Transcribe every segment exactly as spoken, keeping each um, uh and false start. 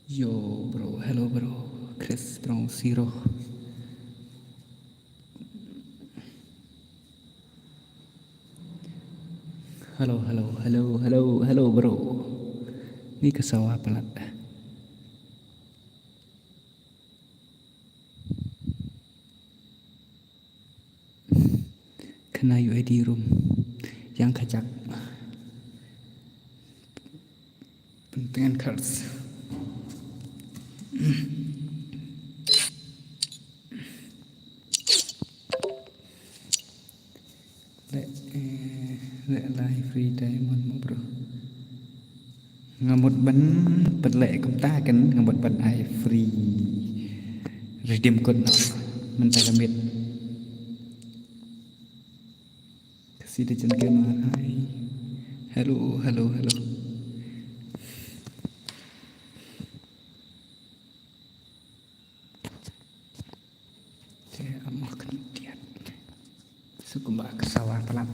Yo, bro. Hello, bro. Chris, bro. Siro. Hello, hello, hello, hello, hello, bro. Ni ka sawa palat. Kena U A D room. Yang kajak. Penting cards. Le, eh, le lai free diamond mo, bro. Nga mut ban pynleh kumta kan, nga mut ban ai free redeem code noh. Mynta ka miet. Ka si da jan ka mar ai. Hello, hello, hello. Te amo khyndiat. Suk kumba ka sawa palat.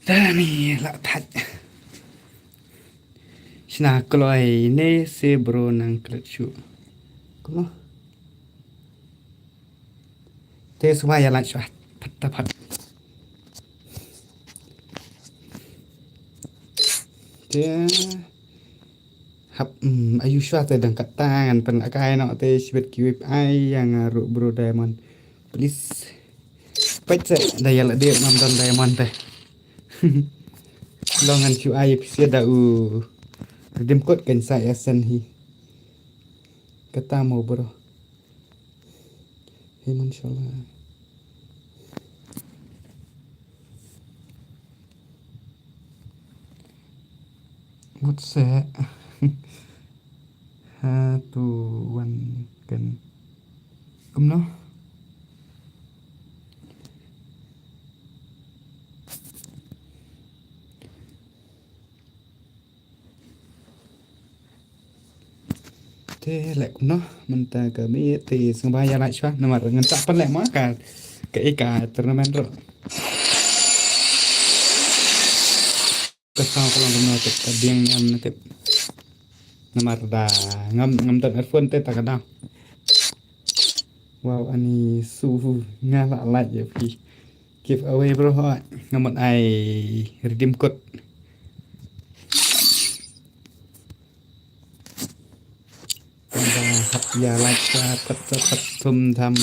Dani la thait. Shna kloi ne se bro nang klet shu. Kumno? Te suma ya la shu. Phat phat. Te hap, mm, ayu shuwa te dang kata ngan pynlehkai noh te shibit ki wip ai ïa nga ruh bro diamond. Please. Peit se da ïa la dei ngam don diamond te. Long ngan shu ai pisa da u redeem code kan sa ïa sen hi. Kata mo bro. Hi man shala. What's that? Ha tu wan kan. Kumno? Te leh kumno mynta ka miet te sngewbha ïa lait shuwa namar ngan sa pynleh ma ka, ka ika tournament ruh. Ka sound ka long kumno tip ka biang ngam na tip. Namar da ngam, ngam don earphone te ta ka daw. Wow, ani su nga la like ïa phi. Giveaway bro, hooid. Nga mut ai redeem code. Tang ba hap ïa like sa pat sa pat thum tham.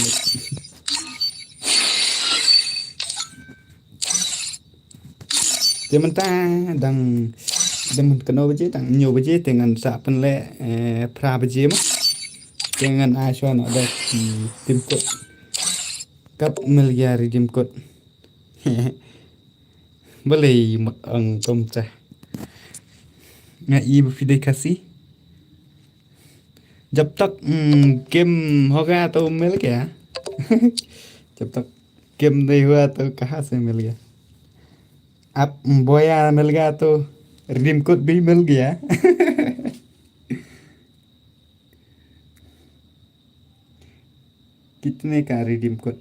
Te mynta dang, dang mynta kano baje, dang hynñiew baje, te ngan sa pynleh, eh, phra baje mo. Te ngan ai shuwa noh da ki redeem code. Kap mel ïa redeem code. Balei mut ong kumta. Nga i ba phi dei Khasi. Jab tak, mm, game hoga to mel gaya. Jab tak game nahi hua to kaha se mel gaya. Aap boya mel gaya to redeem code bhi mel gaya. कितने का रिडीम कोड?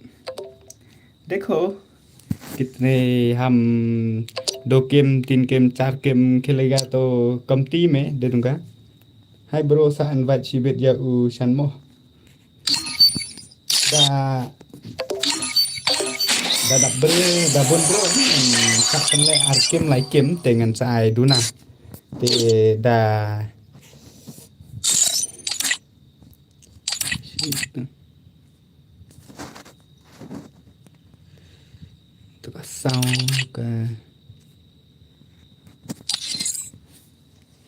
देखो, कितने हम दो गेम, तीन गेम, चार गेम खेलेगा तो कम टीम है, दे दूंगा। Hai bro, sa invite shibit ïa u Shanmo. Da, da, da bro, da bun bro. Hmm, sa pynleh ar game, lai game, te ngan sa ai duna. Te da. Tu ka sound ka.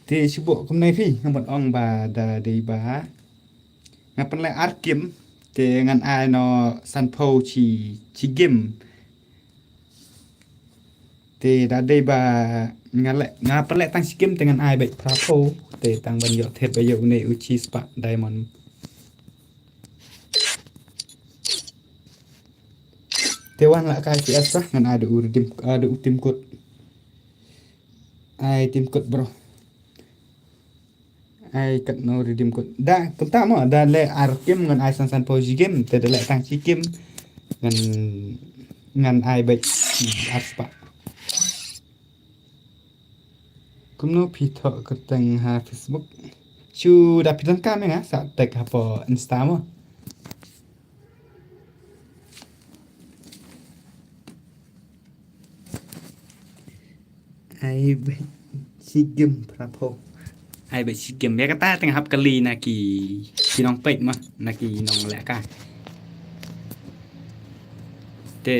Te shu buh kumne phi, nga mut ong ba da dei ba nga pynleh ar game, te ngan ai noh sanphew shi, shi game. Te da dei ba nga leh, nga pynleh tang shi game te ngan ai beit phraphew. Te tang ban ïoh thied ba ïoh une u shispah diamond. Te wan la kai C S lah, ngan ai da u redeem, ai da u team code. Ai team code bro. Ai katno redeem code. Da kumta mo, da leh ar game ngan ai san sanphew shi game, te da leh tang shi game ngan, ngan ai beit arspah. Kumno phi thoh kyrteng ha Facebook? Shu da phi donkam ïa nga sa tag hapoh Insta mo. Ai beit shi game phraphew. Ai beit shi game. Ïa kata teng hap kali na ki, ki nongpeit mo, na ki nonglehkai. Te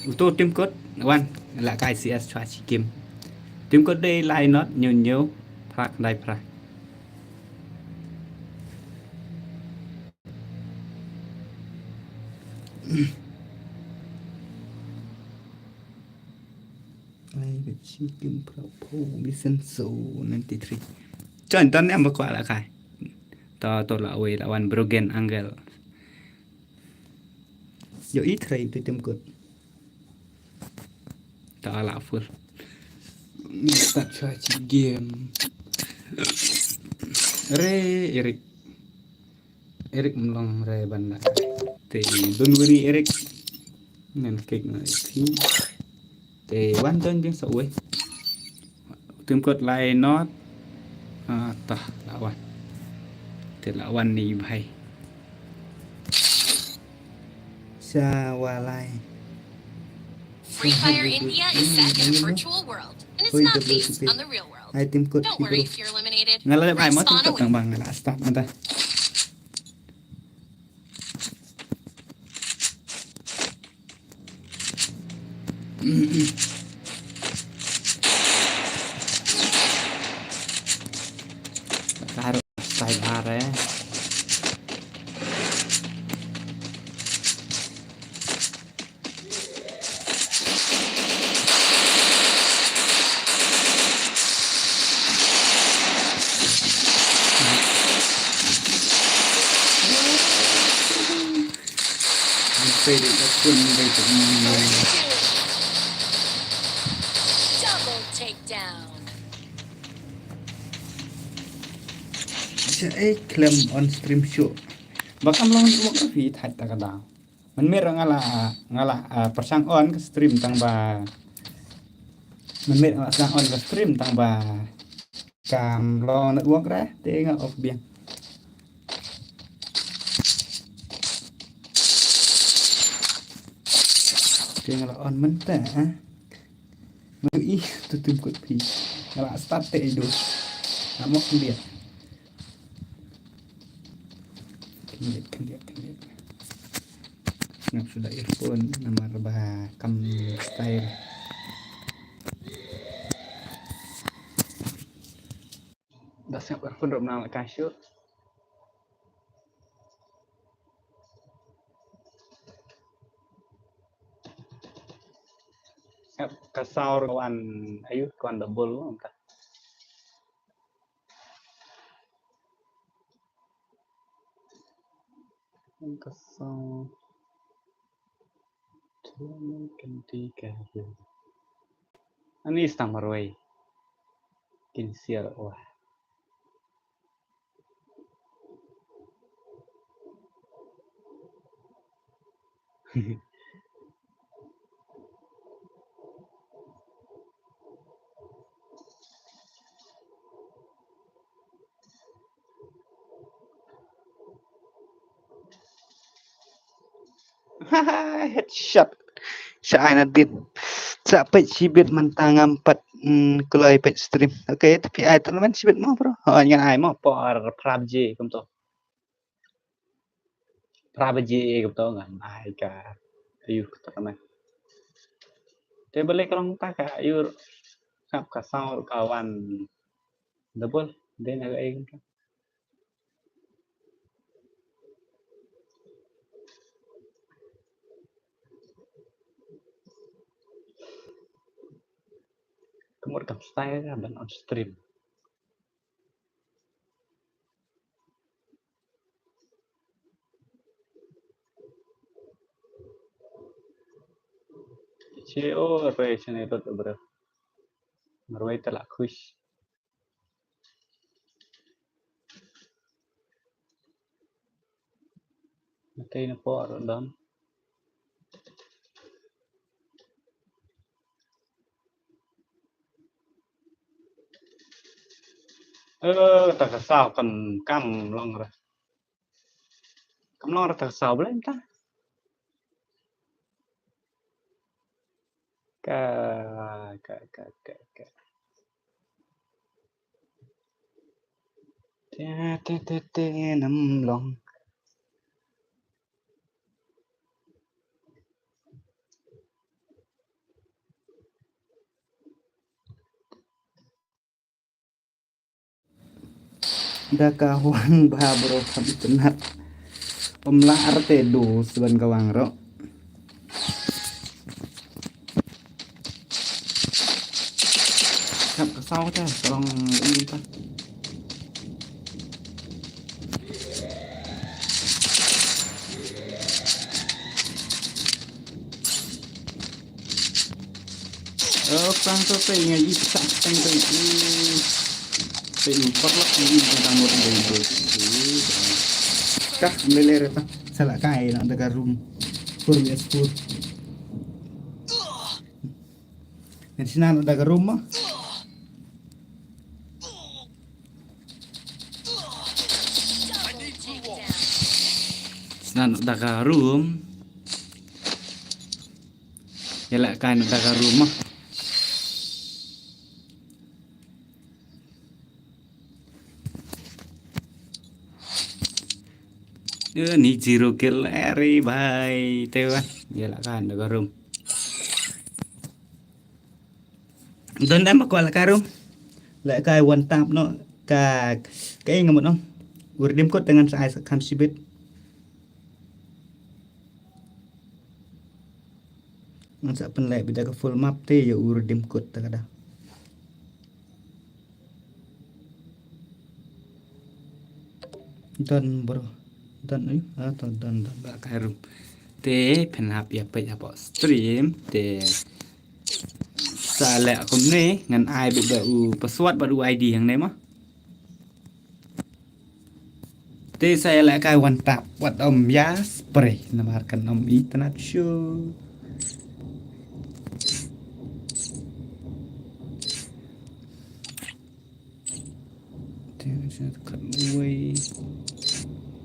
uto team code wan lehkai C S shuwa shi game. Team code dei lai not hynñiew hynñiew phra khyndai phra. Ai beit shi game phraphew, listen so ninety-three. Chon ton em ba kwah lehkai. To to la wei la wan broken angle. Ïohi trei tu team code. Ta la full. Ni start shuwa shi game. Re Eric. Eric mlong re ban la. Te don't worry Eric. Ngan kik na iti. Te wan don jeng sa uwei. Team code lai not. Ah, tah la wan. Te la wan ni bhai. Sa walai. Free Fire India is set in a virtual world, and it's not based on the real world. Ai team code. Don't worry if you're eliminated. Nga la leh ai mo team code tang ba nga la start mynta. Taruh style are. Double takedown. Sa ei khlem on stream shuh. Ba kam long network ka phi thait ta ka daw. Mynmiet nga la, nga la, ah, pyrshang on ka stream tang ba. Mynmiet nga la pyrshang on ka stream tang ba. Kam long network re, te nga off biang. Te nga la on mynta, ha? Nga ïohi tu tim kut phi. Nga la start te i do. Nga mok khyndiat. Khyndiat, khyndiat, khyndiat. Ngam shu da earphone namar ba kam style. Da sngap earphone ruh mynta la ka shu. Sngap ka sound ka wan, ayu, ka wan double mo mynta. Ka sound. Ani stang marwei. Kin siar wah. Headshot. Sa ai na dit. Sa peit shibit mynta ngam pat, mm, kloi peit stream. Okay, tapi ai tournament shibit mo, bro. Oh, ngan ai mo por prab je kumto. Prab je kumto ngan ai ka. Ayu, kumto kan. Te balik ka long ta ka ayu. Sngap ka sound ka wan double. Then aga ai kumto. Ka mut kam style ka ban on stream. Che o re chane dot bro. Marwei ta la khush. Matei na por don. Eh, ta ka saw kan kam long re. Kam long re ta ka saw blen ta. Ka, ka, ka, ka, ka. Te, te, te, te, nam long. Da ka huang ba bro kam itynnat. Pom la arte do sban ka wang ro. Kap ka saw ta, tolong ini ta. Oh, pang to pe ngai ji tak teng teng. Pe ni por lak ni tang mot dei dei. Kah melele re ta. Sa la kai na da ka room. Four vs four. Ngan shna na da ka room mo. Shna na da ka room. Ïa la kai na da ka room mo. Ni zero kill eri bhai. Te wan. Ïa la kai na da ka room. Don dam ko la ka room. La kai one tap no ka ka ing mo no. Ur dim kot dengan sa ai sa kam sibit. Ngan sa pynlait bida ka full map te ïa ur dim kot ta ka da. Don bro. Don ai. Ah, don don don ba ka room. Te pynhap ïa peit hapoh stream te sa leh kumne ngan ai bida u password bad u I D hangne mo. Te sa ïa leh kai one tap wat ym ïa spray namar kan ym itynnat shuh. Te sa kat wei.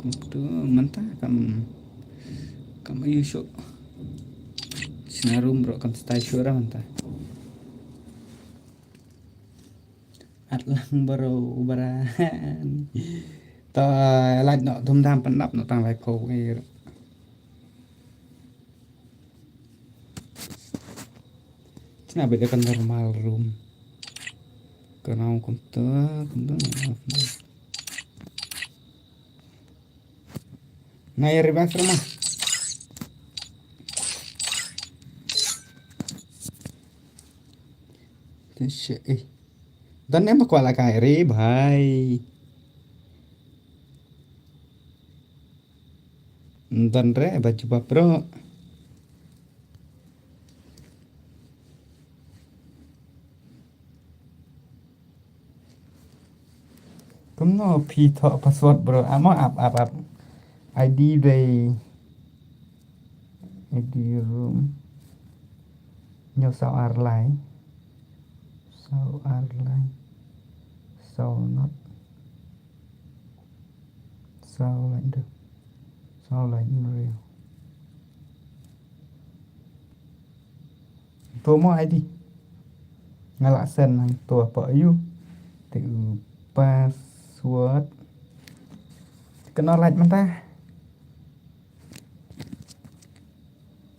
Kumto mynta kam kam ïa shuh. Na room bro kam stai shuh ra mynta. At lang bro bra. To lait noh dum dam pyndap noh tang lai phew. Chna bit da ka normal room. Ka nau kumta kumta. Na ya riba serma. Te she eh. Dan em ba kwala kai re bhai. Dan re ba jubab bro. Kumno phi thoh password bro? Amo ap ap ap. I D dei. I D room. Nyo saw ar lai. Saw ar lai. Saw not. Saw lai do. Saw lai nriew. To mo I D. Nga la send nang to pa ayu. Te u password. Kena lait mynta.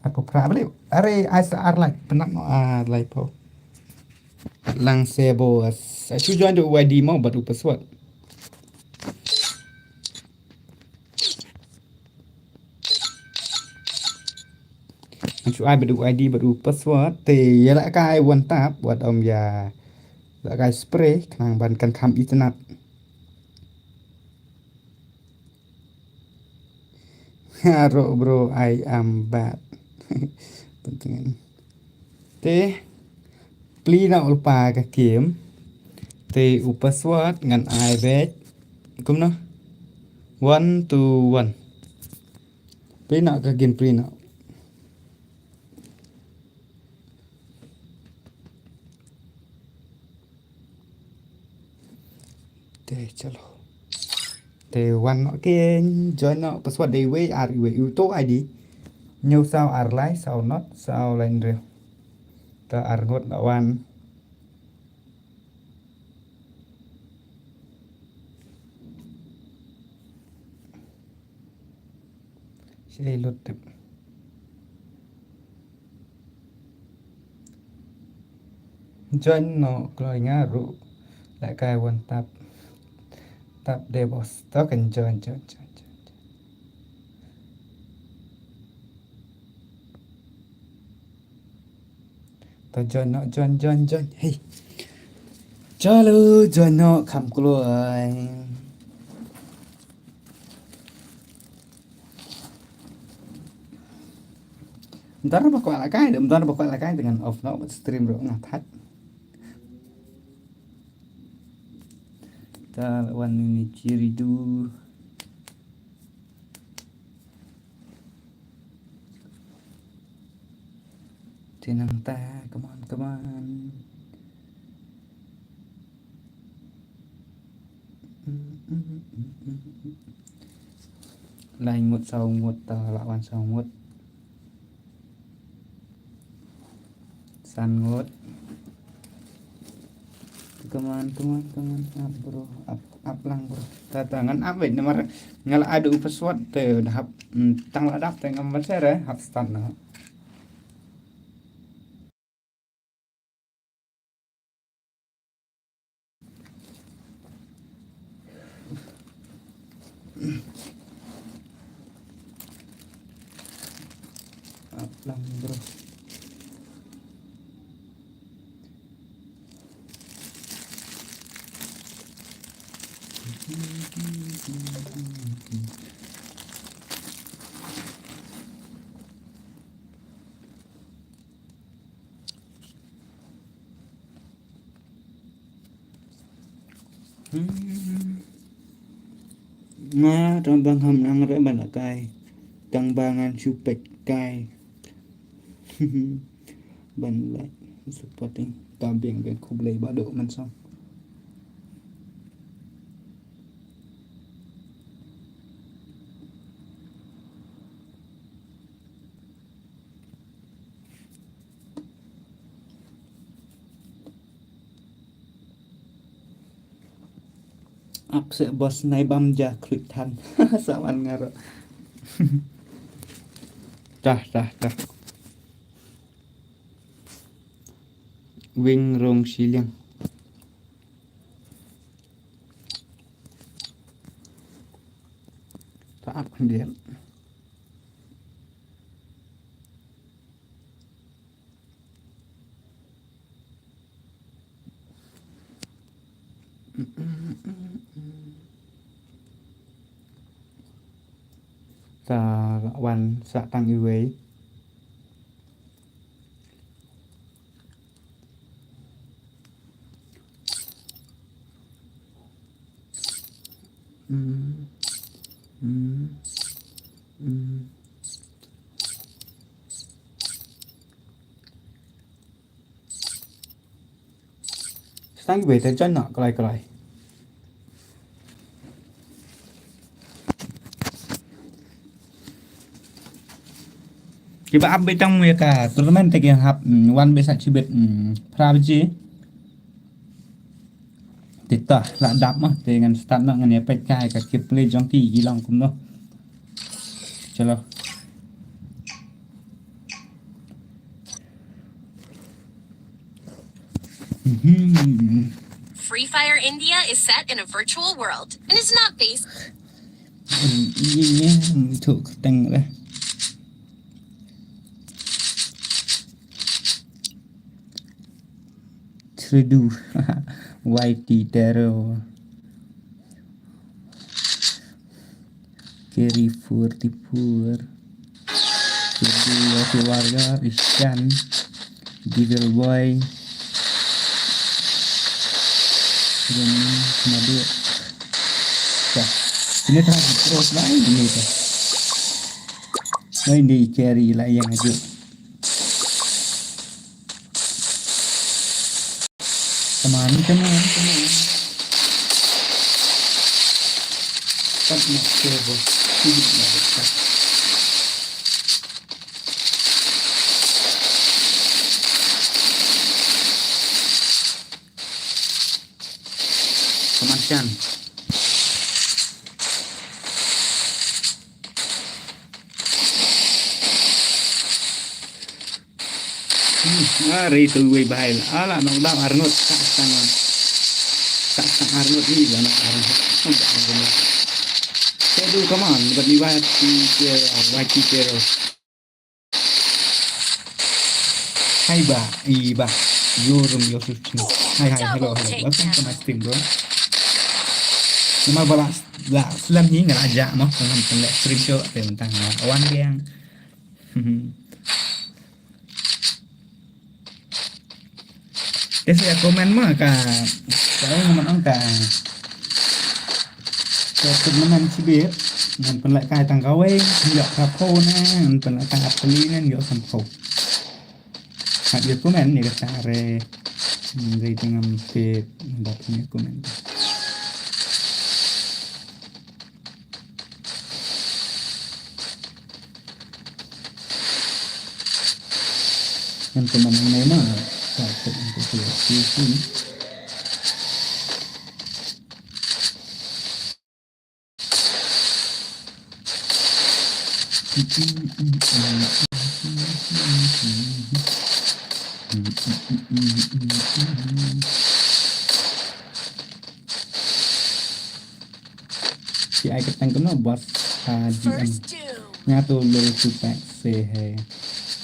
Aku pra beli. Are ai sa ar lait. Penat no ar lait po. Lang se bos. Aku join do I D mo bad u password. Shu ai bad u I D bad u password te ïa la kai one tap wat om ïa la kai spray khnang ban kan kham itynnat. Haro bro I am bad. Penting. Te pli na ulpa ka kim. Te u password ngan ai bad kumno? One to one. Pli na ka kim pli na. Te chalo. Te wan no ke join no password dei wei ar wei u to I D. Nyo saw ar lai saw not saw lai nriew. Ta ar ngot no wan. Shei lut tip. Join no kloi nga ru la kai one tap. Tap de bos to kan join join join join. To join no join join join. Hey. Chalo join no kham kloi. Mdar ba kwah lakai, mdar ba kwah lakai dengan off no stream ro nga that. Ta wan ni ciri du. Tenang ta, come on, come on. Lai ngut saw ngut ta la wan saw ngut. San ngut. Come on, come on, come on. Up bro, up, up lang bro. Ta ta ngan up wait namar nga la adu password te da hap tang la dap te ngam ban share hap start na. Aplang bro. Nga tang bang ham nang re ban lakai. Tang bangan supek kai. Ban like supporting. Tang biang biang khublei bado man song. Ap se bos nai bam ja klik than. Sawan ngaro. Tah, tah, tah. Wing rong shiliang. Ta ap khyndiat. Ta wan sa tang iwei. Mm. Mm. Mm. Stang ki beta jan na kalai kalai. Kiba ap beta mu ya ka tournament te ki hap, mm, wan besa chibet, mm, phra baje. Te ta la dap ma te ngan start na ngan ya pet kai ka kip play jong ki ilong kumno. Chalo. Mhm. Free Fire India is set in a virtual world and is not based. Hmm, ini ni untuk tengah. Trudu. Y T Terror. Carry forty-four. Carry Warrior, Ishan. Devil Boy. Ini madu. Dah. Ini terus lain ini dah. Oh, ini carry lah yang aja. Come on, come on, come on. Stop na, careful. Sige na, stop. Come on, Shan. Hmm, ah, rei tu wei bahai la. Ala nok dam arngut. Tak sang. Tak sang arngut ni la nok arngut. Nampak arngut. Saya tu come on, but ni bahai ti ke, wai ti ke. Hai ba, i ba. Yo rum yo su chu. Hai, hai, hello, hello. Welcome to my stream, bro. Nama bala la slam ni ngala ja mo. Ngam pun le stream show te mentang wan biang. Te sa comment ma ka, ka ong man ong ka. Ka tournament sibit ngan pynlehkai tang kawei, ïa ka phone ngan pynlehkai ap kali ngan ïoh san phone. Hap ïa comment ïa ka sa re, re tengam te dap ïa comment. Ngan pynman hangne ma. Ka kut ngan pynman hangne. Ki ai ka tang kano bos, ah, G M. First two. Nga to lo tu pak se he.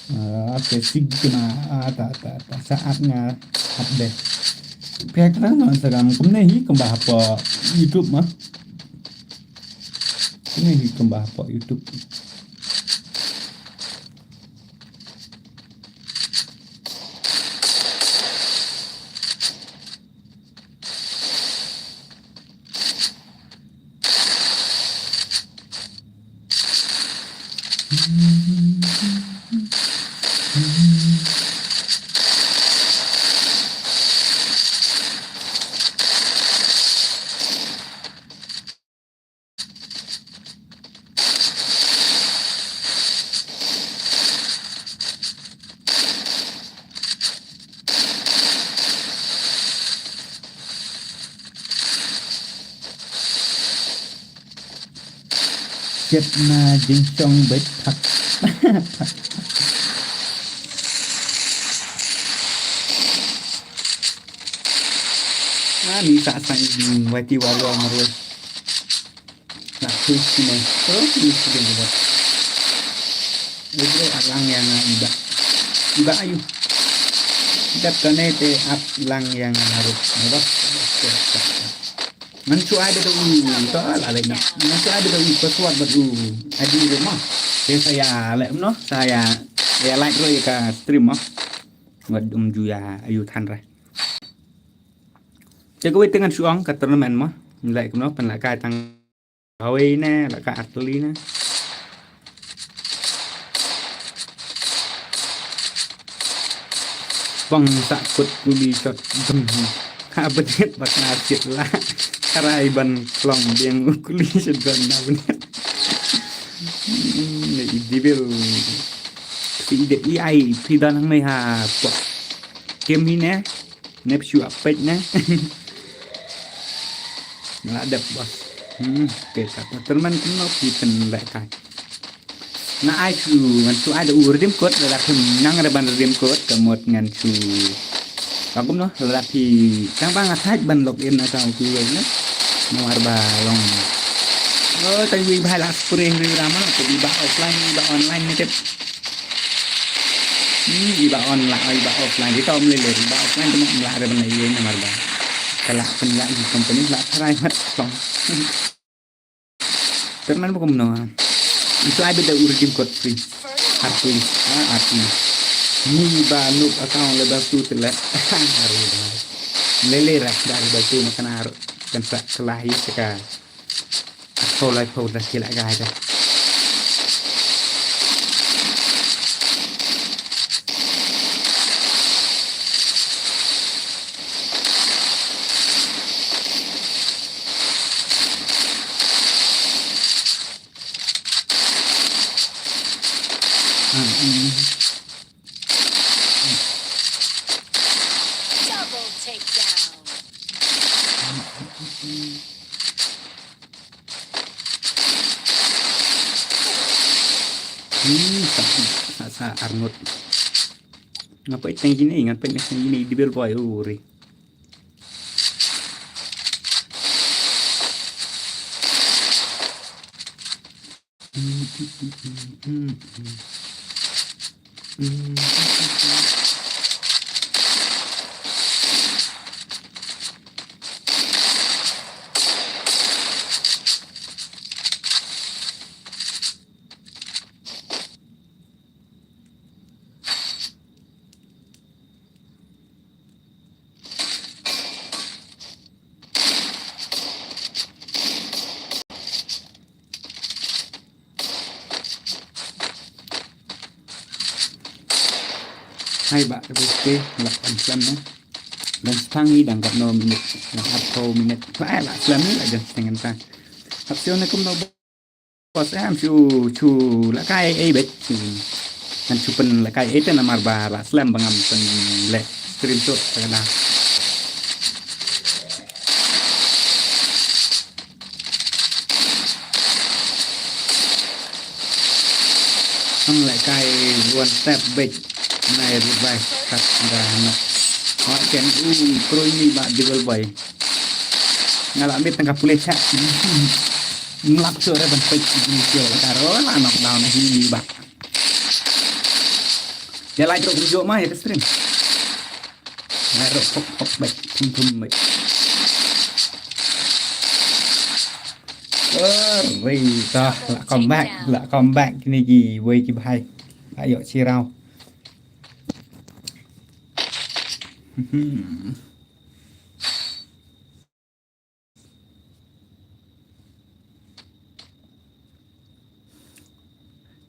Ah, okay, sig kena, ah, ta, ta, ta, saat nga update. Pek na no Instagram, kumne hi kumba hapo YouTube ma. Kumne hi kumba hapo YouTube. Jet na jingchong beit thak. Ani sa sang wati walo marwe. Na tu sine. Oh, ni sine buat. Ibu alang yang iba. Iba ayu. Dap kane te ap lang yang harus. Apa? Ngan su ai da u, to la leh na. Ngan su ai da u password bad u I D ruh mo. Te sa ïa leh no, sa ïa, ïa like ruh ïa ka stream mo. Wat um ju ïa ayu than re. Te kawei te ngan shu ong ka tournament mo. Leh kumno pynlehkai tang kawei ne, lehkai artylli ne. Pang sa kut kuli shot. Ha bynhiat bad nga siat la. Karai ban klong biang u kuli shot gun na bynhiat. Hmm, i Devil. Phi i dep i ai phi don hangne ha pok. Kem hi ne. Nep shu ap pek ne. La dep bos. Hmm, ke ka tournament kumno phi pynlehkai. Nga ai shu, ngan shu ai da u redeem code, lada phim nang re ban redeem code, ka mut ngan shu. Ka kumno, lada phi, tang ba nga thait ban log in account phi wei ne. Namar ba long. Oh, tang wei bhai la spray wei rama, to iba offline, iba online ne tep. Hmm, iba on la, iba offline, ita om lele, iba offline tu mak mlah re ban lele namar ba. Kala pynlak di company, la tharai mat tong. Ternan bukum no. Itu ai beda u redeem code free. Arti. Ah, arti. Ni ba nuk account level two telat. Aru dah. Lele ras dari batu makan aru. Kan sa kelahi seka. Aku lai pau dah sila gai dah. Double takedown. Hmm, sa, sa, sa, Arnold. Ngapa itang gini, ngapa itang gini, di bel boy, uri. Hai ba, ka biste, lak an slam ne. Dan stang i dang kat no minit, dang kat no minit. Ba, lak slam ni, lak jan stang kan ta. Hap sio ne kum no bos, eh, am shu, shu lak kai ei bet. Kan shu pen lak kai ei te namar ba lak slam ba ngam pen lek stream tu, ta ka da. Ang lehkai one step big. Nai revive kat da na. Wa ken u kroi ni ba double boy. Nga la mit tang ka pule cha. Mlak so re ban pek ni so la karo la knockdown hi ni ba. Ya lai drop jo ma ya ka stream. Ngai rok hok hok bek, thum thum bek. Wei, ta, la comeback, la comeback kini ki, wei ki bhai. La yok chirau. Hmm.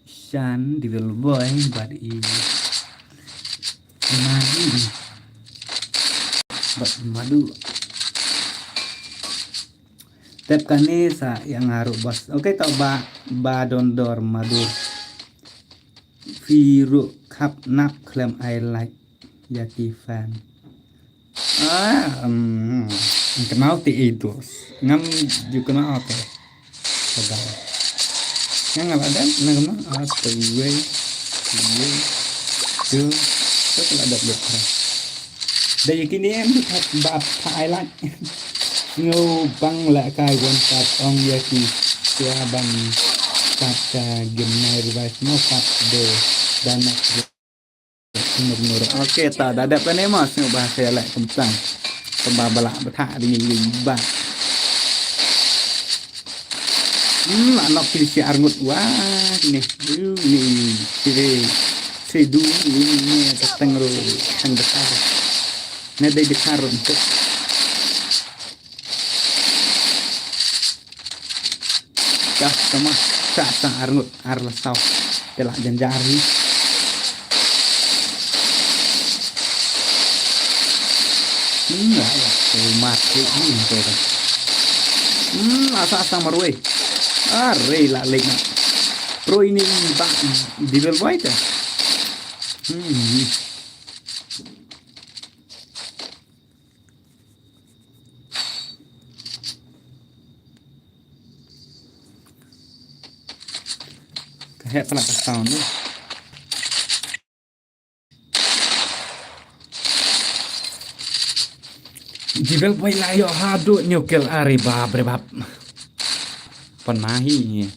Shan, Devil Boy, bad i, i Madu. Bad i Madu. Tep kane sa ïa nga ruh bos. Okay, to ba, ba don dor Madu. Phi ruh khap nap khlem ai like ïa ki fan. Ah, um, kynmaw te i dos. Ngam ju kynmaw te. Sabar. Nga la dep na kumno? Ah, tu wei, tu wei, tu, tu ka la dep dep. Da ïa kine em, ba pha ai lak. Ngo bang la kai wan tat ong ïa ki sia ban tat ka gim nai revise mo tat de dan nak. Okay, ta da dep kane mo sngewbha sa ïa leh kumtang. Kumba ba lah ba thah ri ngi ba. Hmm, la nok ki si arngut wah ni. Yu ni sire. Sedu ni ni ka tang ro tang besar. Ne dei besar untuk. Ka tama sa sa arngut ar la saw. Te la janjar ni. Hmm, la ya. Ko mat ko ni ko. Hmm, asa asa marwei. Are la lek na. Pro ini ba di bel boy ta. Hmm. Ka heh pala ka sound tu. Jibel pai la ïoh haduh nyukel ari bab re bab. Pan mahi ni.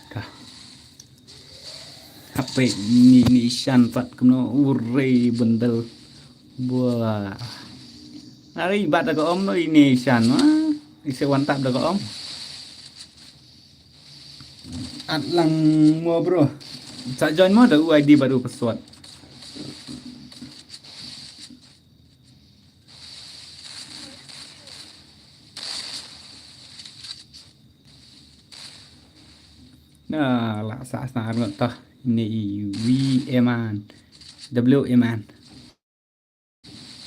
Ka. Hape ni ni shan pat kumno urei bendel. Buah. Ari bat da ka om no ini shan ma. Ise wantap da ka om. At lang mo bro. Sa join mo da u I D bad u password. Na la sa sa ngot tah ni wi eman. W eman.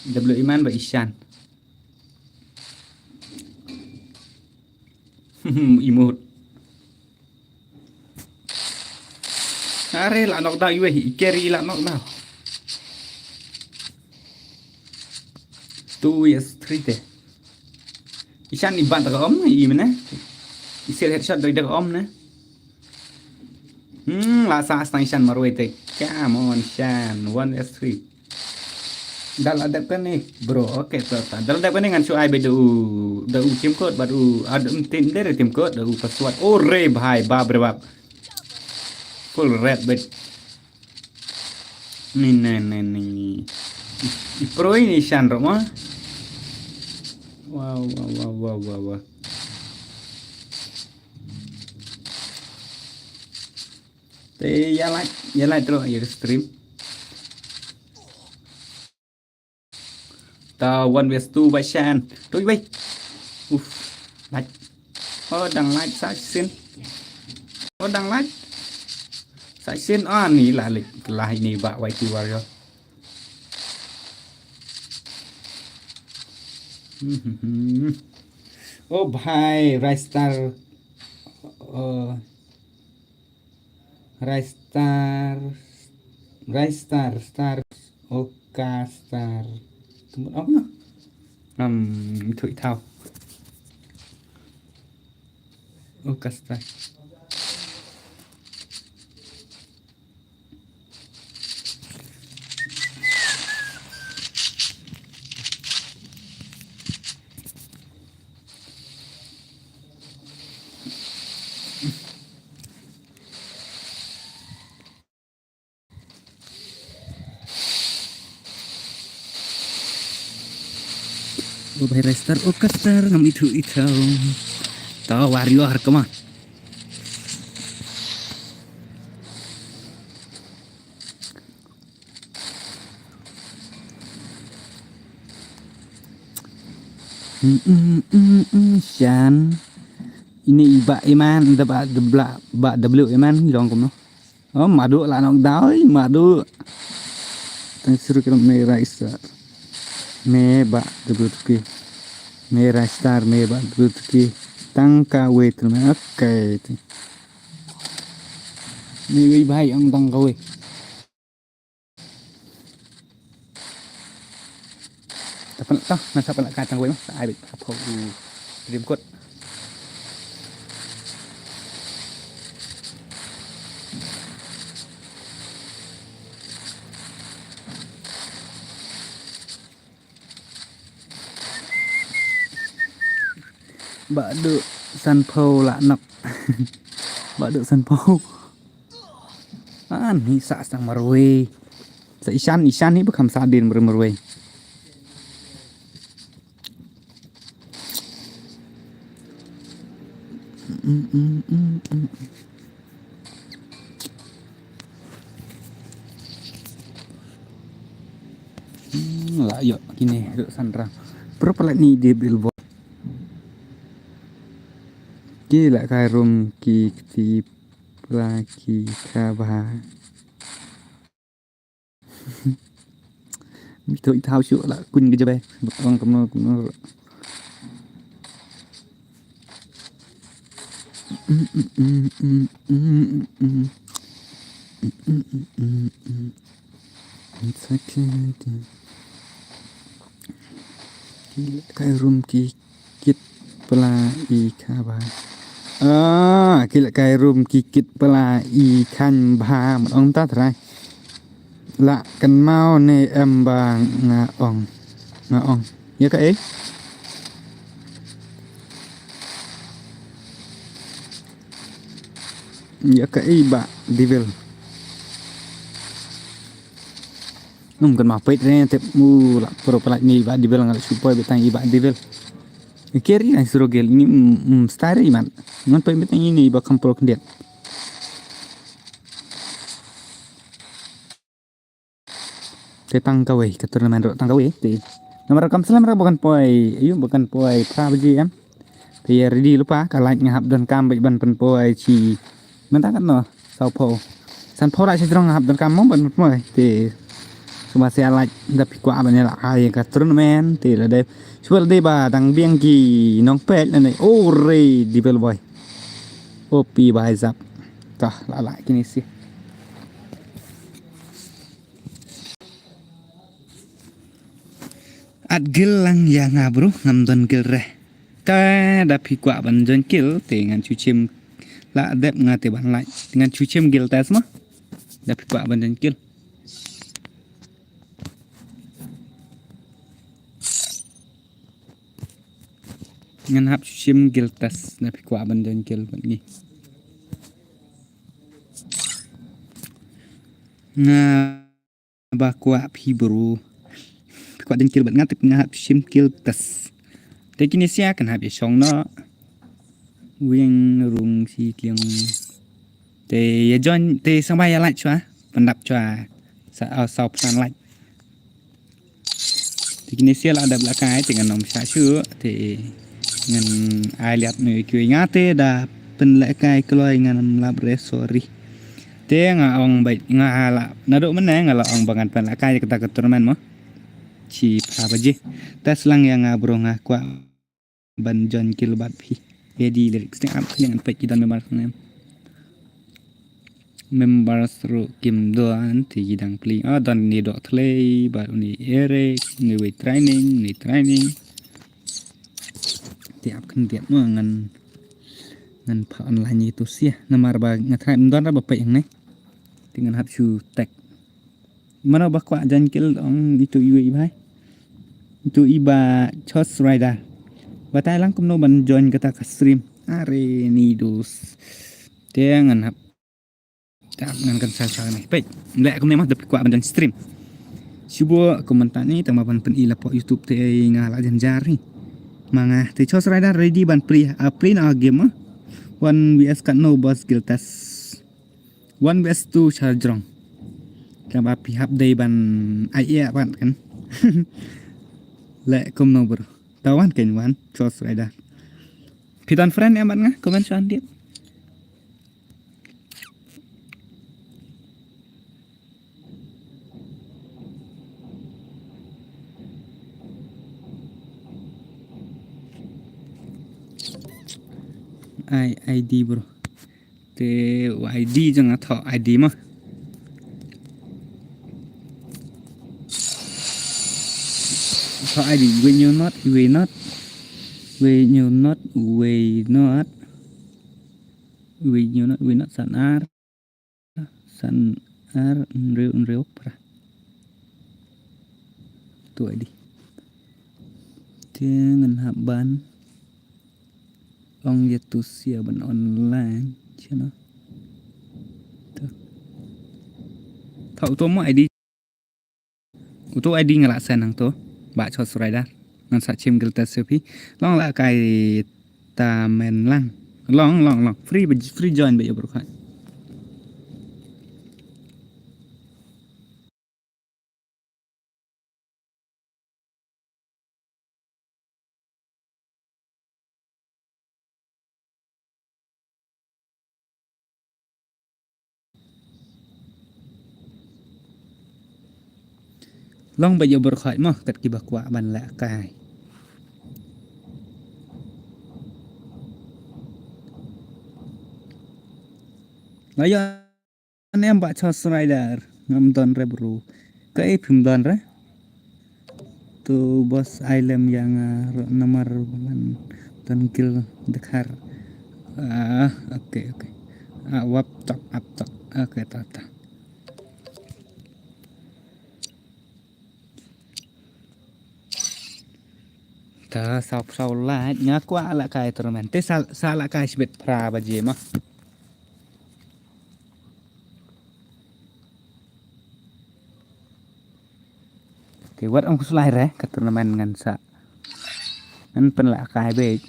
W iman ba ishan. Imut. Are la knock down iwe i carry la knock down. Two is three te. Ishan iban ta ka om i mene. Isel headshot dari ta ka om ne. Hmm, la sa stang ishan marwei te. Come on, Shan. One is three. Dal adep kan ni, bro. Okay, to ta. Dal adep kan ni ngan shu ai be da u, da u team code, bad u, ad, um, team, dere team code, da u password. Oh, re bhai, bab re bab. Full red bet. Ni, ni, ni, ni. I, i pro ini shan ro ma. Wow, wow, wow, wow, wow, wow. Te ya like, ya like terus ya stream. Ta one vs two ba shan. Tui wei. Uf. Like. Oh, dang like sa sin. Oh, dang like. Sa sin ah ni lah like lah ini ba Y T Warrior. Hmm. Oh, bhai, Rise Star. Oh. Rise Star, Rise Star, Star, Oka Star. Tunggu apa no? Hmm, itu itau. Oka Star. Ubai Rise Star, Oka Star, ngam ithuh ithuh. Ta Warrior kama. Mm, mm, mm, mm, Shan. Ini iba iman, da ba, da bla, ba W iman, i long kumno. Oh, madu la nok dau, madu. Tang seru kena me Rise Star. Me ba W T K. Me Rise Star, me ba W T K. Tang ka wait me. Okay. Ni wei bhai ong tang kawei. Ta pan ta, ngan sa pan la kai tang kawei ma. Sa ai bit pha pha u rim kot. Ba duk san phew lah nok. Ba duk san phew. An hi sa sang marwei. Sa ishan ishan hi ba kham sa din marwei marwei. Hmm, la ïoh kine ruh san rang. Pro pala ni di billboard. Ki la kai rum ki kti pla ki kha bha. Mi to i thau shu la kuñ ki jabe. Bak ong kumno kumno. Ki la kai rum ki kit pla i kha bha. Ah, ki la kai rum ki kit pla i khan bha. Mat ong ta trai. La kan mau ne em ba nga ong. Nga ong. Ïa kaei? Ïa kaei ba devil. Ngam kan ma peit re tep mu la pro pala ni ba devil nga la shu poi betang i ba devil. Keri na suro gel ni, mm, mm, stari man. Ngan peit betang ini ba kampol kendet. Te tang kawei, ka tournament ruh tang kawei te. Namar kam slam ruh ba kan poi, ayu ba kan poi phra baje em. Te ïa ready lypa, ka light nga hap donkam bad ban pynpoi shi. Mynta katno, saw phew. San phew la shi jrong nga hap donkam mo ban pynpoi. Te suma sia light da phi kwah ban ïa la ai ka tournament te la dei. Shuwa la dei ba dang biang ki nongpeit la dei. Oh re, devil boy. Oh pi bai zap. Tah la la kini si. At gil lang ïa nga bro, ngam don gil re. Te da phi kwah ban join gil te ngan shu shim la dep nga te ban like. Ngan shu shim gil test mo. Da phi kwah ban join gil. Ngan hap shu shim gil test da phi kwah ban join gil bad ngi. Nga ba kwah phi bru. Phi kwah dang gil bad nga te nga hap shim gil test. Te kine sia kan hap ïa shong noh. Wing rung si tliang. Te ïa join te sangba ïa like shuwa. Pyndap shuwa. Sa, uh, saw phew san like. Te kine sia la dep lehkai te ngan ym shah shuh te ngan ai liat noh ïa kiwei nga te da pynlehkai kloi ngan ym lap re sorry. Te nga ong bad nga la naduh mynne nga la ong ba ngan pynlehkai ïa kata ka tournament mo. Shi phra baje. Test lang ïa nga bro nga kwah ban join gil bad phi. Ready lyrics te ap khnang peit ki don members ne. Members ruh kim don te ki dang plie. Ah, don ni Doh Thlei bad uni Eric, uni wei training, uni training. Te ap khnang biang mo ngan ngan pha online itu sia. Namar ba nga try ym don ra ba peit hangne. Te ngan hap shu tag. Mano ba kwah join gil ong itu iwei i bhai. Itu i ba Chos Rider. Batai lang kumno ban join kata ka stream. Are ni dos. Te ngan hap. Te ngan kan sa sa ni. Peit. Leh kumne mah da phi kwah ban join stream. Shu buh comment tang ni tang ba ban pyni la pok YouTube te nga la jan jar ni. Ma nga te Chos Rider ready ban play, ah, play na game ah. One V S katno boss gil test. One V S two sha jrong. Kaba phi hap dei ban ai ïa ban kan. Leh kumno bro. Ta wan kan wan Chos Rider. Phi don friend em ban nga comment sha dien. Ai ID bro. Te u I D jong nga, thoh I D mo. Thoh I D, we know not, we not. We know not, we not. We know not, we not, san ar. San ar, hynriew, hynriew phra. To I D. Te ngan hap ban ong ïa tu sia ban online channel. To. Thoh uto mo I D. Uto I D nga la send hangto. Bah Chos Rider. Ngan sa chim guilt ïa phi. Long la kai ta men lang. Long, long, long. Free, free join ba ïa bro kha. Long ba ïa bor khat mo kat kiba kwah ban leh kai. La ïa ne em Bah Chos Rider, ngam don re bro. Kaei phim don re? To boss ai lem ïa nga ro namar ban don guilt dkhar. Ah, okay, okay. Ah, wap tok, ap tok. Okay, ta, ta. Ta saw, saw lait nga kwah leh kai tournament. Te sa, sa leh kai shibit phra baje mo. Te wat ong khuslai re ka tournament ngan sa. Ngan pynleh kai beit.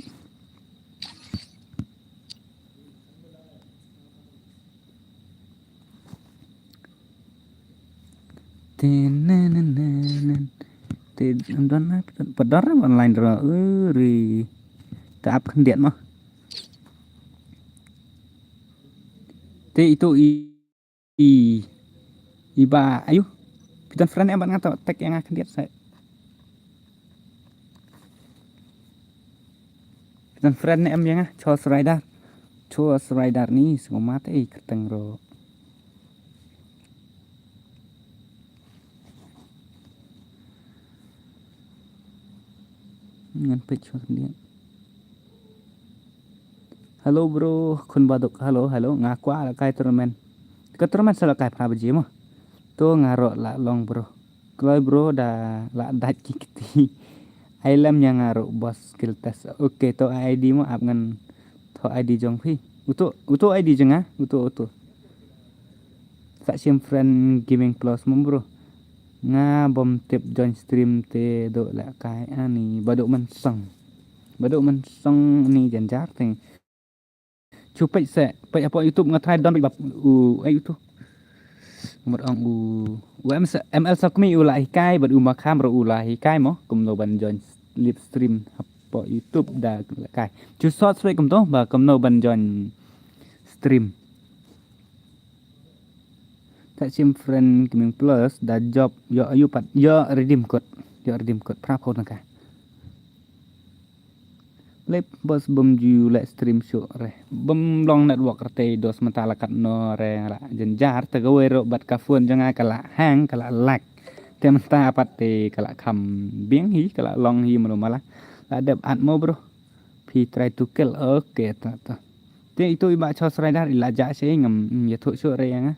Te nen, nen, nen, nen. Te don na, padar online ro, uri. Te ap khyndiat mo. Te ito i, i, i ba, ayu. Phi don friend em bad nga to, tag ïa nga khyndiat sa. Phi don friend ne em ïa nga, Chos Rider. Chos Rider ni, sngewmat ei kyrteng ro. Ngan peit shuwa khyndiat. Hello bro, khun baduk. Hello, hello. Nga kwah leh kai tournament. Ka tournament sa leh kai phra baje mo. To nga ro la long bro. Kloi bro da la dait ki kti. Ai lem ïa nga ro boss skill test. Okay, to I D mo ap ngan to I D jong phi. Uto, uto I D jong nga, uto, uto. Sa shim friend Gaming Plus mo bro. Nga bym tip join stream te do leh kai ani ba do mynsong. Ba do mynsong ni janjar teng. Chu peit se, peit hapoh YouTube nga try don bad u, ai uto. Umar ong u, u M S, M L Sakmi u la hikai bad u Makham ro u la hikai mo kumno ban join live stream hapoh YouTube da leh kai. Chu search beit kumto ba kumno ban join stream. Sa shim friend Gaming Plus da job ïoh ayu pat ïoh redeem code. Ïoh redeem code phra phew tyngka. Lep boss bym ju leh stream shuh re. Bym long network re te dos mynta la katno re la jynjar te kawei ruh bad ka phone jong nga ka la hang ka la lag. Te mynta pat te ka la kham biang hi ka la long hi mano mala. La dep at mo bro. Phi try to kill. Okay ta ta. Te ito i Bah Chos Rider i la jah sha ngam ïathuh shuh re ïa nga.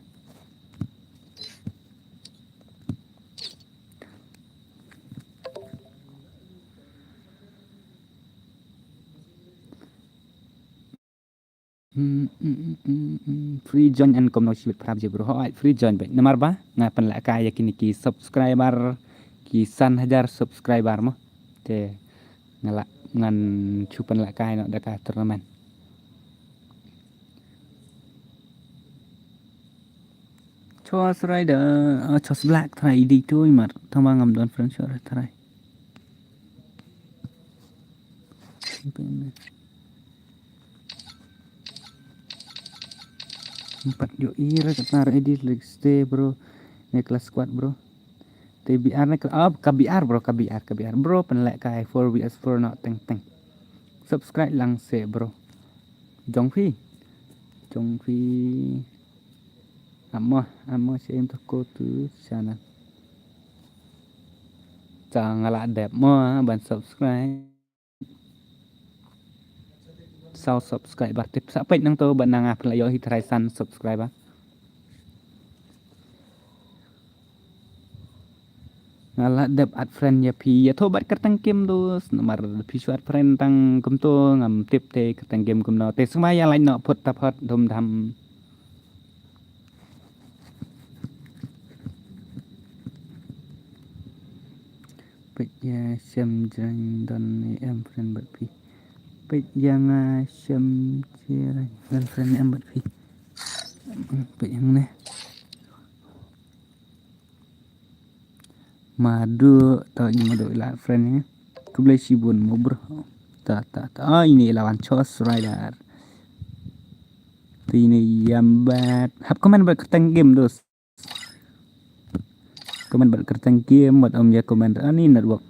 Hmm, hmm, hmm, hmm, hmm. Free join and kumno shibit phra baje bro. Hooid, free join beit. Namar ba nga pynleh kai ïa kine ki subscriber ki san hajar subscriber mo. Te nga la ngan shu pynleh kai noh da ka tournament. Chos Rider, ah, Chos Black try i dei to i mar. Tang ba ngam don friend shuh re try. Pat ïoh i re ka tar edit like stay bro. Ne class squad bro. Te B R ne ka, ah, ka B R bro, ka B R, ka B R bro, pynleh kai four V S four noh teng teng. Subscribe lang se bro. Jong phi. Tong phi. Amo, amo shem to ko tu channel. Cha nga la dep mo ban subscribe. Saw subscriber tip sa peit nang to ban nang ap la yo hi trai san subscriber. Nga la dep add friend ïa phi, ïa tho bad kyrteng game dos, namar phi shu add friend tang kumto ngam tip te kyrteng game kumno. Te sngewbha ïa like noh phut ta phut dum dam. Peit ïa shem jreng don em friend bad phi. Peit ïa nga shem jreng don friend em bad phi. Peit ïa nga ne. Madu, to ni madu la friend ni. Khublei shibun mo bro. Ta ta ta. Oh, ini lawan Chos Rider. Tu ini yambat. Hap comment bad kyrteng game dos. Comment bad kyrteng game bad om ya comment ani network.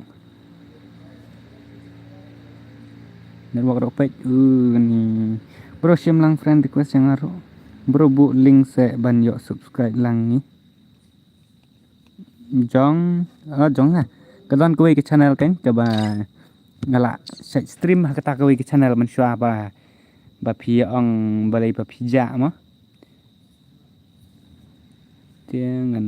Network ropek. Uh, ni. Bro shim lang friend request yang aro. Bro bu link se ban yok subscribe lang ni. Jong, oh, jong ha. Ka don kawei ka channel kan, kaba nga la sa stream ha kata kawei ka channel mynshuwa ba, ba phi ong balei ba phi ja mo. Te ngan.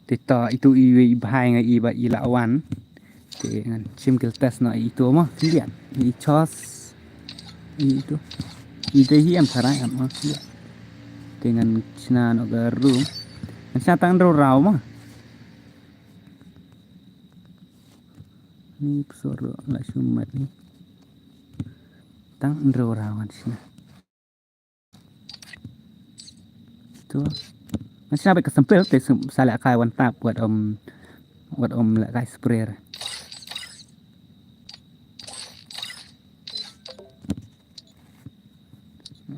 Te to itu i wei bhai nga i ba i la wan. Te ngan shim kil test no i itu mo, kilian. I Chos. I itu. I te hi em tharai em mo, kilian. Te ngan shna no garu. Ngan shna tang ro rau mo. Ni psoro la shumat ni. Tang ro rau ngan shna. Tu. Ngan shna bad ka sempil te sem-, sa leh kai wan tap wat om, wat om leh kai sprer.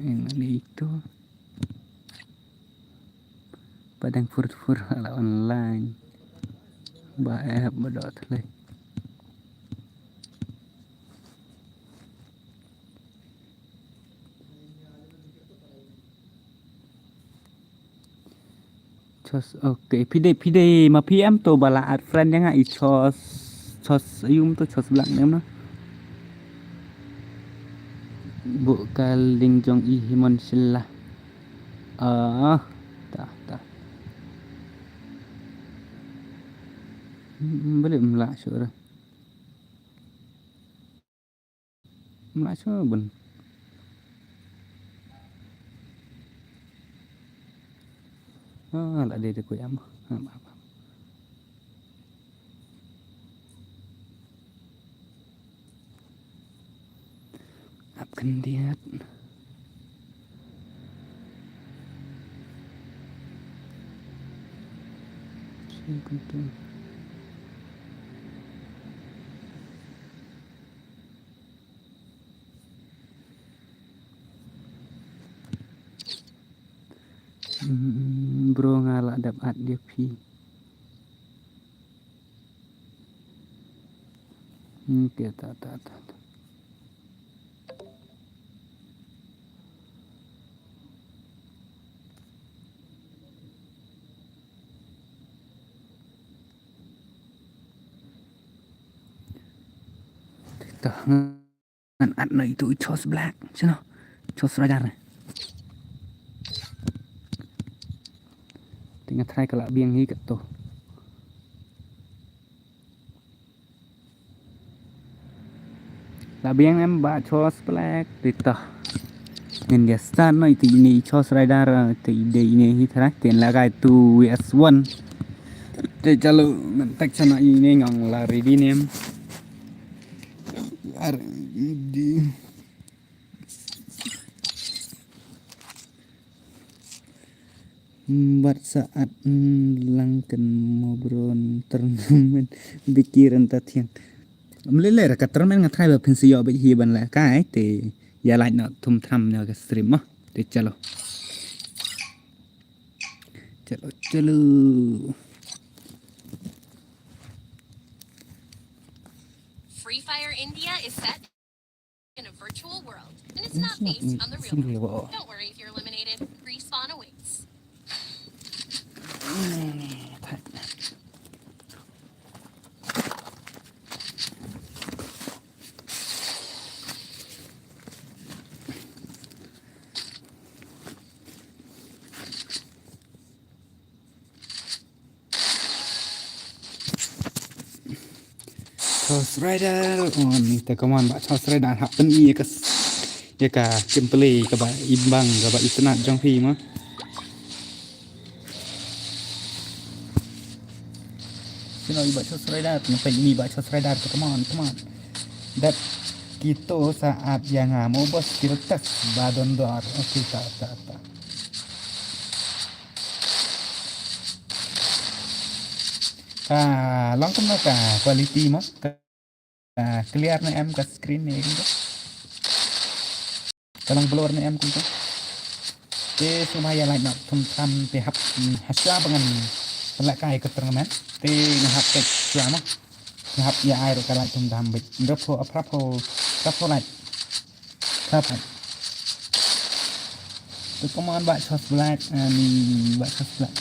Ini itu. Padang fur fur ala online. Ba app ba dot leh. Chos, okay. Phi dei, phi dei ma phi em to ba la add friend ïa nga i Chos, Chos aïu mo to Chos Black ne em no. Bu ka link jong i hi mon sila. Ah, ta, ta. Hmm, balik mla syura. Mla shu bun. Ah, la dei dei ku ïam. Ah, ba, ba. Ap khyndiat. Shu kumtu. Hmm, bro nga la dep add ïa phi. Hmm, okay, ta, ta, ta, ta. Ta, ngan add noh itu i Chos Black. Sino? Chos Radar. Te nga try ka la biang hi kato. La biang em ba Chos Black. Te to. Ngin ïa start noh itu ine i Chos Radar, eh, te ide ine hi tharai. Te la kai tu V S one. Te chalo ngan tak chana ine ngong la ready nem. Ar di. Hmm, bat saat, hmm, lang ken mo bro tournament bikiran ta thiang. Mlele ra ka tournament nga try ba phin sa ïoh bad hi ban la kai te ïa like noh thum thram noh ka stream mo. Te chalo. Chalo, chalo. Free Fire India is set in a Based on the real world. Don't worry if you're eliminated. Respawn awaits. Ghost Rider, oh, ni te, come on, Bah Ghost Rider, hap pyni ïa ka s-, ïa ka gameplay kaba imbang, kaba itynnad jong phi mo. Sino i Bah Ghost Rider, pynpeit ni Bah Ghost Rider, come on, come on. Dep kito sa ap ïa nga mo boss, kito test ba don dor. Okay, ta, ta, ta. Ka long kumno ka quality mo? Ka, ka clear ne em ka screen ne em? Ka long blur ne em kumto? Te sngewbha ïa like noh thum thum te hap, mm, hashuwa ba ngan pynlehkai ka tournament. Te nga hap peit shuwa mo. Nga hap ïa ai ruh ka like thum thum beit. Hynriewphew, phraphew, phraphew like. Perfect. Te come on, Bah Ghost Black. Ani, Bah Ghost Black.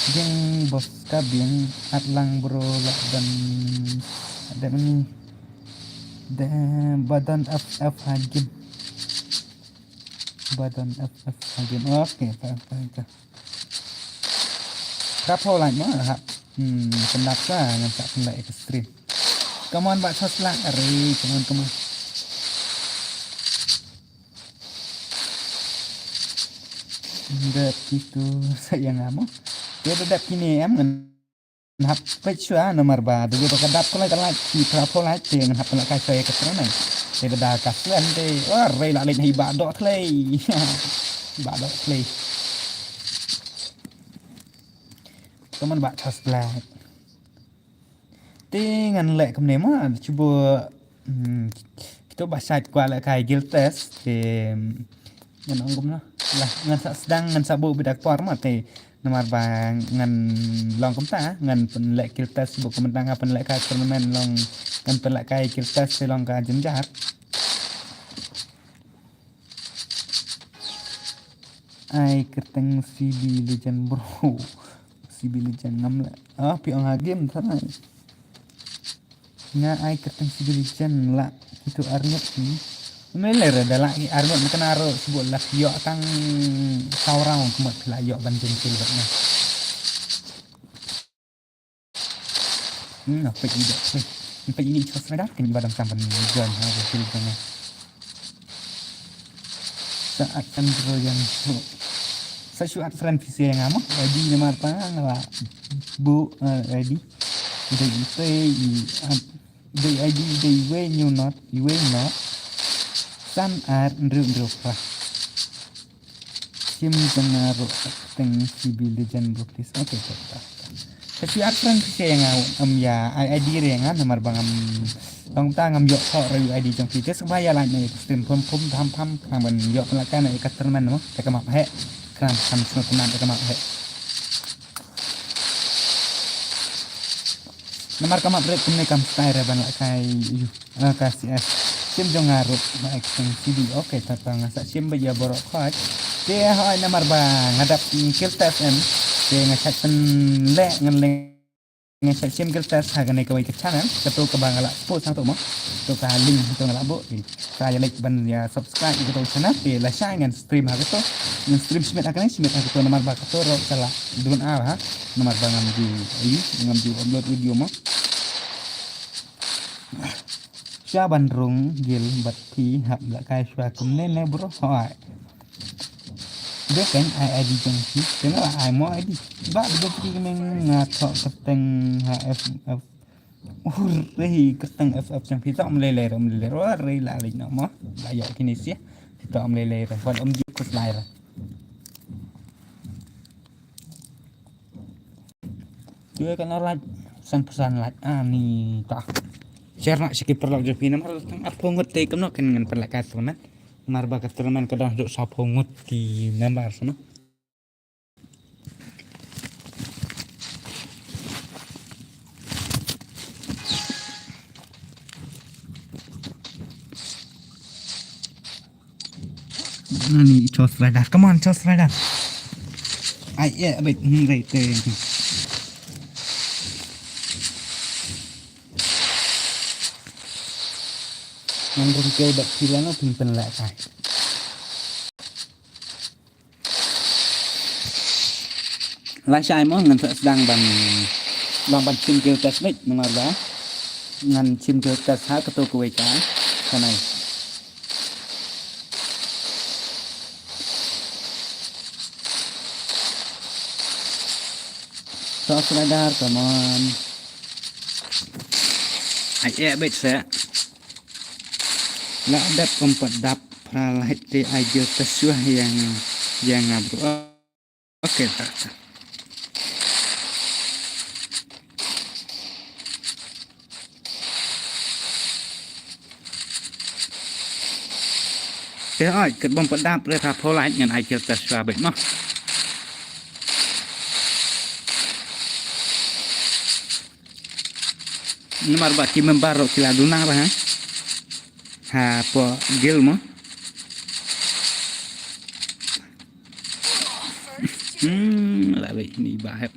Biang boss ka biang, at lang bro, lah dan, dan ni. Dan ba don F F ha game. Ba don F F ha game. Okay, okay, okay. Phraphew like mo, hap. Hmm, pyndap sa ngan sa pynlait ïa ka stream. Come on, Bah Ghost Black. Are, come on, come on. Dep kito sa ïa nga mo. Te da dep kine em ngan hap peit shuwa namar ba da dep ka dap ka like, ka like, ki phraphew like te ngan hap pynlehkai shuwa ïa ka tournament. Te da ka slem te, oh, re la leit hi Bah Doh Thlei. Bah Doh Thlei. Come on, Bah Ghost Black. Te ngan leh kumne mo, cuba, hmm, kito ba shait kwah lehkai guild test, te, hmm, ngan ong kumno. Lah, ngan sa sdang, ngan sa buh beit da ka por mo, te namar ba ngan long kumta, ngan pynleh guild test, buh kumta nga pynlehkai tournament long, ngan pynlehkai guild test te long ka jynjar. Ai kyrteng C B Legend bro. C B Legend ngam lah. Ah, phi ong ha game tharai. Nga ai kyrteng C B Legend lah. Kito arngut ni. Mele re da lah ki arngut na kena ro sebut lah ïoh tang saw round kemot phi lah ïoh ban jin pil bat na. Hmm, apa ini dah? Apa ini Ghost Rider? Kan ibadah sampan John ha, betul kan. Sa add friend bro ïa nga. Sa shu add friend phi sa ïa nga mo. Adi namar pa nga lah. Bu, eh, adi. Dei ipe i, ah, dei adi, dei iwe ñiew not, iwe not. San ar hynriew hynriew phra. Shim jong nga ruh teng C B Legend bro please. Okay, okay, okay. Sa shu add friend phi sa ïa nga, em, ïa I D re nga namar ba ngam, long ta ngam ïoh thoh ruh I D jong phi. Te sngewbha ïa like na ïa ka stream phum phum tham pham khnang ban ïoh pynlehkai na ïa ka tournament mo. Te ka map heh. Khnang ban sngewtynnat ïa ka map heh. Namar ka map red kumne kam style re ban lehkai ïa ka C S. Shim jong nga ruh ba ek teng C D. Okay, ta ta nga sa shim ba ïa baroh khoit. Te hoi namar ba nga dap, mm, guild test em. Te nga shait pynleh ngan leh, nga shait shim guild test ha kane kawei ka channel. Kato kaba nga lah post hangto mo. Kato ka link hangto nga lah buh. Sa ïa like ban ïa subscribe ïa kato channel. Te lashai ngan stream ha kato. Ngan stream shimet ha kane, shimet ha kato namar ba kato ruh sa lah dun ar ha. Namar ba ngam ju, ai, ngam ju upload video mo. Sha ban rung guild bad phi hap lehkai shuwa kumne ne bro. Hoi. Dei kan ai I D jong phi. Te nga la ai mo I D. Ba dei phi meng nga thoh kyrteng ha F F. Hurray, kyrteng F F jong phi thoh ym lei lei, ym lei lei. Hurray la leit noh mo. La ïoh kine sia. Thoh ym lei lei. Wat ym ju kus lai ra. Jooh ka na lait, san phew san lait. Ani ta. Share noh sha ki paralok jong phi namar tang arphew ngut te kumno kan ngan pynlehkai tournament. Namar ba ka tournament ka don haduh sawphew ngut ki member sano. Ani Ghost Rider. Come on, Ghost Rider. Ai, eh, abit, hmm, right, eh. Ngan rung kiew bad phi lano phin pynlehkai. Lashai mo ngan sa sdang ban, ban, ban shim kill test beit namar ba ngan shim kill test ha kato kawei ka kanai. Ghost Rider, come on. Ai eh beit sa. La dep um pat dap phra lait te ai kill test shuwa ïa nga, ïa nga bro. Okay, ta, ta. Te ai, kat bym pat dap re phra phew lait ngan ai kill test shuwa beit mo. Namar ba ki member ruh ki la duna ba ha. Hapoh guild mo. Hmm, la beit ni ba hep.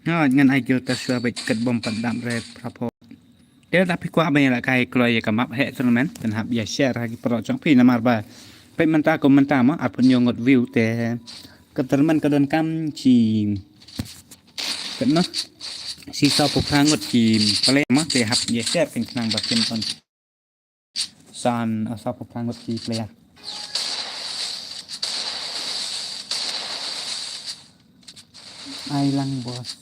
Ha, ngan ai kill test shuwa beit kat bym pat dap re phra phew. Te lada phi kwah ban ïalehkai kloi ïa ka map heh tournament, phin hap ïa share ha ki paralok jong phi namar ba peit mynta kum mynta mo arphew hynñiew ngut view te ka tournament ka donkam shi katno, shi sawphew phra ngut ki player mo te hap ïa share khnang ba kin don san, uh, sawphew phra ngut ki player. Ai lang boss.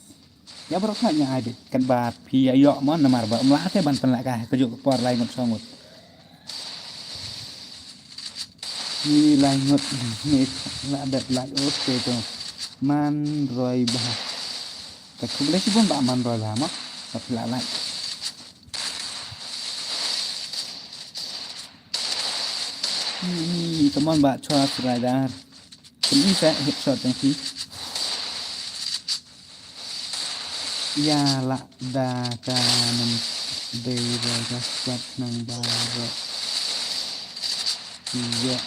Ïa baroh khnang ïa ai beit katba phi ïa ïoh mo namar ba ym lah te ban pynlehkai ha kajuh ka por lai ngut saw ngut. Ni lai ngut ni la dep lai, okay to. Man roi bha. Te khublei shibun ba man roi bha mo. Ba phi la lai. Ni, come on ba Ghost Rider. Kum i sa headshot jong phi. Ïa la da ka nam dei ba ka squad nang ba ro. Ïa,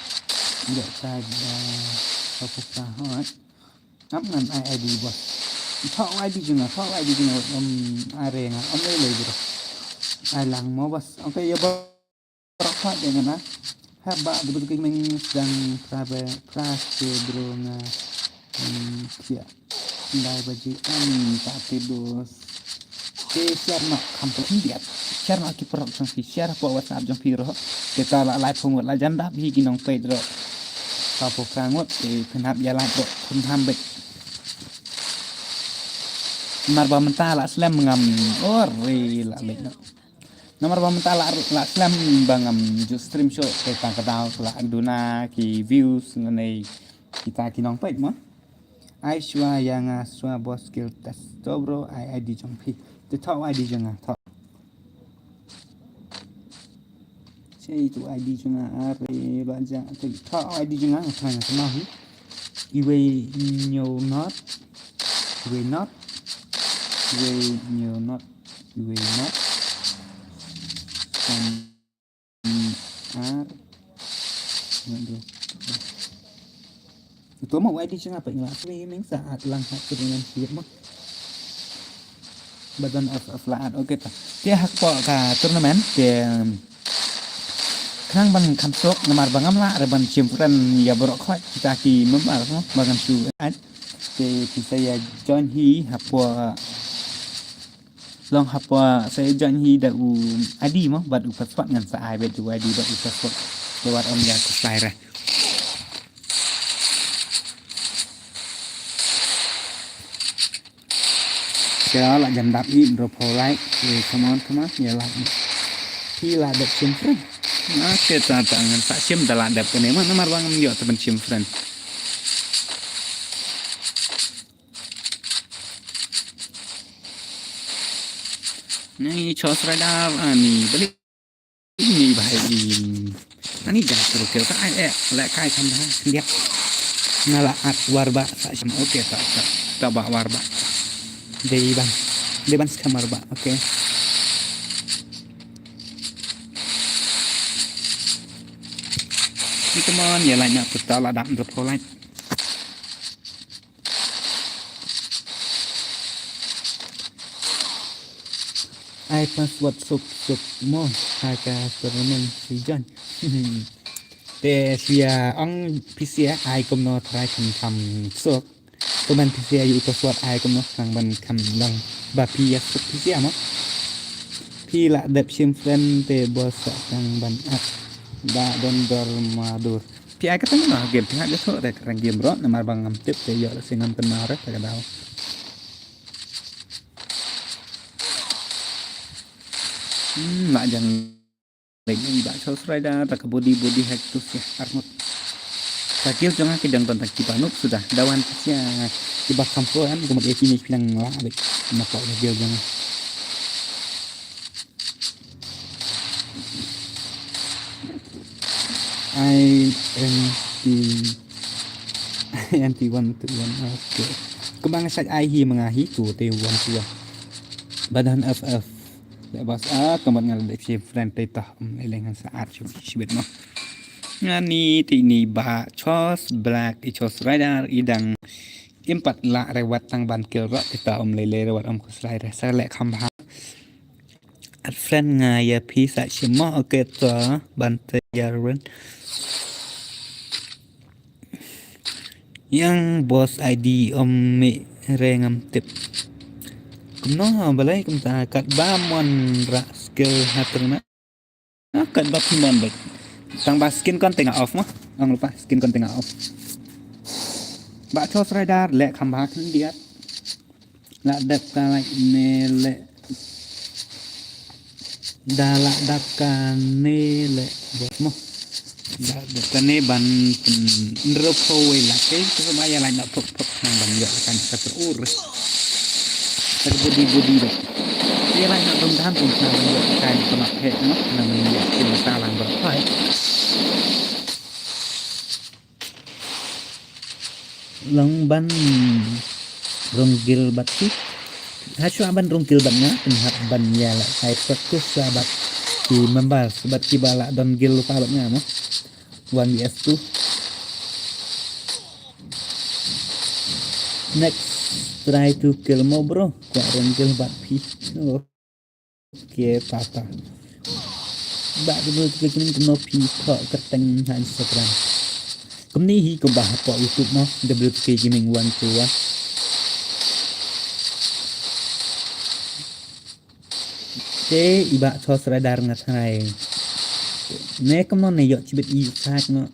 ïa ka da ka puka hot. Ap ngan ai ID boss. Thok ID jong nga, thok ID jong nga, um, are nga, um, lei lei bro. Ai lang mo boss. Okay, ïa boss. Rakhat ïa nga na. Haba dubut kik meng sdang prabe pras ke bro nga. Hmm, kia. Dai baji ani ta tidur. Ke share noh kham pyndiat. Share noh ki paralok jong phi, share hapoh WhatsApp jong phi ro. Kita la lai phew ngut la jan dap hi ki nongpeit ro. Ka phew phra ngut te phin hap ïa lai ro khun ham beit. Namar ba mynta la slem ngam. Ore la beit noh. Namar ba mynta la, la slem ba ngam ju stream shuh te tang ka daw ka la duna ki views lane kita ki nongpeit mo. Ai shuwa ïa nga shuwa boss kill test. To bro, ai ID jong phi. Te thok ID jong nga, thok. Sei tu ID jong nga are ba ja. Te thok ID jong nga, thok nga shuwa hi. Iwei ñiew not. Iwei not. Iwei ñiew not. Iwei not. San ar. Ngan dua. Itu mah wai di sini apa ini? Apa ini sa at lang hat tu dengan siap mah. Badan of, of laat. Okay ta. Te hapoh ka tournament te, um, khnang ban kham suk namar ba ngam lah re ban shim friend ïa baroh khoit kita ki member mo ba ngam shu add. Te phi sa ïa join hi hapoh, long hapoh sa ïa join hi da u ID mo bad u password ngan sa ai beit u ID bad u password. Te wat ym ïa khuslai re. Te la jan dap i bro pho like. Eh, come on, come on, ïa like. Phi la dep shim friend. Na te ta ta ngan sa shim da la dep kane ma namar ba ngam ïoh te ban shim friend. Ni Ghost Rider ani balik. Ni bahai in. Ani jan suruh kira ka ai eh lek kai kan dah dia. Ngala at war ba sa shim. Okay, tak tak tak ba war ba. Dei ban, dei ban skam war ba. Okay. Come on, ïa like na, pynta la dap hynriew phew like. Ai password suk suk mo ha ka tournament shu join. Te shu ïa ong phi sha ai kumno try kham kham suk. Kumne phi sha ïa u password ai kumno tang ban kham long ba phi ïa suk phi sha mo. Phi la dep shim friend te bos sa tang ban at ba don dor ma dur. Phi ai ka tang na game phi ha ka suk te ka rang game ro namar ba ngam tip te ïoh la sing ngam pynmar te ka daw. Hmm, la jang lei ni ba chos raida ta ka body body hack tu sia armut. Ta kill jong nga ki dang ban ta ki ba nuk suda dawan sia ki ba kham pro an ko mak eki ni pinang la be na pa kill jong nga. I M T I M T one to one. Okay. Kemang sat ai hi mengahi tu te one to one. Badan F F. Leh bas a tombat ngal dek shi friend te toh. Eleng han saat shu shibit mo. Ngani ti ni ba chos black i chos rider i dang impat la rewat tang ban kill ro kita om lele rewat om khus rider sa leh kham bha. At friend nga ïa phi sa shimo okay to ban te yarwen. Yang boss I D om mi re ngam tip. Kumno balai kumta kat ba mon ra skill hater na. Ah, kat ba phi mon bek. Tang ba skin kon tengah off mah. Ang lupa skin kon tengah off. Ba chos rider leh kham ba khndiat. La dep ka lak ne leh. Da la dep ka ne leh bos mo. Da dep ka ne ban nrop ho wei lak ke tu ma ya lak na pok pok nang ban yak kan sa ter ur. Ter budi budi dek. Ya lak na dum dam dum sa ban yak kan sa mak he mo nang ban yak kin sa lang ber phai. Long ban rung gil bat ki. Ha shuwa ban rung gil bat nga pynhap ban ïa la kai practice shuwa bat ki members bat ki ba la don gil lupa bat nga mo. One V S two. Next try to kill mo bro. Kwah rung gil bat phi. Oh. Okay, papa. Ba W T K Gaming kumno phi pok kyrteng ha Instagram. Kumne hi kumba ha pok YouTube mo W T K Gaming one two one. Te i ba chos rider nga tharai. Ne kumno ne ïoh chibit i sak no.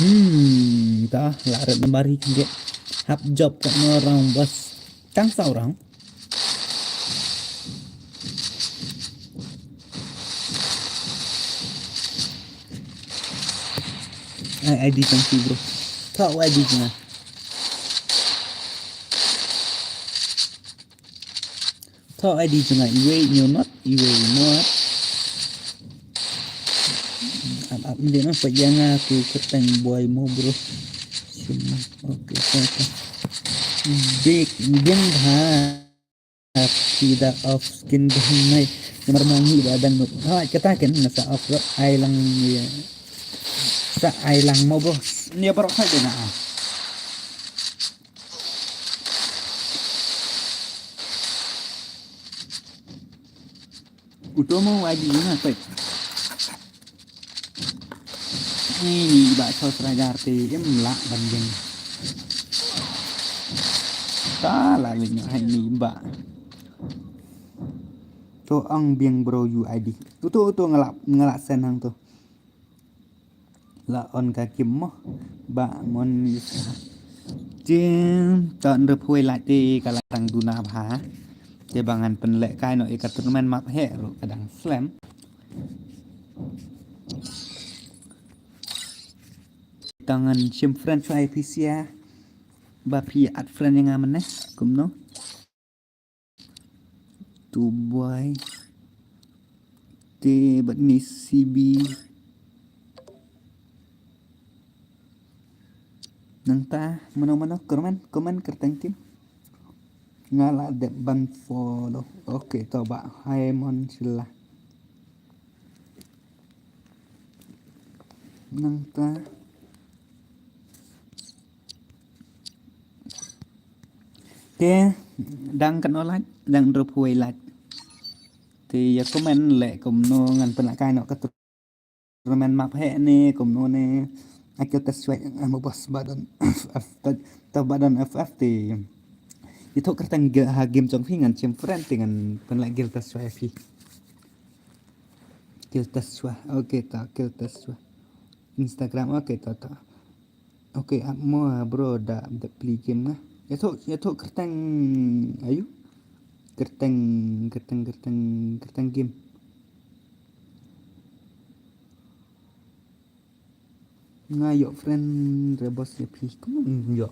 Hmm, ta la ret nambar hi khndiat. Hap job kat no round bos. Tang saw round. Ai I D tang ki bro. Tho I D tang. Tho I D jong nga iwei ñiew not, iwei not. Ap ap mdin ah pajang ah tu kyrteng boy mo bro. Sim. Okay, okay, okay. Big big ha. Sida off skin dong nai. Namar mo ngi ba dang not. Ha kata ken nga sa off rot ai lang ni. Sa ai lang mo bro. Ni bro sa de na. Utomo wadi na pek. Ini ba chos rider te em la ban jeng. Ta la lin hai ni ba. To ang biang bro U I D. Uto uto ngelak ngelak senang tu. La on ka kim mo ba mon jin ton re phui la te ka la tang duna bha. Te ba ngan pynleh kai no ika tournament map he ru ka dang slem. Tangan shim friend shu I P C a ba phi add friend ïa nga mynne kumno. Dubai. Te bad ni C B. Nangta mano mano comment comment kyrteng team. Nga la dep ban follow. Okay to ba hai mon sila. Nangta. Te dang katno lait, dang hynriewphew wei lait. Te ïa comment leh kumno ngan pynlehkai noh ka tournament map heh ne kumno ne. Ai kill test shuwa ïa nga mo boss, ba don F F, ta ba don F F te. Ïathuh kyrteng ha game jong phi ngan shim friend te ngan pynleh kill test shuwa ïa phi. Kill test shuwa. Okay ta, kill test shuwa. Instagram, okay ta ta. Okay, ap mo bro, da da play game nga. Ïathuh, ïathuh kyrteng ayu. Kyrteng, kyrteng, kyrteng, kyrteng game. Nga ïoh friend re boss ïa phi. Kumno ïoh?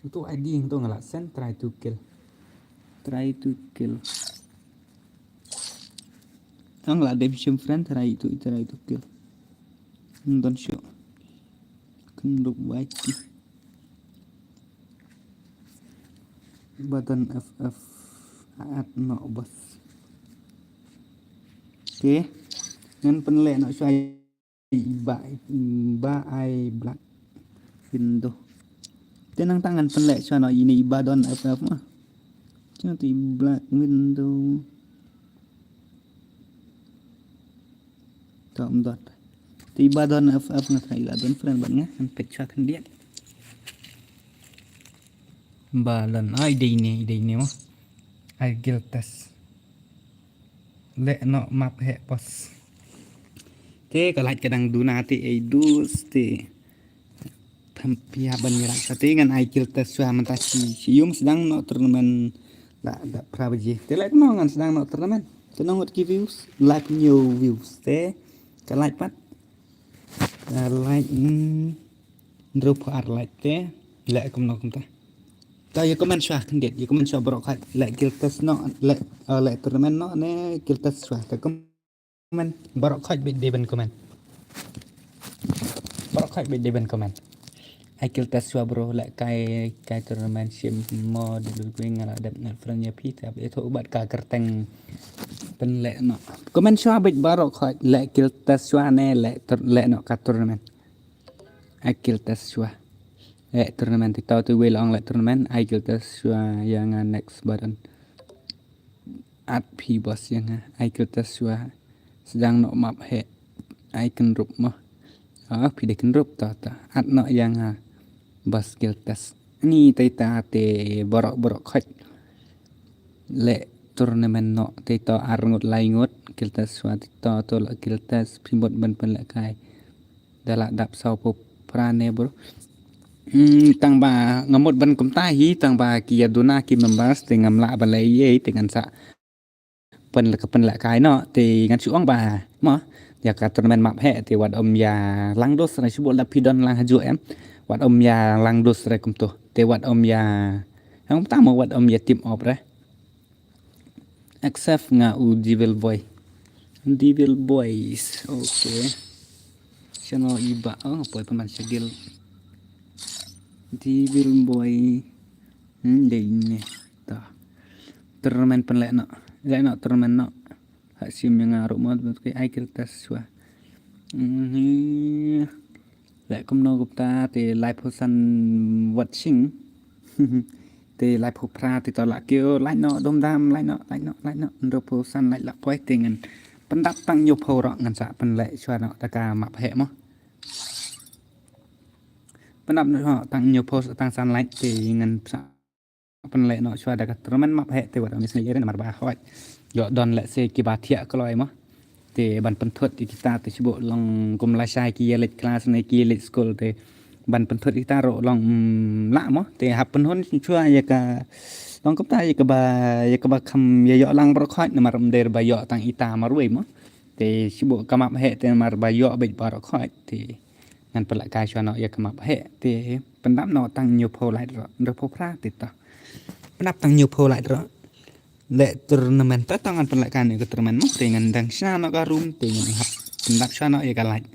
Ïathuh I D ïathuh, nga lah send try to kill. Try to kill. Nga lah dep shim friend try to, try to kill. Don shuh. Kyndup wai ki. Ba don F F, at no boss. Okay. Ngan pynleh noh shuwa ba, ba ai black window. Te nangta ngan pynleh shuwa noh ine i ba don F F ma. Shuwa te black window. Tom dot. Te i ba don F F nga try lah don friend bad nga, ngan peit shuwa khyndiat. Ba lon, ah, i dei ine, i dei ine mo. Ai kill test. Leh noh map heh boss. Te ka lait ka dang duna te ei dus te. Tham pia ban ïa rak te ngan ai kill test shuwa mynta shi, shi ïung sdang noh tournament. La da phra baje. Te leh kumno ngan sdang noh tournament. Te nong ngut ki views, lak hynñiew views te. Ka lait pat. Ka lait, hmm, hynriewphew ar lait te. Leh kumno kumta. Ta ïa comment shuwa khyndiat, ïa comment shuwa baroh khoit. Leh kill test noh, leh, eh, leh tournament noh ne kill test shuwa. Ta comment baroh khoit beit dei ban comment. Baroh khoit beit dei ban comment. Ai kill test shuwa bro, leh kai, kai tournament shim mo, dei beit nga lah dep ngat friend ïa phi, te ïathuh bad ka kyrteng pynleh noh. Comment shuwa beit baroh khoit, leh kill test shuwa ne leh tour-, leh noh ka tournament. Ai kill test shuwa. Leh tournament, te to te wei la ong leh tournament, ai kill test shuwa ïa nga next button. At phi boss ïa nga, ai kill test shuwa. Sdang noh map heh. Ai kynrup mo. Ah, phi dei kynrup ta ta. At noh ïa nga boss kill test. Ni te ta te baroh baroh khoit. Leh tournament noh te to ar ngut lai ngut kill test shuwa te to to la kill test phi mut ban pynlehkai. Da lah dap saw phew phra ne bro. Hmm, tang ba nga mut ban kumta hi, tang ba ki ïa duna ki members te ngam lah ban leh ei ei te ngan sa pyn ka pynlehkai noh te ngan shu ong ba mo. Ïa ka tournament map heh te wat ym ïa lang dus re shu bul da phi don lang hajuh em. Wat ym ïa lang dus re kumto. Te wat ym ïa hang kumta mo wat ym ïa team up re. Accept nga u Devil Boy. Devil Boys. Okay. Channel iba. Oh, poi pynban sha guild. Devil Boy. Hmm, dei ne. Ta. Tournament pynleh noh. Leh noh tournament noh. Ha sim ïa nga ruh mo, ai kill test shuwa. Hmm. Leh kumno kumta te laiphew san watching. Te laiphew phra te to lah kiew, like noh dum dam, like noh, like noh, like noh. Hynriewphew san like lah poi te ngan pyndap tang hynñiewphew ruh ngan sa pynleh shuwa noh ta ka map heh mo. Pyndap noh tang hynñiewphew tang san like te ngan sa pynleh noh shuwa da ka tournament map heh te wat ong ne sngewbha namar ba hoi. Ïoh don lehse kiba thiah kloi mo. Te ban pynthut ïa kita te shu bok long kum lashai ki ïa leit klas ne ki ïa leit skul te ban pynthut ïa kita ruh long, mm, lah mo. Te hap pynhun shuwa ïa ka long kumta ïa kaba, ïa kaba kham ïa ïoh lang baroh khoit namar ym dei ba ïoh tang ita marwei mo. Te shu bok ka map heh te namar ba ïoh beit baroh khoit te ngan pynlehkai shuwa noh ïa ka map heh te pyndap noh tang hynñiewphew like ruh, hynriewphew phra te to. Pyndap tang hynñiewphew like ruh. Leh tournament to, to ngan pynlehkai noh ka tournament mo te ngan dang shna noh ka room te ngan hap pyndap shuwa noh ïa ka like.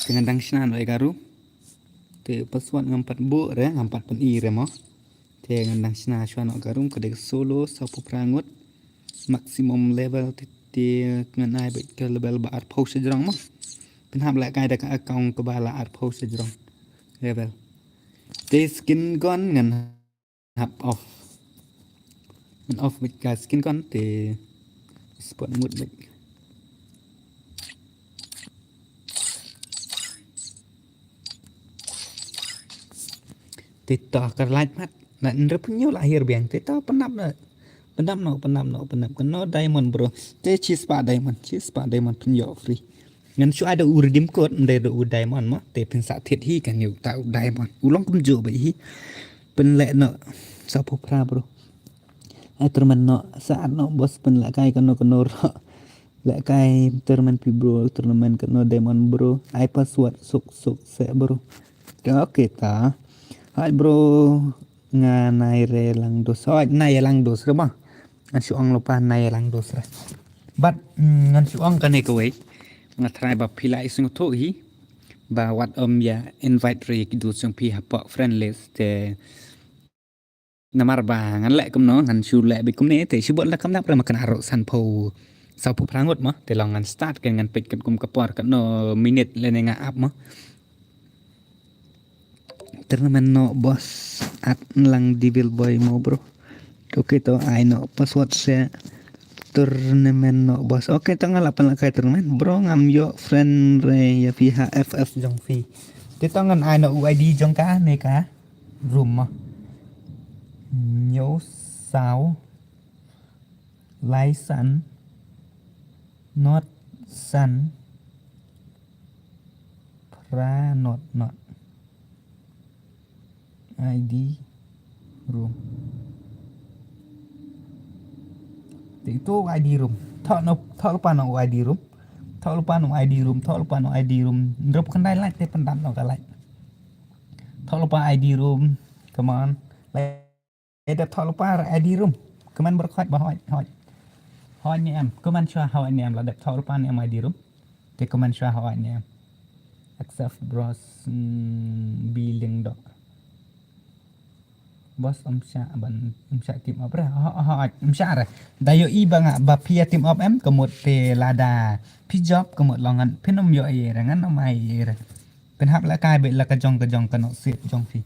Te ngan dang shna noh ïa ka room. Te password ngam pat buh re, ngam pat pyni re mo. Te ngan dang shna shuwa noh ka room, ka dei ka solo, sawphew phra ngut. Maximum level te, te ngan ai beit ka level ba arphew sha jrong mo. Pynhap lehkai da ka account kaba la arphew sha jrong level. Te skin gun ngan hap off. Ngan off beit ka skin gun te spot mut beit. Te to ka light mat. Na nrep nyu la hir biang te to pynap na. Pynap no, pynap no, pynap kano diamond bro. Te chi spah diamond, chi spah diamond pynïoh free. Ngan shu ai da u redeem code, ym dei da u diamond mo. Te phin sa thied hi kan ïoh ta u diamond. U long kumjuh beit hi. Pynleh no. Sa phu phra bro. Ai termen no, sa at no boss pynlehkai kano kano ro. Lehkai termen pi bro, tournament kano diamond bro. Ai password suk suk se bro. Te okay ta. Hai bro. Nga nai re lang dos. Hoi, nai lang dos re ba. Ngan shu ong lypa nai lang dos re. But mm, ngan shu ong kane kawei. Nga try ba phi la i sngewthuh hi. Ba wat ym ïa invite re ki dos jong phi hapoh friend list te. Namar ba ngan leh kumno, ngan shu leh beit kumne te shu bot la kam nap re ma kan aro san phew. Saw phew phra ngut mo. Te long ngan start ke ngan peit kat kum ka por katno minute lane nga ap mo. Tournament no boss at lang devil boy mo bro. Okay to ai no password se tournament no boss. Okay to nga la pynlehkai tournament bro ngam ïoh friend re ïa phi ha F F jong phi. Te to ngan ai no u I D jong ka ne ka room mo. Hynñiew saw lai san not san phra not not. I D room. Te to I D room. Thoh no, thoh lypa no I D room. Thoh lypa no I D room, thoh lypa no I D room. Nrep khyndai light te pyndan no ka light. Thoh lypa I D room. Come on. Light. Dep thoh lypa I D room. Kmen bro hoi ba hoi hoi. Hoi ne em. Kmen shuwa hoi ne em la dep thoh lypa ne em I D room. Te kmen shuwa hoi ne em. Accept bros mm, billing dok. Boss um sha ban um sha team up re. Hoi um sha re. Da ïohi ba nga ba phi ïa team up em ka mut te lada phi job ka mut long ngan phin um ïohi re ngan um ai re. Pynhap lehkai beit la ka jong ka jong ka no sit jong phi.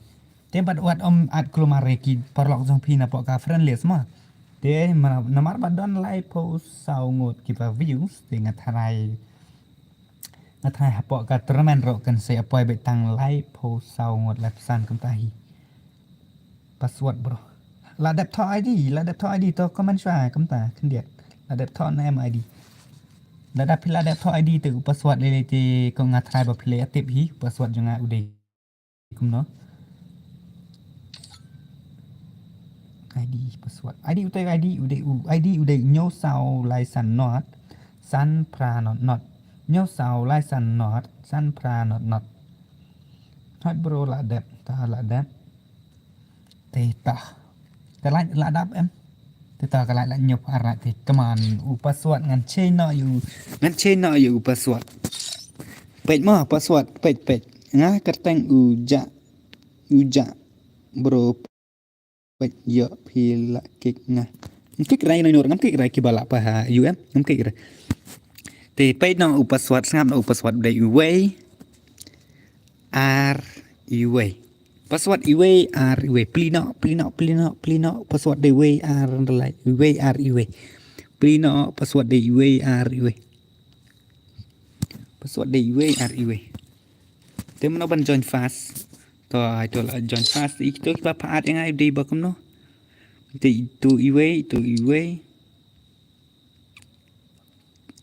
Te bad wat ym add kulmar ïa ki paralok jong phi napoh ka friend list mo. Te namar ba don laiphew saw ngut kiba views te nga tharai nga tharai hapoh ka tournament ruh kan sa ïa poi beit tang laiphew saw ngut laiphew san kumta hi. Password bro. La dep thoh I D, la dep thoh I D to comment shuwa kumta khyndiat. La dep thoh ne em I D. Lada phi la dep thoh I D te u password lei lei te ko nga tharai ba phi la ïa tip hi password jong nga u dei. Kumno? I D password. I D u dei I D u dei u I D u dei hynñiew saw lai san not san phra not not. Hynñiew saw lai san not san phra not not. Hot bro la dep ta la dep. Te ta. Ka light la dap em. Te ta ka light la nyop arat te teman u password ngan change no yu ngan change no yu u password. Peit mo password peit peit. Nga kerteng u ja u ja bro peit yo phi la kick nga. Ngam kick rai no ngam kick rai kiba la pa ha U M ngam kick rai. Te peit no u password sngap no u password dei uwei ar uwei. Password iwei ar iwei. Pli no, pli no, pli no, pli no. Password dei iwei ar ndalai. Iwei ar iwei. Pli no, password dei iwei ar iwei. Password dei iwei ar iwei. Te mano ban join fast. To ai to la join fast. Ito kiba pha at yang ai dei ba kumno. Te ito iwei, ito iwei.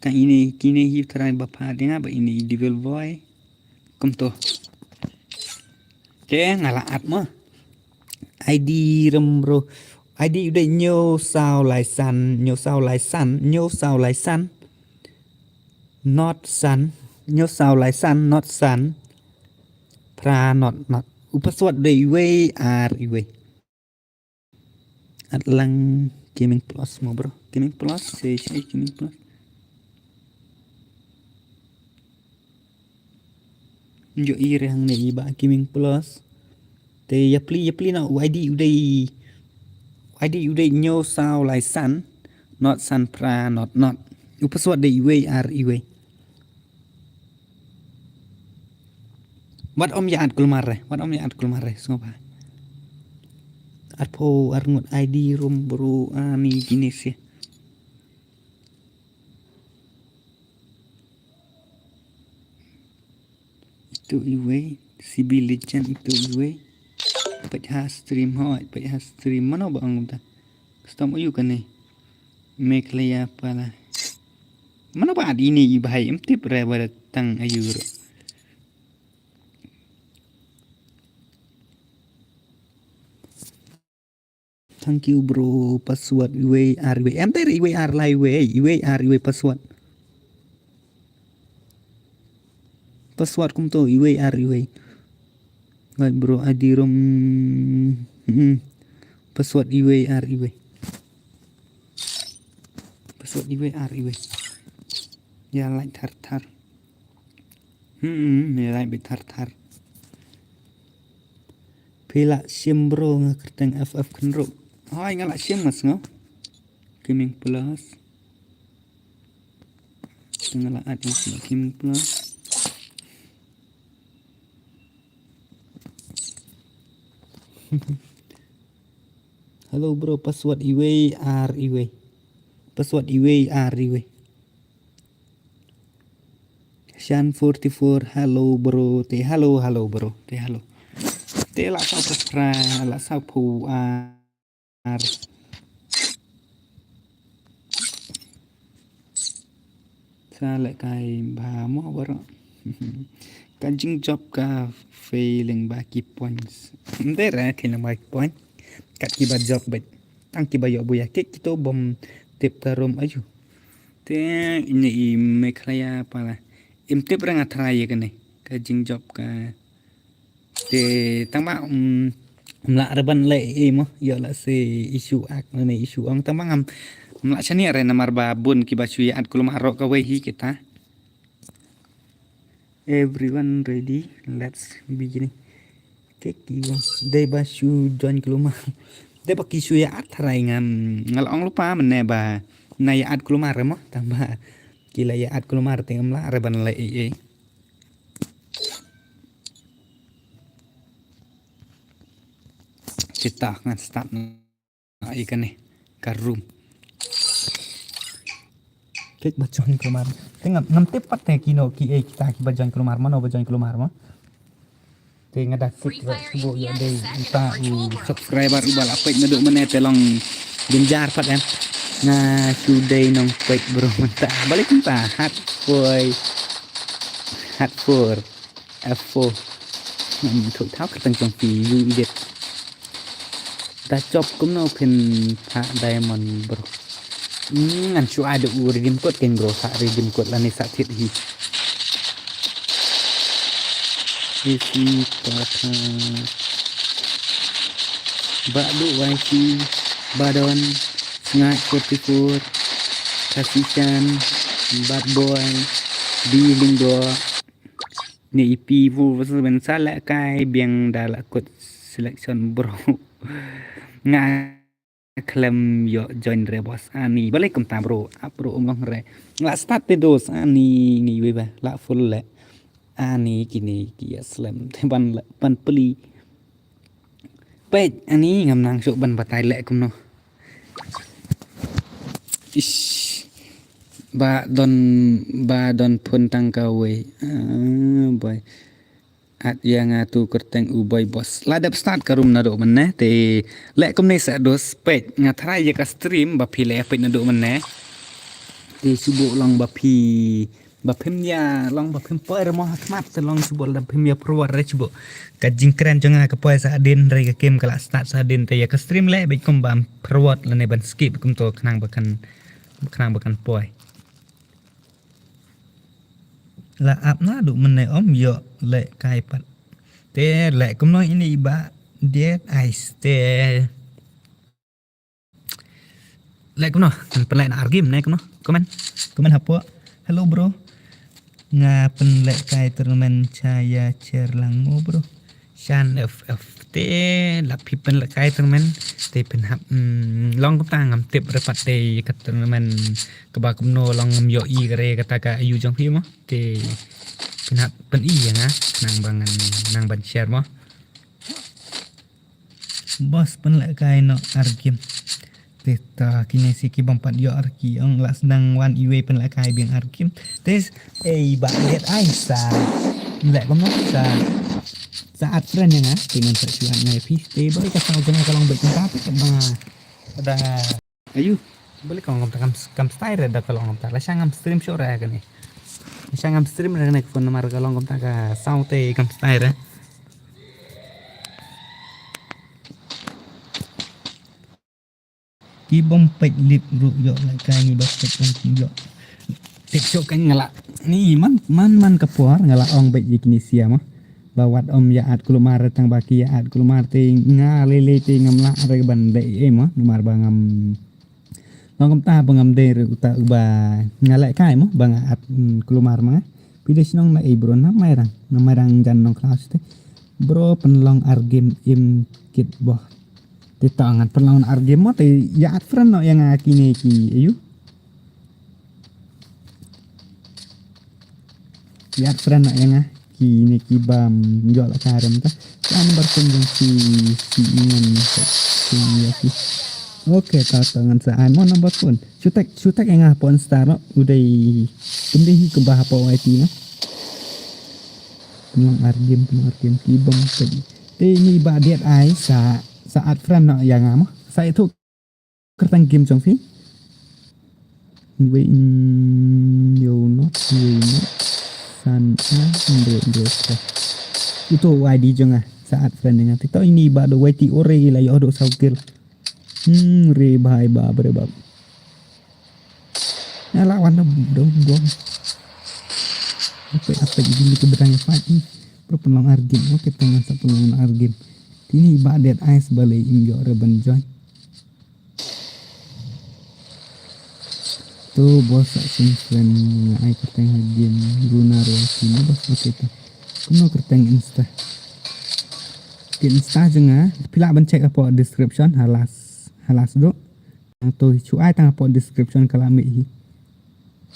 Tang ini kini hi trai ba pha dinga ba ini devil boy. Kumto. Te nga la at mo. I D ram bro. I D u dei hynñiew saw lai san, hynñiew saw lai san, hynñiew saw lai san. Not san, hynñiew saw lai san, not san. Phra not not. U password dei iwei ar iwei. At lang Gaming Plus mo bro. Gaming Plus, sei sei Gaming Plus. Njo i re hangne i ba Gaming Plus. Te ya pli ya pli na u I D u dei. U I D u dei hynñiew saw lai san. Not san phra not not. U password dei iwei ar iwei. Wat ym ïa add kulmar re, wat ym ïa add kulmar re, sngewbha. Arphew arngut I D room bro, ani jingïaseng. Itu iwei, C B Legend itu iwei. Peit ha stream hoi, peit ha stream mano ba ong ta. Custom ayu kane. Meghalaya pala. Mano ba add ine i bhai, ym tip re ba tang ayu ruh. Thank you bro, password iwei ar iwei. Em ter iwei ar lai iwei, iwei ar iwei password. Password kumto iwei ar iwei. Ngai bro, I D room. Hmm. Password iwei ar iwei. Password iwei ar iwei. Ïa like thar thar. Hmm, ïa like beit thar thar. Phi lah shim bro, nga kyrteng F F Kynruk. Hoi, nga lah shim, nga sngew. Gaming Plus. Nga lah add ïa Gaming Plus. Hello bro, password iwei ar iwei. Password iwei ar iwei. Shan forty-four, hello bro. Te hello, hello bro. Te hello. Te lah saw subscribe, lah saw phu ar. Sa leh kai ba mo bro. Ka jingjop ka fei lyngba ki points. Ym dei re ki lyngba ki point. Kat kiba jop beit. Tang kiba ïoh buh ïa kit kito bym tip ka room ayu. Te ine i Meghalaya pala. Ym tip re nga try ïa kane. Ka jingjop ka. Te tang ba, um, ym lah re ban leh ei mo, ïoh lah se issue ak ne issue ong tang ba ngam, ym lah shaniah re namar ba bun kiba shu ïa add kulmar ruh kawei hi kita. Everyone ready, let's begin. Te ki dei ba shu join kulmar. Dei ba ki shu ïa add tharai ngam, nga la ong lypa mynne ba na ïa add kulmar re mo, tang ba ki la ïa add kulmar te ngam lah re ban leh ei ei. Kita ngan start na i kane ka room. Kek ba join kulmar. Te ngam, ngam tip pat te kino ki ei kita kiba join kulmar, mano ba join kulmar mo. Te nga da kit re shu buh ïa dei uta u subscriber uba la peit naduh mynne te long jynjar pat em. Nga shu dei nongpeit bro mynta. Balei kumta hat poi. Hat four. F four. Ngam ïoh thaw kyrteng jong phi, u edit. Da jop kumno phin phah diamond bro. Hmm, ngan shu ai da u redeem code kein bro, sa redeem code lane sa thied hi. Isi patha. Ba du waiki, ba don, sngai forty-four, Kasishan, Bad Boy, Bi Lingdo. Ni ipi pu pasal ben sa leh kai biang da la kut selection bro. Nga khlem ïoh join re boss ani. Balei kumta bro? Ap bro um long re. La start te dos ani ngi wei ba la full le. Ani kine ki ïa slem te ban le ban pli. Peit ani ngam nang shuh ban batai leh kumno. Ish. Ba don, ba don phone tang kawei. Ah, boy. At ïa nga tu kyrteng u boy boss. La dep start ka room naduh mynne te leh kumne sa dos peit nga try ïa ka stream ba phi leh peit naduh mynne. Te shu buh long ba phi ba phim ïa long ba phim poi re mo ha khmat te long shu buh la phim ïa forward re shu buh. Ka jingkren jong nga ka poi sa hadien re ka game ka la start sa hadien te ïa ka stream leh beit kum ba forward lane ban skip kumto khnang ba kan khnang ba kan poi. La ap naduh mynne ym ïoh leh kai pat. Te leh kumno ini i Bah Diet Ice te. Leh kumno, pynleh na ar game ne kumno. Comment, comment hapoh. Hello bro. Nga pynleh kai tournament cha ïa cher lang mo bro. Shan F F te la phi pynleh kai tournament te pynhap, mm, long kumta ngam tip re pat te ka tournament kaba kumno long ngam ïohi kare kata ka ayu jong phi mo. Te Pynhap pyn-i ïa nga, nang ba ngan, nang ban share mo. Boss, pynlehkai noh ar game. Te ta kine shi ki bym pat ïoh ar ki ong lah sdang wan iwei pynlehkai biang ar game. Te ei ba liat ai sa. Leh kumno sa. Sa add friend ïa nga. Te ngan sa shu add nga ïa phi. Te ba ka saw jong nga ka long beit kumta te ka ba. Ada. Ayu. Ba leh ka long kumta kam, kam style re da ka long kumta. Lashai ngam stream shuh re kane. Lashai ngam stream re kane ka phone namar ka long kumta ka saw te kam style re. Ki bym peit lip ruh ïoh lehkai ngi ba peit ong ïoh. Tip shuh kan nga la. Ni man, man, man ka por nga la ong beit ïa kine sia mo. Ba wat ym ïa add kulmar tang ba ki ïa add kulmar te nga lei lei te ngam lah re ban leh ei mo. Namar ba ngam Long kumta ba ngam dei ruh uta uba nga lehkai mo ba nga add, mm, kulmar ma nga. Phi dei shnong na ei bro, na Mairang, na Mairang jan Nongkhlaw shatei. Bro pynlong ar game im kit boh. Te ta ngan pynlong ar game mo te ïa add friend noh ïa nga kine ki ayu. Ïa add friend noh ïa nga. Kine ki bym ïoh lehkai re mynta. Ka number phone jong phi, phi ngan sa ïa phi. Okay, ta ta ngan sa ai mo number phone. Shu text, shu text ïa nga hapoh Insta noh. U dei, kum dei hi kumba hapoh Y T noh. Pynlong ar game, pynlong ar game ki bym peit. Te ini ba diat ai sa, sa add friend noh ïa nga mo. Sa ïathuh kyrteng game jong phi. Wei, mm, yo not, wei not. San a, ndro, ndro, sa. Uto Y D jong nga, sa add friend ïa nga. Te to ini ba do Y T ore la ïoh do saw kill. Hmm, re bhai bap, re bap. Nga la wan do, do, do. Apa, apa ini ke bedang fight ni. Bro pynlong ar game. Okay, tang sa pynlong ar game. Ini ba dead eyes balei im ïoh re ban join. To boss, sa sim friend nga ai kyrteng ha game Runa Royalty ni boss, okay to. Kumno kyrteng Insta? Ki Insta jong nga, phi lah ban check hapoh description, ha last, ha last do. Nang to shu ai tang hapoh description ka la mih hi.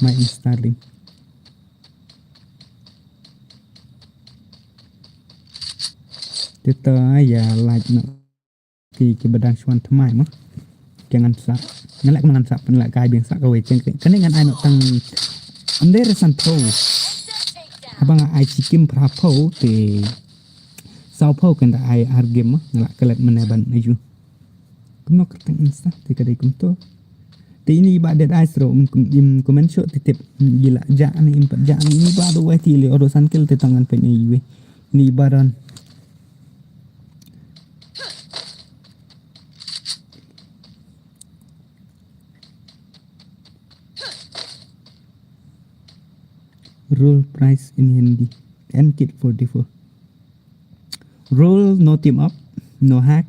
My Insta link. Te to ïa like noh. Ki, ki ba dang shu wan thymmai mo. Ki ngan sa. Ngan leh, ngan sa pynlehkai biang sa kawei. Kane ngan ai noh tang. Ym dei re sanphew. Haba nga ai shi game phraphew te sawphew kan da ai ar game mo. Nga la klet mynne ban aju. Kumno kyrteng Insta te ka dei kumto. Te ini ba dead eyes ruh im comment shuh te tip. Ila jah ne im pat jah ne ini ba do wai te le odo san kill te tang ngan pyn ai wei. Ini ba don. Rule price in Hindi. N kit forty-four. Rule no team up, no hack.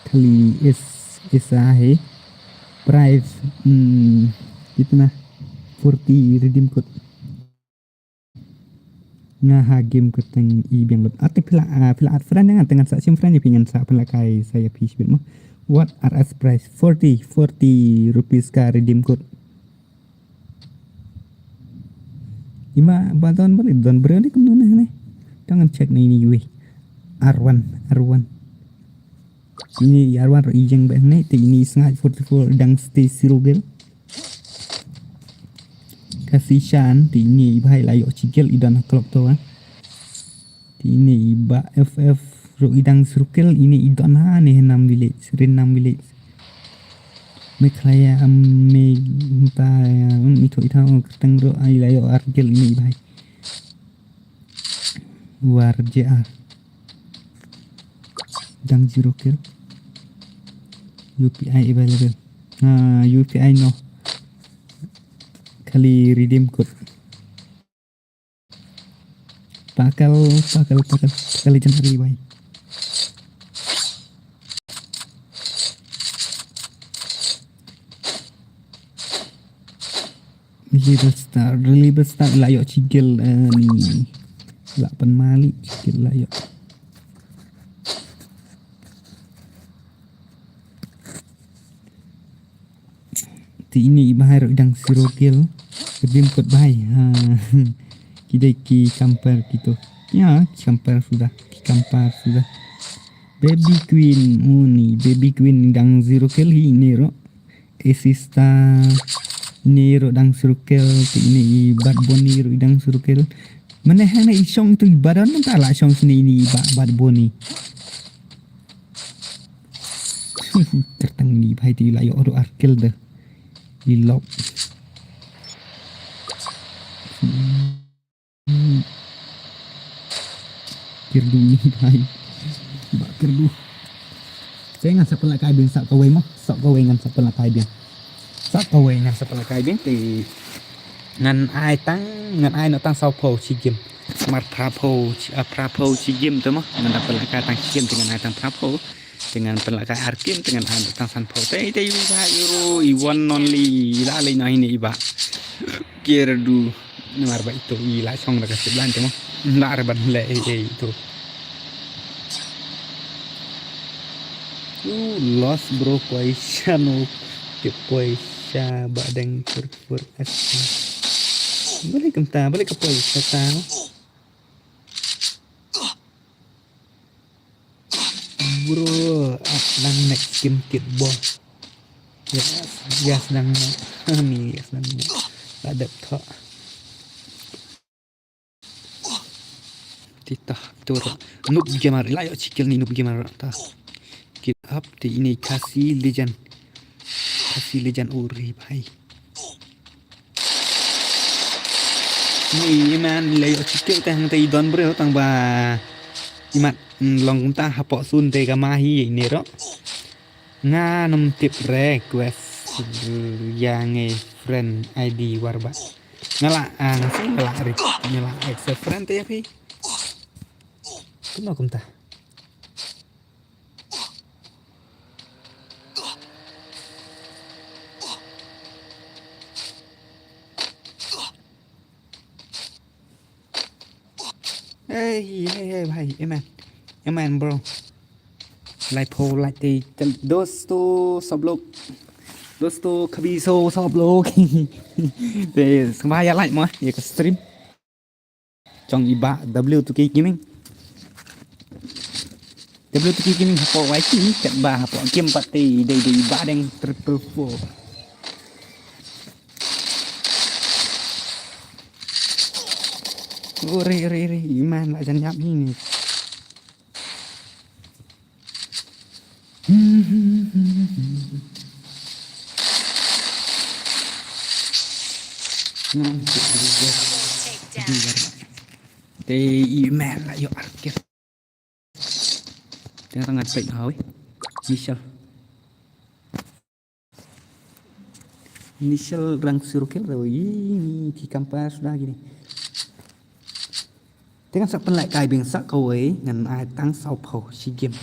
Khali is, is a hai. Price, hmm, kitna? Forty redeem code. Nga ha game kyrteng i biang lut. Ate phi la, ah, phi la add friend nga te ngan sa sim friend ïa phi ngan sa pynlehkai sa ïa phi shibit mo. What R S price? Forty, forty rupees ka redeem code. Ima ba don bali don briew ni kumno ne ne. Tang ngan check ne ini wei. R one, R one. Ini i R one ruh i jeng bad ne te ini sngai forty-four dang stay zero kill. Ka Sishan te ini i bhai la ïoh shi kill i don ha clock tower. Te ini i ba F F ruh i dang zero kill ini i don ha ne Nam village, Rin Nam village. Meghalaya am me ta um itho itho kyrteng ruh ai la ïoh ar kill ini i bhai. War J R. Dang zero kill. U P I available. Ah, U P I no. Khali redeem code. Pakal, pakal, pakal, pakal legendary bhai. Reliable star, reliable star la ïoh shi kill, em, la pynmali shi kill la ïoh. Te ini i bhai ruh i dang zero kill. Dim kot bai. Ha. Ki dei ki kamper ki to. Ya, ki kamper sudah. Ki kamper sudah. Baby Queen. Oh, ni Baby Queen dang zero kill hi ni ro. Asista ni ro dang zero kill. Ti ni i Bad Bunny ro dang zero kill. Mane hang i shong tu i Bad Bunny ta la shong sini ni i Bad, Bad Bunny. Tertang ni bhai ti la yo ro ar kill de. Ilok. Hmm. Kyrdu ni bhai. Ba kyrdu. Te ngan sa pynlait kai biang sa kawei mo. Sa kawei ngan sa pynlait kai biang. Sa kawei ngan sa pynlait kai biang te ngan ai tang, ngan ai noh tang saw phew shi game. Mar phra phew, ah, phra phew shi game te mo. Ngan da pynlait kai tang shi game te ngan ai tang phra phew. Te ngan pynlait kai ar game te ngan ai tang san phew. Te, te, i ba, i ro, i one only, i la lei na ini i ba. Kyrdu. Namar ba ito i la shong da ka siblan te mo. La re ban le, eh, eh, ito. Uh, lost bro, paisa no. Te paisa ba dang fur fur as. Balik kumta, balik ka paisa ta. Bro, ah, nang next game kit bo. Yes, yes nang ni, yes nang ni. Adap tho. Tita, toro. Noob Gamer, la yo chikil ni Noob Gamer ta. Kit up ti ini Khasi Legend. Khasi Legend uri bhai. Ni iman le yo chikil tang te i don bro tang ba imat, mm, long ta hapoh sun te ka ma hi ni ro. Nga num tip request ya nge friend I D war ba. Nga la, ah, nga sing nga la ri, nga la accept friend te ya phi. Kumno kumta. Hey, hey, hey, bhai, amen. Amen, bro. Lai pho, lai te, tel-, dosto, sob lok. Dosto, khabi so, sob lok. Te, sngewbha ya like mo, ya ka stream. Chong i ba W two K Gaming. W two K Gaming hapoh Y T, kat ba hapoh game pat te, dei, dei, i ba deng triple four. Oh, re, re, re, iman la jan yap ni. Te iman la yo arkir. Tengah tengah pek hawi. Michelle. Initial rang sirukil tu ini ki kampas dah gini. Tengah sa pynlait kai bing sa kawei ngan ai tang saw phew shi game.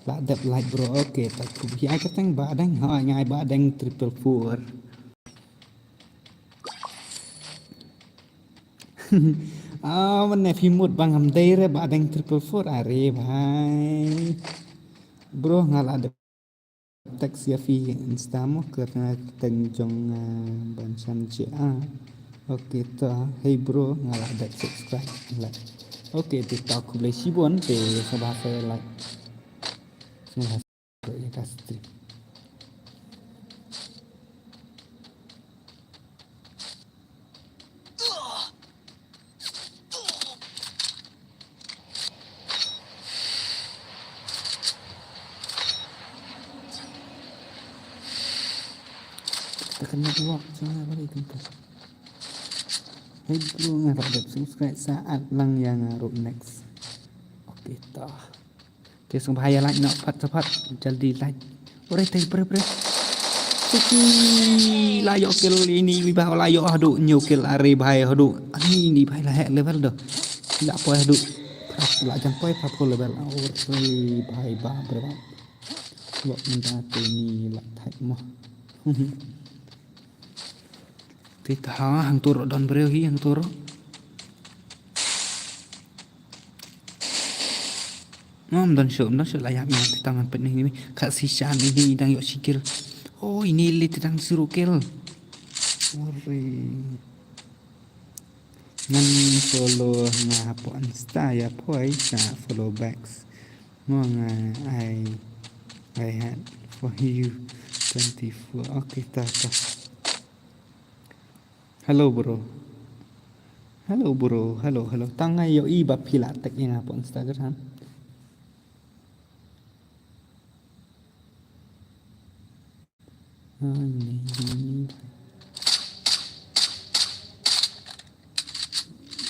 La dep like bro, okay, tak kubi ai ka teng ba deng, ha, ngai ba deng triple four. Ah, man ne phi mut bang ham dei re ba deng triple four are bhai. Bro nga la dep text ya phi Insta mo kyrna teng jong, ah, ban chan je a. Okay to, hey bro, nga la dep subscribe, like. Okay, te ta khublei shibun te sngewbha sa like. Sngewbha sa ya ka stream. Tekan network, jangan balik tempat. Hey bro, nga rak dep subscribe saat lang yang nga ruk next. Okay, tah. Okay, sngewbha ya like noh pat pat. Jaldi like. Ore, tai pre pre. Suki la yo kill ini, wi ba la yo hadu, new kill are bhai hadu. Ani ini bhai la hek level doh. La poi hadu. Prap la jan poi prap ko level. Ore bhai ba pre ba. Lo minta tu ni la thai mo. Te ta hang tur don breu hi hang tur. Ngam don shu, don shu la yap ni te tangan pet ni ni. Ka si shan ni ni dang yo sikil. Oh, ini li te dang sirukil. Uri. Ngan follow nga hapoh Insta ïa poi sa follow backs. Mo nga ai I had for you twenty-four. Okay, ta ta. Hello bro. Hello bro. Hello, hello. Tang nga ïohi ba phi la tag ïa nga hapoh Instagram.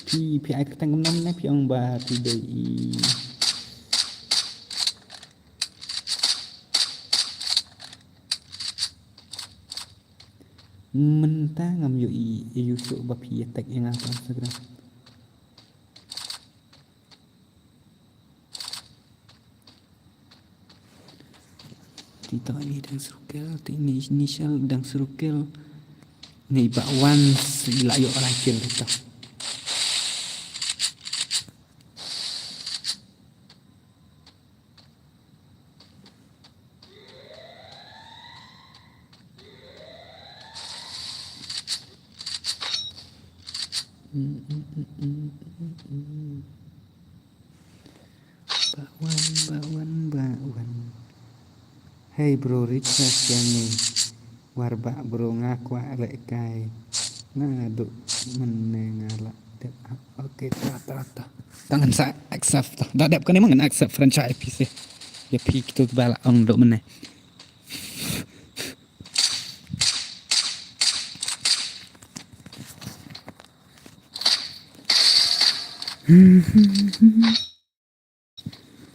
Phi, phi ai kyrteng kumno ne phi ong ba phi dei i. Mynta ngam ïohi i ïohi ba phi tag ïa nga ha Instagram. Ti to ini dang circle, ti ini initial dang circle. Ni ba once ila yo rakel to. Bakwan, bakwan, bakwan. Hey bro, Richard, yang ni. War bak bro, nga kwah leh kai. Nga duk mynne nga lah dep. Okay, ta ta ta. Tangan sa accept ta. Da dep kane mang accept franchise phi se. Ya phi kitu ba la ong duk mynne.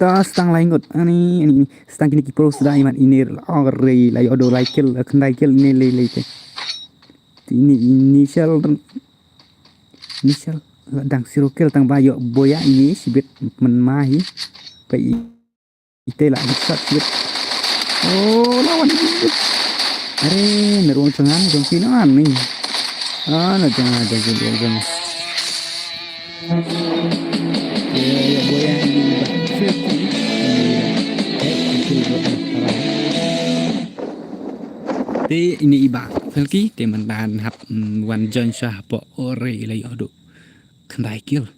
Ta stang lai ngut ani ani stang kini ki pro sda imat inir ore la yodo lai kill khyndai kill ne le le te. Ini initial initial la dang siro kill tang ba yo boya ini sibit men mahi. Pa i ite la di sat sibit. Oh lawan ini. Are ne ruang tengah jong kini ani. Ah na tengah ada jong jong. Te ini i ba Felki te mynta hap wan join sha hapoh ore ila yodo khyndai kill.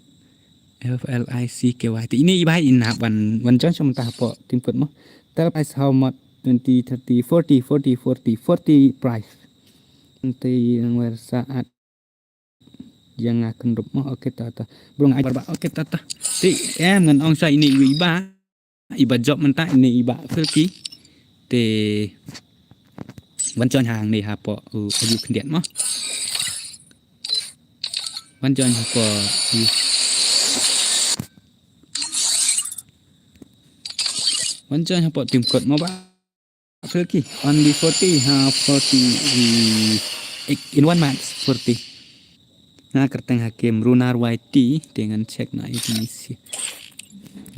F L I C K Y te ini i ba in hap wan wan join sha mynta hapoh team kot mo. Tell price how much? Twenty, thirty, forty, forty, forty, forty price. Te yang wer saat yang nga kyndup mo. Okay ta ta. Bro nga ai ba okay ta ta. Te em ngan ong sa ini i ba i ba job mynta ini i ba Felki. Te wan join hangne hapoh aju khyndiat mo. Wan join hapoh wan join hapoh team kot mo ba. Felki only forty ha forty in one match forty. Nga kyrteng hakim Runar Y T te ngan check na itu misi.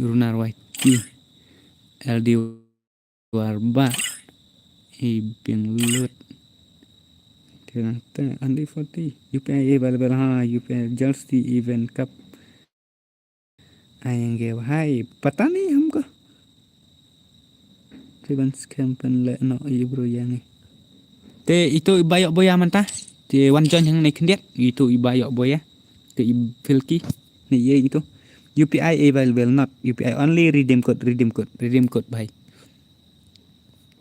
Runar Y T L D Warba i Binglut. Te nang te only forty. U P I available ha U P I Jersey Event Cup. Aenge bhai, pata nahi humko. Te ban scam pynleh noh i bro yang ni. Te itu i ba yok boya mynta. Te wan join hangne khyndiat. Itu i ba yok boya. Te i Felki. Ni ye itu. U P I available not. U P I only redeem code, redeem code, redeem code bhai.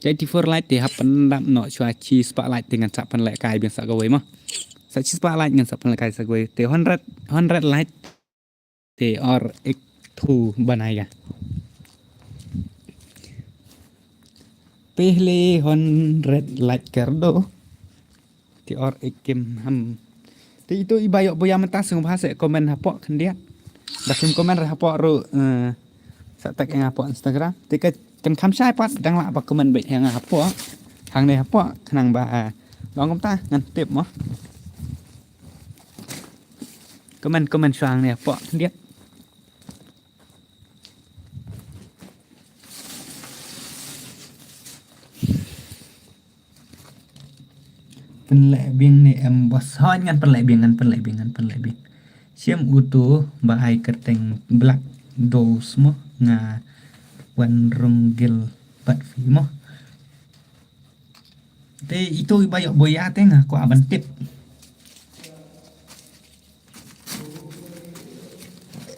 Te eighty-four like te hap pyndap noh shuwa chi spah like te ngan sa pynleh kai biang sa kawei mo. Sa chi spah like ngan sa pynleh kai sa kawei. Te hundred, hundred like. Te or ek thu banai ga. Pehle hundred like kar do. Te or ek kim ham. Te itu i ba yok boya mynta sngewbha se comment hapoh khyndiat. Da kim comment re hapoh ru eh, sa tag ïa nga hapoh Instagram. Te ka kan kham shai pat dang lah ba comment beit ïa nga hapoh. Hangne hapoh khnang ba eh, long kumta ngan tip mo. Comment comment shuwa hangne hapoh khyndiat. Pynleh biang ne em boss. Hooid ngan pynleh biang, ngan pynleh biang, ngan pynleh biang. Shem uto ba ai kyrteng Black Dose mo nga wan rung gil pat phi mo. Te itu i ba yok boya te nga kwah ban tip.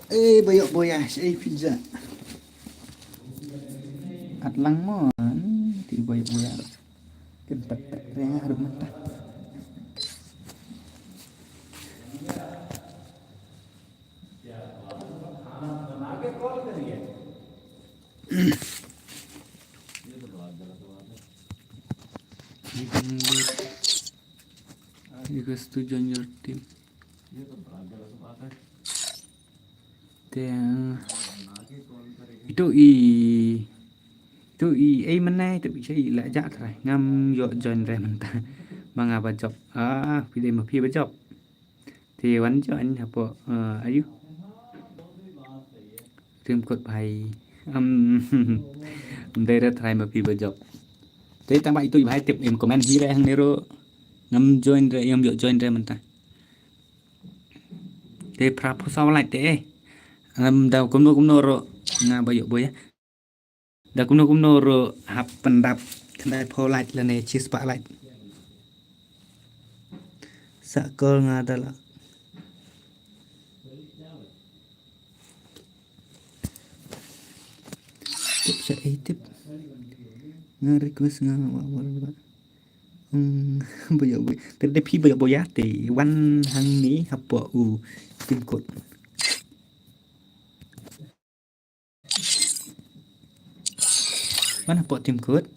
Eh, ba ïoh boya, eh, pizza. At lang mo, hmm, ti ba ïoh boya. Kin pat pat re nga ruh mynta. You can do it. Request to join your team. Te, itu i, itu i, eh, mynne itu i la ja trai. Ngam ïoh join re mynta. Ma nga ba jop. Ah, phi dei ma phi ba jop. Te wan join hapoh, eh, ayu. Tim kut bhai. Am, dei re trai ma phi ba jop. Te tang ba itu i bhai tip im comment hi re hangne ruh. Ngam join re, ngam ïoh join re mynta. Te phra phew saw like te, eh. Ngam da kumno kumno ruh nga ba ïoh boya. Da kumno kumno ruh hap pyndap khyndai phew like lane shispah like. Sa call nga da la. Tip sha, eh, tip. Nga request nga wa wa wa. Hmm, ba ïoh boya. Te da phi ba ïoh boya te wan hangne hapoh u tim kut. Wan hapoh tim kut.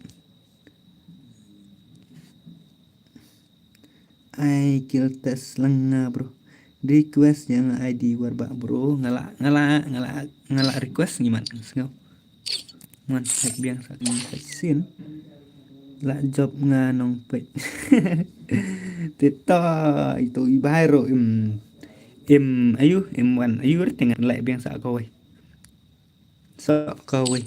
Ai kill test lang nga, bro. Request ïa nga I D Warbah, bro. Nga la, nga la, nga la, nga la request ngi mat sngew. Mon, hack biang sa ka sin. La jop nga nong peit. Te to, itu i bhai ruh im, im ayu, im wan ayu re te ngan leh biang sa kawei. Sa kawei.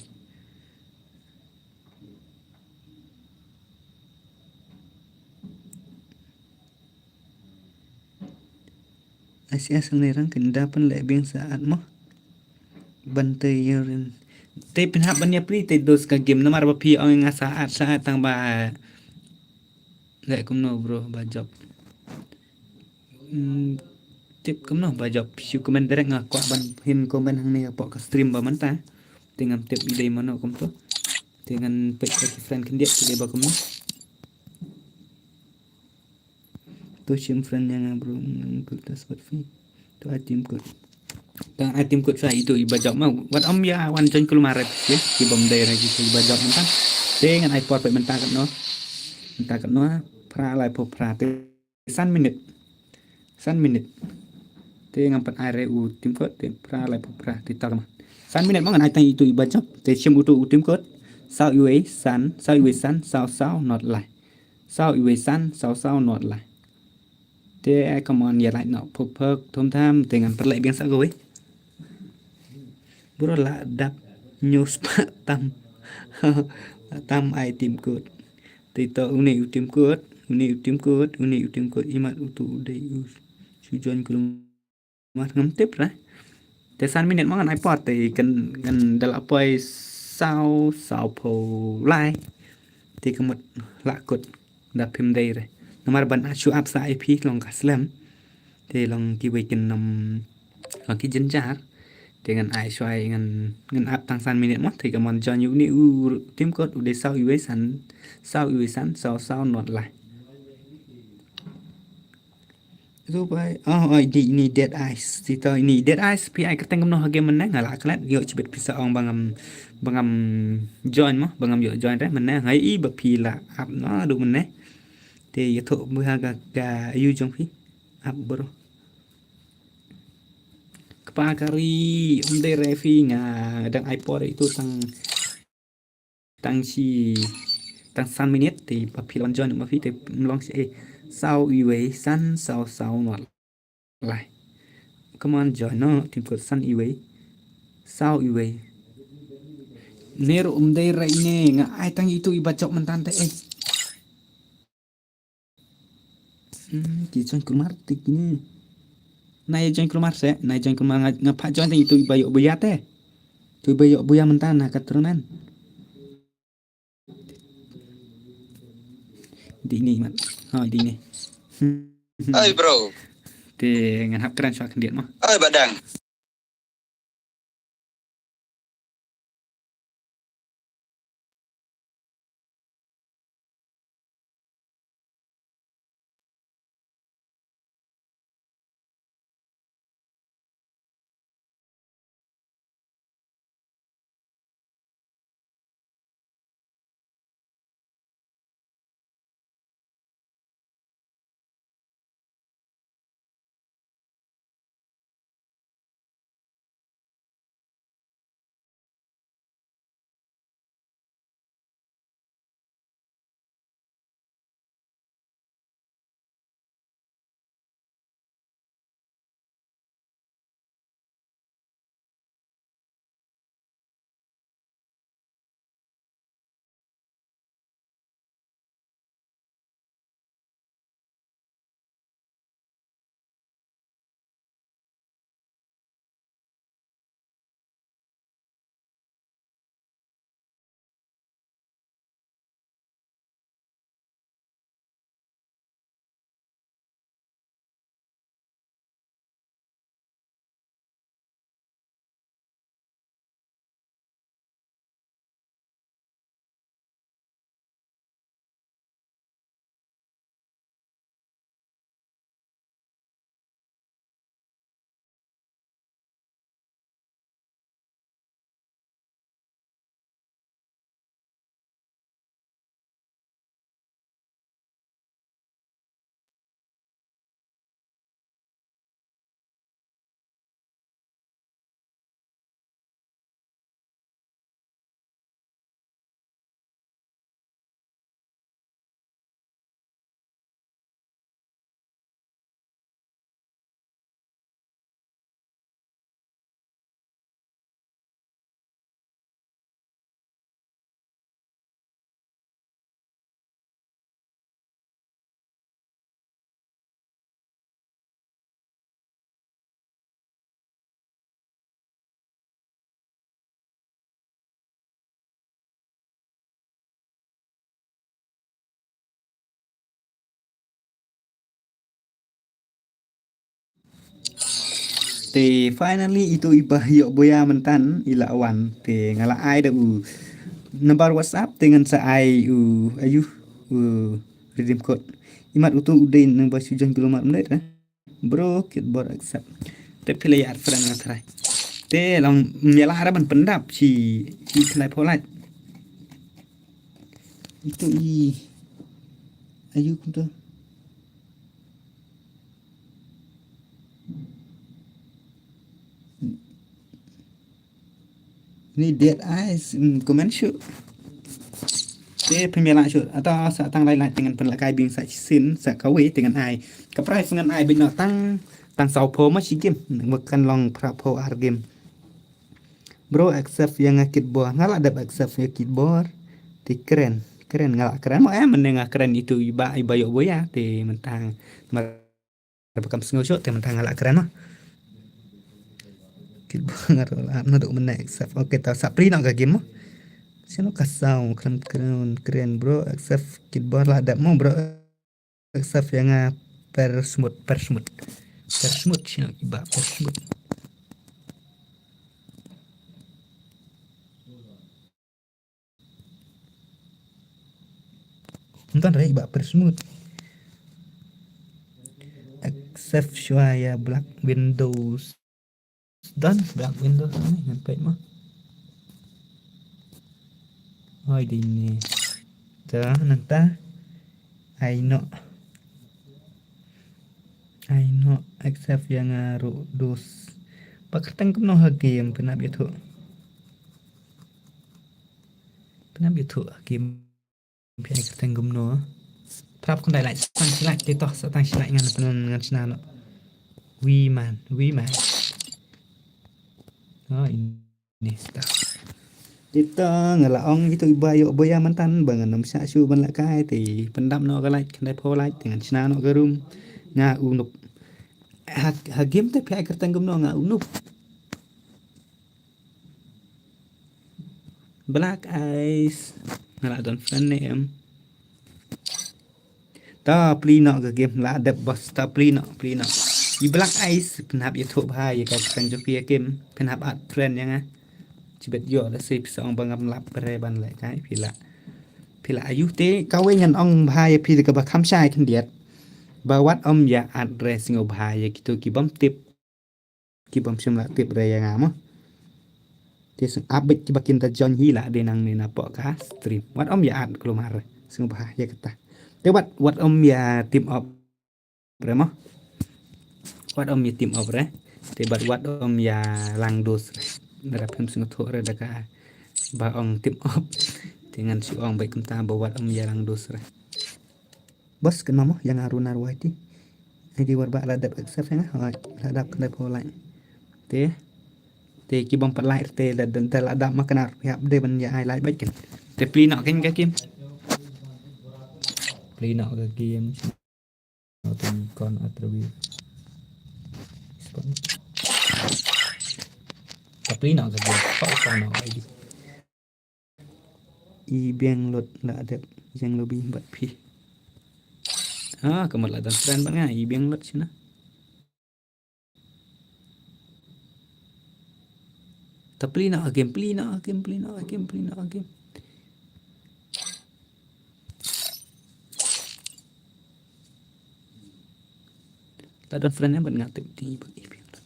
Ai si asal ne rang kynda pynleh biang sa at mo. Ban te ïa rin. Te pynhap ban ïa pri te dos ka game namar ba phi ong nga sa at sa at tang ba. Leh kumno bro ba jop. Hmm, tip kumno ba jop. Shu comment direct nga kwah ban pin comment hangne hapoh ka stream ba mynta. Te ngam tip i dei mano kumto. Te ngan peit ka ki friend khyndiat ki dei ba kumno. To shim friend ïa nga bro, ngam kut ta spot fi. To ai tim kut. Tang ai tim kut sa itu i ba jop ma. Wat ym ïa wan join kulmar rep. Ki bym dei ra ki i ba jop mynta. Te ngan ai por peit mynta katno. Mynta katno. Phra lai phew phra te. San minit. San minit. Te ngam pat ai re u tim kut te phra lai phew phra te tal ma. San minit ma ngan ai tang itu i ba jop. Te shim utu u tim kut. Saw iwei san, saw iwei san, saw saw not lai. Saw iwei san, saw saw not lai. Te ai come on ïa like noh phuk phuk thum tham te ngan pynleh biang sa kawei. Bro la dap news pa tam. Tam ai tim kut. Te to une u tim kut, une u tim kut, une u tim kut imat utu u dei u. Shu join kulum. Mar ngam tip ra. Te san minit ma ngan ai por te kan kan da la poi saw saw phew lai. Te ka mut la kut da phim dei re. Namar ban shu ap sa ai phi long ka slem. Te long ki wei kin nam long ki jynjar. Te ngan ai shuai ngan ngan ap tang san minit mo te ka mon join yu ni u tim kut u dei saw iwei san saw iwei san saw saw not lai. Itu bai, oh, oh, ini, ini Dead Eyes. Sito ini Dead Eyes, P I kyrteng kumno ha game mynne nga la klet, ïoh chibit pisa ong ba ngam, ba ngam join mo, ba ngam ïoh join re mynne, ngai i ba phi la ap no, adu mynne. Te ïathuh bha ka, ka ayu jong phi. Ap bro. Kpa kari, ym dei re phi nga dang ai por itu tang tang shi tang san minit te ba phi la wan join ma phi te mlong shi eh saw iwei san saw saw not lai. Come on join no tim kut san iwei saw iwei. Ne ruh ym dei re ne nga ai tang itu i ba jop mynta te eh. Hmm, ki join kulmar te kine. Na ïa join kulmar se, na ïa join kulmar nga, nga pha join te itu i ba ïoh buya te. Tu i ba ïoh buya mynta na ka tournament. Di ni mat. Ha di ni. Hmm. Ai bro. Te ngan hap kren shuwa khyndiat mo. Ai badang. Te finally itu i ba ïoh boya myntan i la wan. Te nga la ai da u number WhatsApp te ngan sa ai u ayu u redeem code. Imat utu u dei number shu join ki lumar mlei da. Bro, kit bor accept. Te phi la ïa add friend nga trai. Te long ym ïa lah ra ban pyndap shi shi khlai pholait. Itu i ayu kumto. Ni dead eyes, mm, comment shuh. Te pynmih lah shuh. Ata sa tang lai lai te ngan pynlehkai biang sa shisien sa kawei te ngan ai. Ka prize ngan ai beit noh tang tang saw phew ma shi game. Kan long phra phew ar game. Bro accept ïa nga kit bor. Nga la dep accept ïa kit bor. Te kren. Kren nga la kren mo em ne nga kren itu i ba i ba ïoh boya te mynta mar Ba kam sngew shuh te mynta nga la kren ma. Kit bor nga ruh la ap naduh mynne accept. Okay, ta sa plie noh ka game ma. Sino ka saw kren kren kren bro accept kit bor la dep mo bro. Accept ïa nga per smut per smut. Per smut sino ki ba per smut. Ntan rei ba per smut. Accept shuwa ïa Black Windows. Done Black Windows ni ngan peit ma. Oi di ni. Ta nanta. Ai no. Ai no accept ïa nga ruh dos. Ba kyrteng kumno ha game pynap ïathuh. Pynap ïathuh ha game. Phi ai kyrteng kumno. Prap khyndai lai sa tang shi lai te toh sa tang shi lai ngan pynlong ngan shna noh. Wi man, wi man. Oh ini start. Te to nga la ong itu i ba ïoh boya myntan ba ngan ym shah shuh ban lehkai te pyndap noh ka lai khyndai phew lai te ngan shna noh ka room. Nga u Noob. Ha game te phi ai kyrteng kumno nga u Noob. Black Eyes. Nga la don friend ne em. Ta plie noh ka game la dep boss ta plie noh plie noh. I Black Eyes pynhap ïathuh bha ïa ka kyrteng jong phi ïa game pynhap add friend ïa nga. Chibet ïoh da sei phi sa ong ba ngam lap bre ban lehkai phi la. Phi la ayu te kawei ngan ong bha ïa phi da kaba kham shai khyndiat. Ba wat ym ïa add re sngewbha ïa kito ki bym tip. Ki bym shym la tip re ïa nga mo. Te sngap beit kiba kin da join hi la dei nangne na poh ka stream. Wat ym ïa add kulmar sngewbha ïa kata. Te wat wat ym ïa team up re mo. Wat ym ïa team up re. Te bad wat ym ïa lang dos re. Nara phim sngewthuh re da kaba ong team up. Te ngan shu ong beit kumta ba wat ym ïa lang dos re. Bos kynmaw mo ïa nga ruh nar wai ti. Ai di war ba la dep accept ïa nga. Hoi la dep kynda pho lai. Te. Te ki bym pat lai te la la dep ma kynda ruh ïap de ban ïa ai lai bad kin. Te plie noh kin ka game. Plie noh ka game. Not in con attribute. Te plie noh ka game. Pau pau noh ai di. I biang lot la dep jeng lobby bad phi. Ah, kamar la dang friend bad nga i biang lot shina. Ta plie noh game, plie noh game, plie noh game, plie noh game. La dang friend bad nga tip ti bad i biang lot.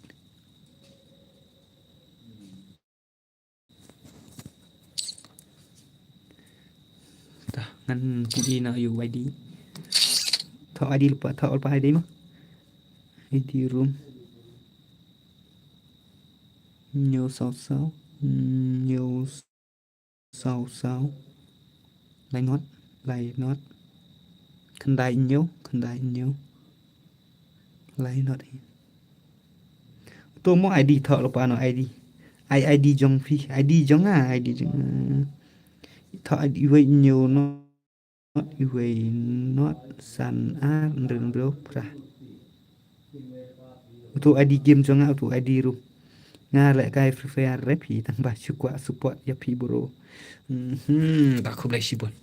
Ta ngan pynti na u I D. Thoh I D lypa, thoh lypa I D mo. I D room. Hynñiew saw saw. Hynñiew saw saw. Lai ngot, lai ngot. Khyndai hynñiew, khyndai hynñiew. Lai ngot hi. To mo I D thoh lypa no I D. Ai I D jong phi, I D jong nga, I D jong nga. Thoh I D iwei hynñiew not, iwei not san ar hynriew hynriew phra. Utu I D game jong nga, utu I D room. Nga lehkai Free Fire re phi tang ba shu kwah support ïa phi bro. Mhm, ta khublei shibun.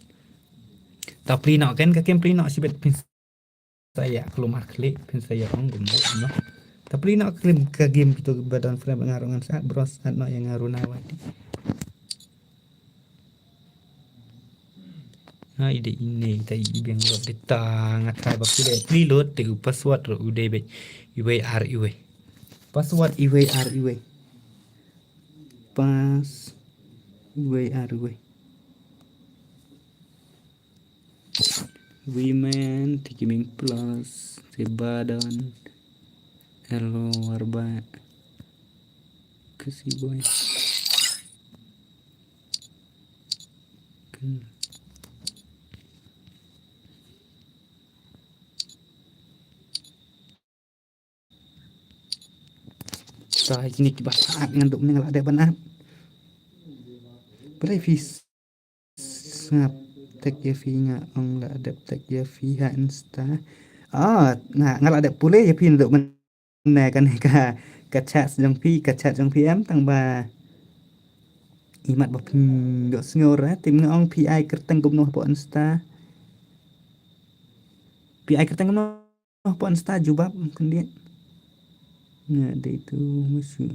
Ta plie noh ken ka game plie noh shibit phin sa ïa kulmar khlieh phin sa ïa ong gumbo no. Pli noh ka game, ka game kito ba don frame nga ruh ngan sat bros, sat noh ïa nga ruh na wati. Ha, ide ine ta i biang lot de ta nga try ba pli, pli lot te u password ruh u dei beit iwei ar iwei. Password iwei ar iwei. Pass iwei ar iwei. Women, Tiki Ming Plus, Sebadan, Hello Warba, Kasi Boy. Kan. Sa ini kiba saat ngan duk ning la dep ban at. Balei phi sngap tag ïa phi nga ong la dep tag ïa phi ha Insta. Ah, nga, nga la dep pule ïa phi nadooh mynne kane ka, ka chat jong phi, ka chat jong phi em tang ba imat ba pynïoh sngew re, te nga ong phi ai kyrteng kumno hapoh Insta. Phi ai kyrteng kumno hapoh Insta jubab khyndiat. Nga dei tu musu.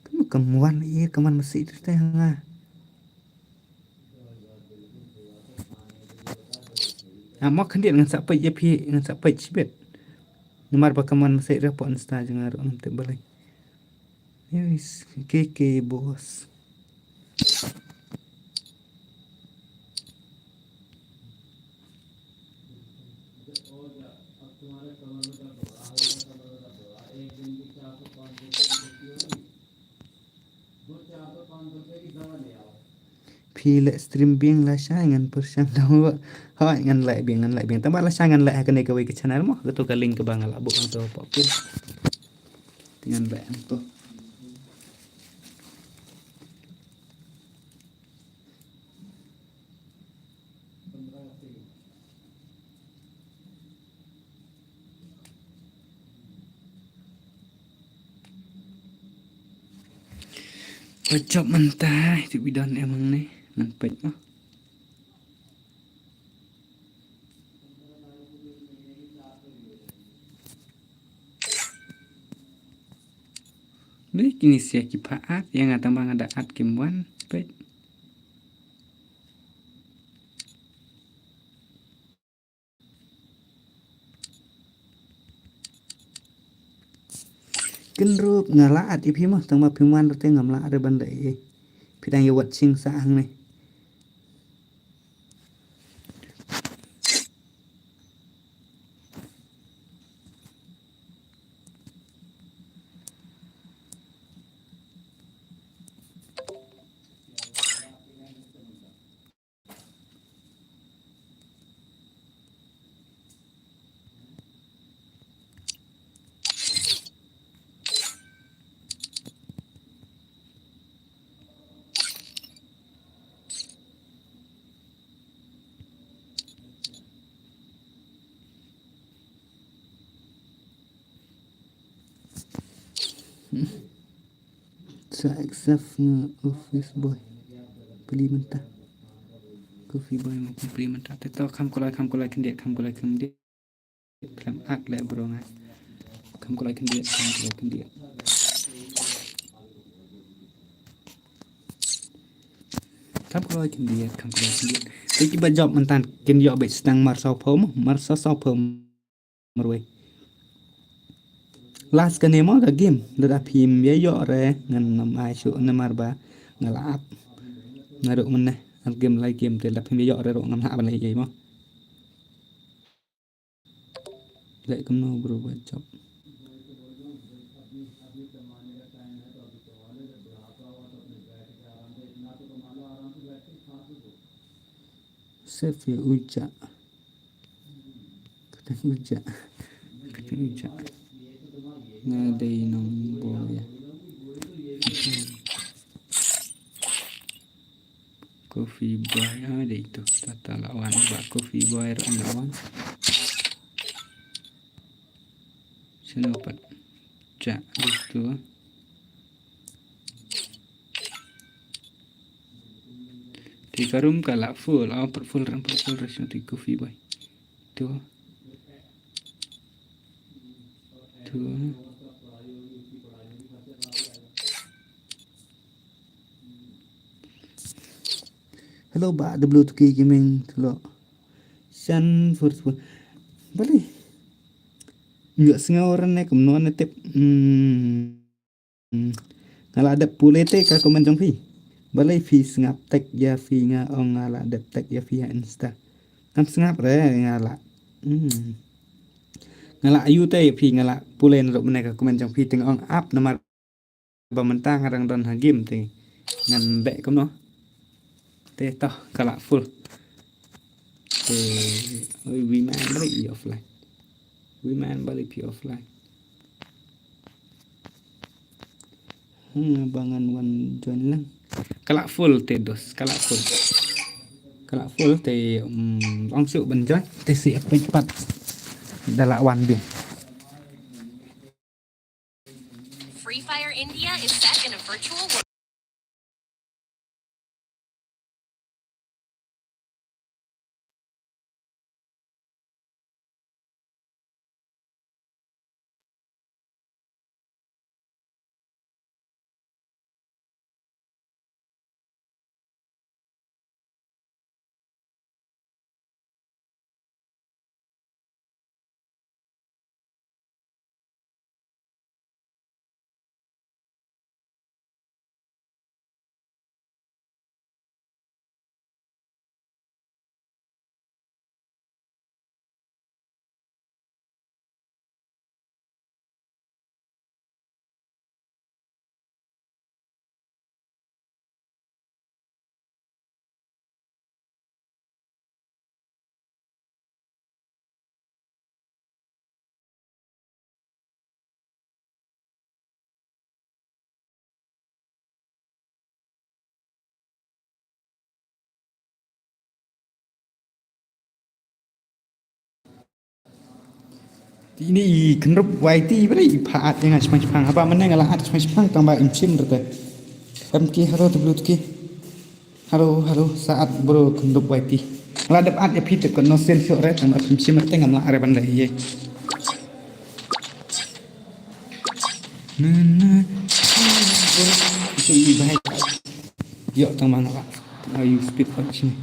Kam, kam wan ïa, kam wan masi tu te nga. Ah, mo khyndiat ngan sa peit ïa phi, ngan sa peit shibit. Namar ba kam wan masi re hapoh Insta jong nga ruh ngam tip balei. Yes, K K boss. Phi leh stream biang lashai ngan pyrshang download. Hooid ngan leh biang, ngan leh biang. Tang ba lashai ngan leh ha kane kawei ka channel mo. Kato ka link kaba nga la buh hangto hapoh pin. Te ngan leh hangto. Ba jop mynta, ïa u Idon em hangne, ngan peit mo. Dei kine sia ki pha at, ïa nga tang ba nga da at kim wan, peit. Kynrup nga la at ïa phi mo, tang ba phim wan ruh te ngam lah re ban da ei. Phi dang ïa watching sa hangne. Sa accept nga office boy. Pli mynta. Coffee boy mo pli mynta. Te to kham kulai, kham kulai khyndiat, kham kulai khyndiat. Khlem ak leh bro nga. Kham kulai khyndiat, kham kulai khyndiat. Kham kulai khyndiat, kham kulai khyndiat. Te kiba jop mynta kin ïoh beit sdang mar saw phew mo, mar saw saw phew. Marwei. Last kane mo ka game, lada phim ïa ïoh re ngan ym ai shuh namar ba nga la ap. Naduh mynne ar game lai game te lada phim ïa ïoh re ruh ngam lah ban leh ei ei mo. Leh kumno bro ba jop. Save ïa u ja. Kata u ja. Kata u ja. Nga dei nong boy. Coffee boy, ah, dei tu. Tata lawan ba coffee boy ruh lawan. Sino pat. Ja, dei tu. Te ka room ka la full, oh, pat full ran, pat full ran, shu te coffee boy. Tu. Tu. Hello, ba, the blue tuki gaming, hello. San first one. Balei? Ngi sngew ran ne kumno ne tip. Hmm. Hmm. Nga la dep pule te ka comment jong phi. Balei phi sngap tag ïa phi, nga ong nga la dep tag ïa phi ha Insta. Ngam sngap re nga la. Hmm. Nga la ïoh te ïa phi, nga la pule naduh mynne ka comment jong phi, te nga ong ap namar ba mynta nga dang don ha game te ngan beh kumno. Te toh ka la full. Te, oi, wi man, balei i offline? Wi man, balei phi offline? Hmm, ba ngan wan join lang. Ka la full te dos, ka la full. Ka la full te, um, ong shu ban join te shi ap pat. Da la wan bim. Free Fire India is set in a virtual world. Ini i kynrup wai ti bri i pha at ïa nga shmang shmang haba mynne nga la at shmang shmang tang ba im shim rete. Em ki haro tu blut ki. Haro haro sa at bro kynrup wai ti. Nga la dep at ïa phi te kon no sen sho re tang ba im shim rete ngam la are ban le ye. Na na. Itu i bahai. Yo tang ba nga la. Ayu speed punch ni.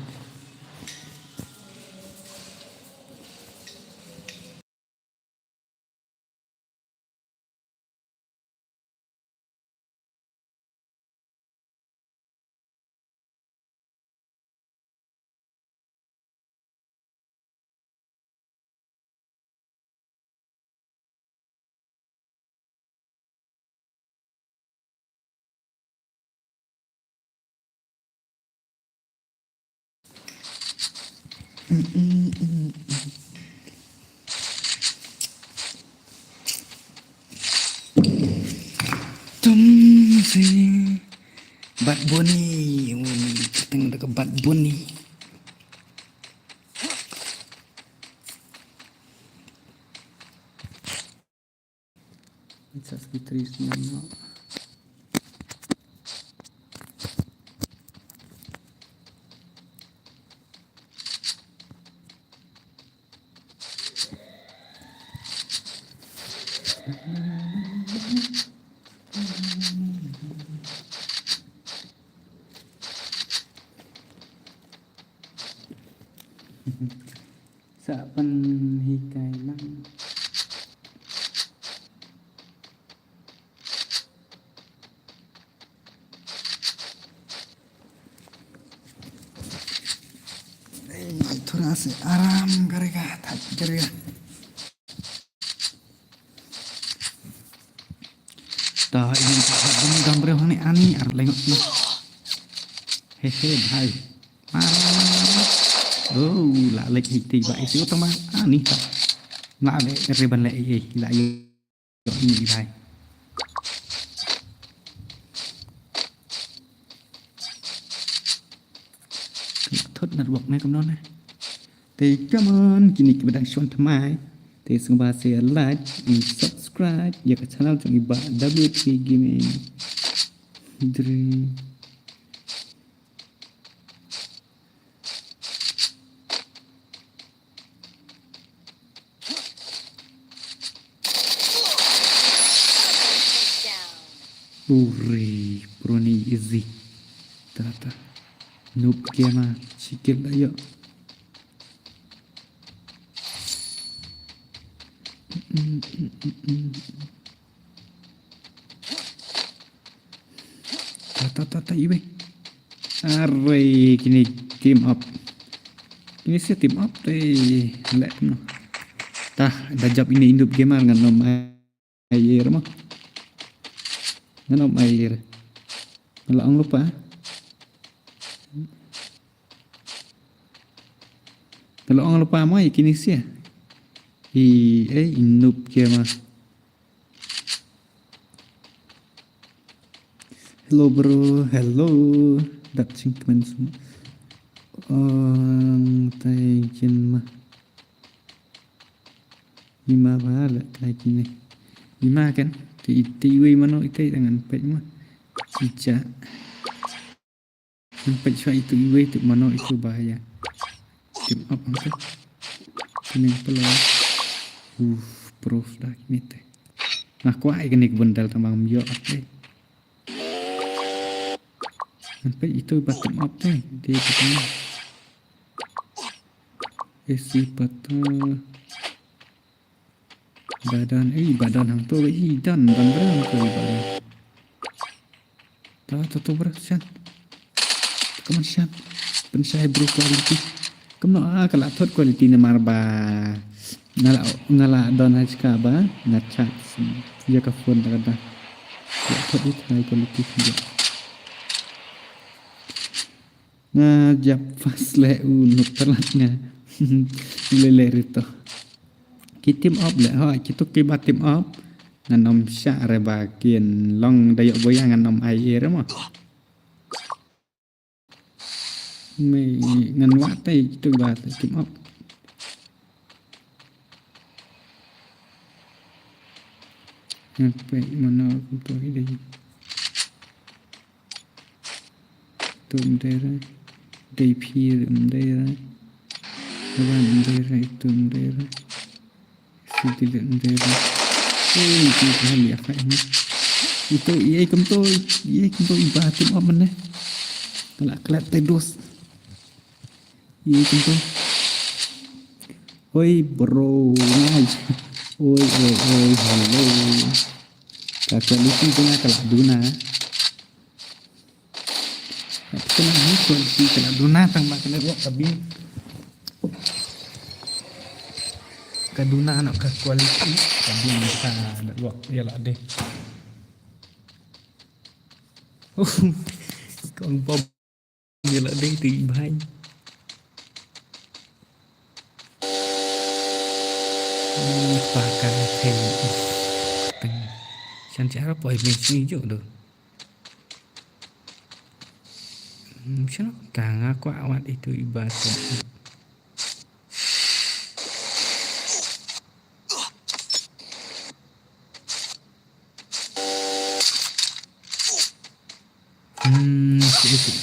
Tum si Bad Bunny, um, teng da ka Bad Bunny. It's a three snem no. Sa pynhikai lang. Ei, थोड़ा से आराम करेगा, थक करेगा। Ta ini dam dam breu hani ani ar lengok na. He he bhai. Mar. Oh, la lek hiti ba isi utang ma ani ta. La le riban le ei ei la yo ini bhai. Thot network ne kumno ne. Te come on, kine kiba dang shon thymmai. Te sngewbha share, like and subscribe ïa ka channel jong i Bah W T Gaming. Dre. Uri, bro ni easy. Ta ta. Noob gamer, sikit lah yuk. Ta ta ta ta, iwei. Are, kine team up. Kine sa team up te leh noh. Ta, da jop ine i noob gamer ngan nym ai air mo. Ngan nym ai air. Nga la ong lypa. Nga la ong lypa mo ïa kine sa. I, eh, i noob gamer. Hello bro, hello. Dat sing kmen sum. Ong tai kin ma. Ima ba la tai kine. Ima kan. Te, te iwei mano ite ngan peit ma. Chicha. Ngan peit shuwa itu iwei tu mano itu ba ïa. Team up hangtu. Kuning pala. Uf, prof dah kine te. Nga kwah ïa kane ka bundle tang ba ngam ïoh ap te. Ngan peit itu ba team up te. Dei ba team up. Esi pata. Ba don, eh, ba don hangtu, eh, don, don bra hangtu, ba don. Ta, ta, ta, bra, shan. Come on, shan. Pynshai, bro, quality. Kumno, ah, ka la thot quality namar ba. Nga la, nga la don ha shka ba, nga charge. Ïa ka phone ta ka da. Ka la thot it high quality. Nga jop fast leh u nuk palat nga. Leh leh rito. Ki team up leh ho, kitu kiba team up. Ngan nym shah re ba kin long da ïoh buya ngan nym ai air mo. Me ngan wah tai kitu ba team up. Ngan peit mano kumto hi dei. Tum dei re. Dei phi re, um dei re. Wan um dei re, tum dei re. Siti le um dei re. Ui, ti ka hali akai ni. Itu, iei kumto, iei kumto iba team up mane. Kala klat tai dos. Iei kumto. Oi, bro, nice. Oi, oi, oi, hello. Ka quality tu nga ka la duna. Ka quality ka la duna tang ba ka network ka bing. Ka duna noh ka quality ka bing ka network ïa la dei. Kong bom. Ïa la dei te i bhai. Hmm, pakan thei. Teng. Shan chara poi min sini juk do. Hmm, shan ta nga kwah wat itu iba tu. Hmm, sih, sih.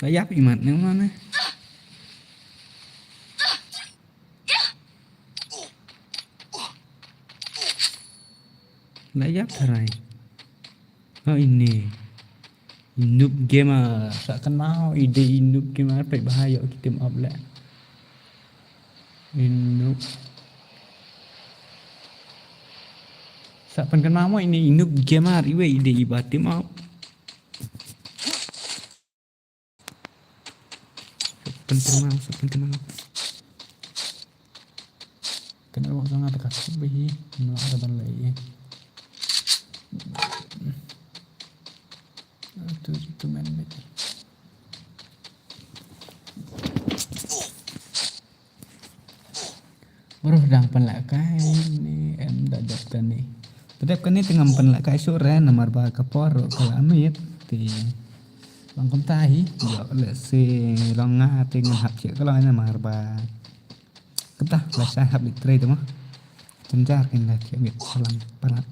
Ba ïap imat ne mane. La ïap tharai. Oh, ini. Noob gamer. Sa kynmaw i dei noob gamer, peit ba ha ïoh ki team up leh. Inuk. Sa pynkynmaw mo ini inuk gamer iwei i dei iba team up. Sa pynkynmaw, sa pynkynmaw. Kane wak jong nga te ka suk bha hi, nga la da ban leh ïa. Tu, tu men bha. Baroh dang pynlehkai ne em da dep kane. Te dep kane te ngam pynlehkai shuh re namar ba ka por ruh ka la miet te. Long kumta hi, ïoh lehse long nga te ngan hap sha ka long namar ba kumta lashai hap leit trei te mo. Jynjar kein la thiah miet palat palat.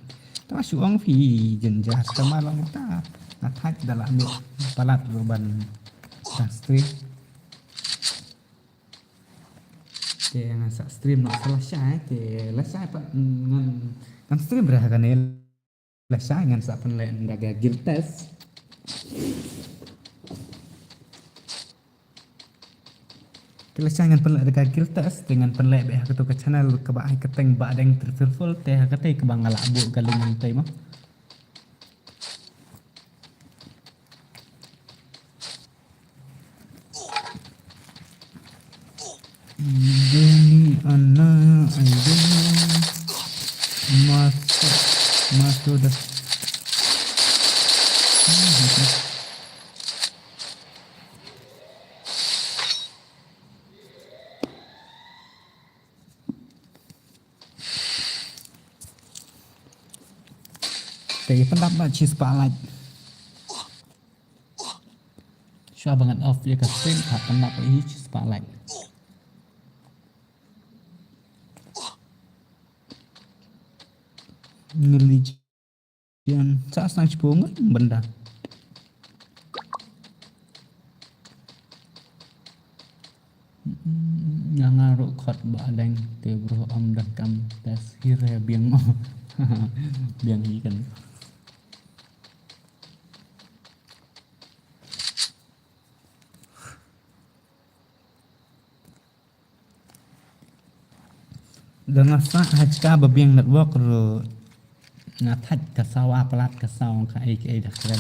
Tang shu ong phi jynjar tang ma long kumta. Nga thait da la miet palat ruh ban dang stream. Te ngan sa stream noh sa lashai, te lashai pat ngan, ngan stream re ha kane. Lashai ngan sa pynleh da ka guild test. Ki lashai ngan pynleh da ka guild test, te ngan pynleh beit ha kato ka channel kaba ai kyrteng Bahdeng Triple Full, te ha katei kaba nga lah buh ka link hangtei mo. Doni ana ayo. Masuk, masuk dah. Te pyndap ba chi spotlight. Shuwa ba ngan off ïa ka stream, ka pyndap ba hi chi spotlight. Ngeli jian sa sang chipo ngan benda. Nga nga ruh khot Bahdeng te bro, ym donkam test hi re biang mo. Biang hi kan. Da nga sah ha ka ba biang network ruh nga thait ka sawa palat ka saw ka ei ka ei da kren.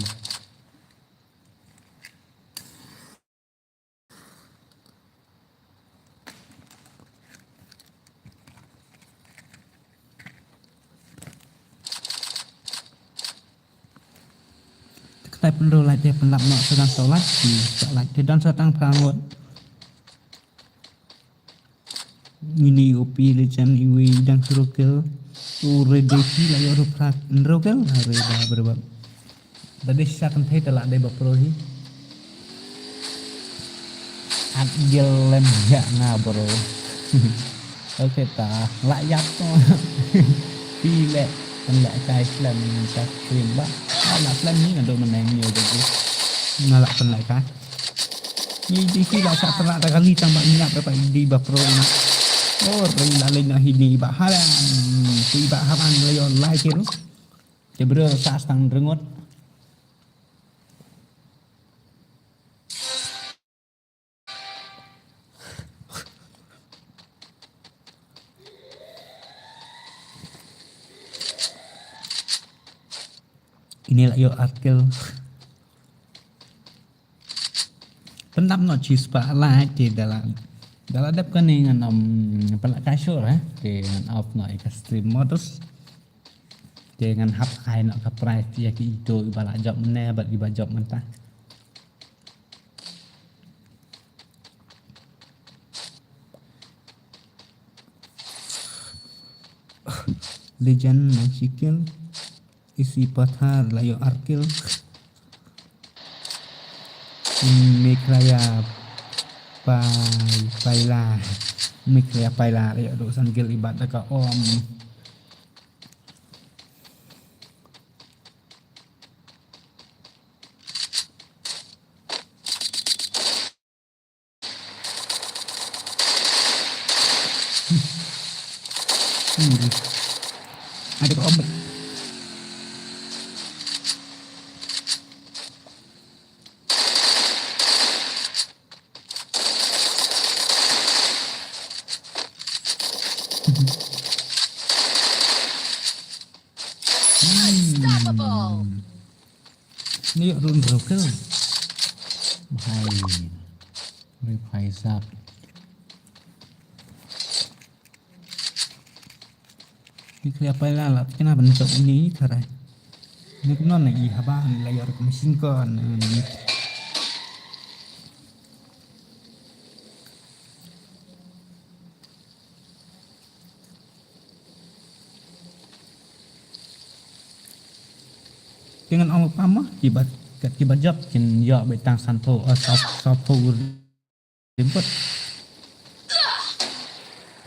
Te kynthei pynroi light te pynlap noh, sdang to light, ki to light te don sa tang phra ngut. Ngini u Pi Legend iwei dang hynriew kill. U Red Day Pi la ïoh ruh phra hynriew kill. Hare ba ba ba. Da dei sa kynthei te lah dei ba pro hi. At gel lem ïa nga bro. Okay ta lah ïap to. Pi leh pynlehkai slem ka stream ba. Lah slem ni nga dei mynne ni udah. Nga lah pynlehkai. Ni di ki lah sa pynleh ta kali tang ba ni ap ba di ba pro na. Oh, ring la leng na hini ba halan. Ti ba halan la ïoh like ruh. Te bro sa stang rengot. Ini lah ïoh artikel. Pyndap noh chi spotlight te da la, da la dep kane ngan ym pynlehkai shuh eh. Te ngan off noh ïa ka stream mode. Te ngan hap ai noh ka prize ïa ki ito iba la jop mynne bad iba jop mynta. Legend nine kill. Isi Pathar la ïoh ar kill. Meghalaya Pai-, Paila. Meghalaya Paila la ïoh duh san kill ibat da ka om. Ada ka om. Unstoppable. Ni run broker. Bahai. Revive up. Ni kaya pa la la kena bentuk ni karai. Ni kena ni haba ni layar ke mesin kon. Te ngan ong pam ma, kiba, kat kiba jop kin ïoh beit tang sanphew, eh, saw, sawphew rimpot.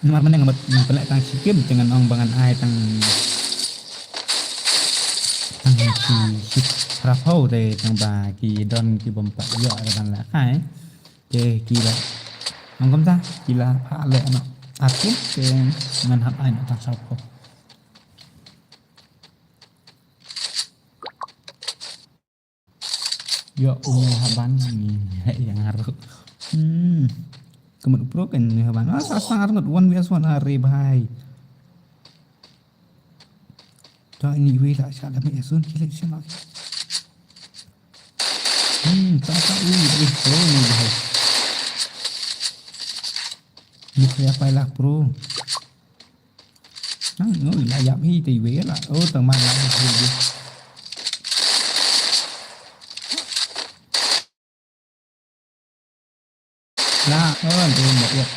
Namar mynne nga bad pynleh tang shi kim, te ngan ong ba ngan ai tang, tang shi, shi phraphew te tang ba ki don ki bym pat ïoh re ban lehkai. Te ki la, ong kumta, ki la phah leh noh ar kim, te ngan hap ai noh tang sawphew. Yo, umi haban ni, yang haru. Hmm. Kemat pro kan ni haban. Ah, sasang arngut one versus one are bhai. Dah ini wei lah, siap dah ambil sun, kilik siap lah. Hmm, tak tak, ui, ui, pro ni bhai. Ni saya pai lah pro. Nang, no, lah yap hi, tai wei lah. Oh, tang man lah, hi, hi. Lah, oh, dia nak yap.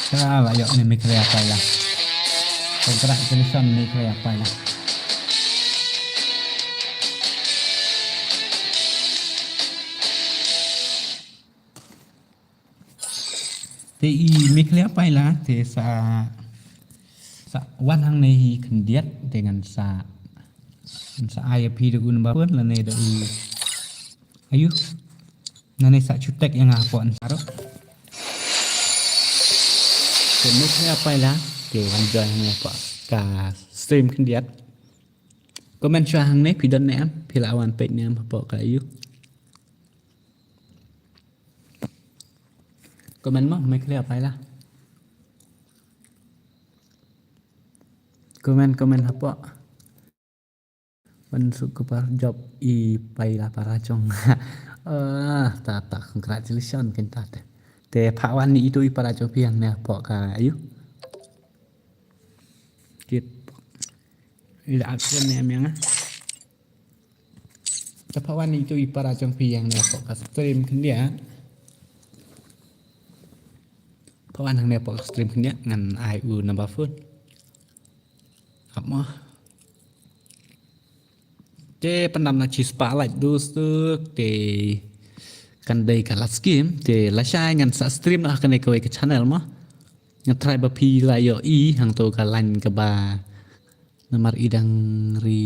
Salah, yok, ni Mikhail apa lah. Kontrak tulisan Mikhail apa lah. Te i Mikhail apa lah, te sa, sa wan hangne hi khyndiat, te ngan sa, ngan sa ai phi da u number phone lane da u. Ayu. Nane sa chutek ïa nga hapoh ansar. Te Mikhail apa lah, te wan join hangne hapoh ka stream khyndiat. Comment shuwa hangne phi don ne em, phi la wan peit ne em hapoh ka ayu. Comment mo, Mikhail apa lah. Comment, comment hapoh. Wan suk kepar job i Paila para jong. Ah, ta ta, congratulations kinta te. Te pha wan ni itu i para jong phi hangne hapoh ka ayu. Kit. Ila action ne em ïa nga. Te pha wan ni itu i para jong phi hangne hapoh ka stream khyndiat. Pha wan hangne hapoh ka stream khyndiat ngan ai u number phone. Ap mo. Te pyndam na chi spotlight dus tu te kan dei ka last game te lashai ngan sa stream noh ha kane kawei ka channel mo. Ngan try ba phi la ïohi hangto ka line kaba namar i dang ri,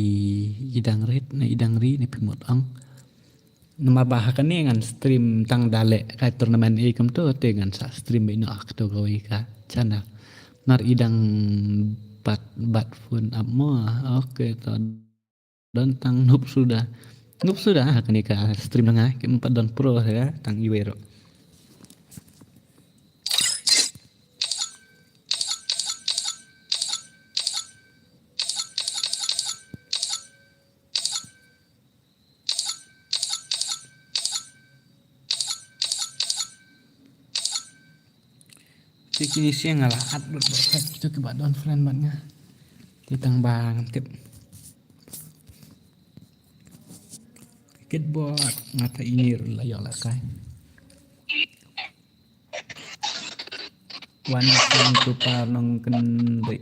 i dang rit ne i dang ri ne phi mut ong. Namar ba ha kane ngan stream tang da leh ka tournament ei kumto te ngan sa stream beit noh ha kato kawei ka channel. Namar i dang bat bat phone ap mo. Okay to. Don tang noob suda. Noob suda ha kane ka stream nga, kim pat don pro ha tang iwei ruh. Te kine shi nga la add lut bad kito kiba don friend bad nga. Te tang ba ngam tip. Kit bad nga ta ini la ïoh la kai. Wan wan tu pa nong kendri.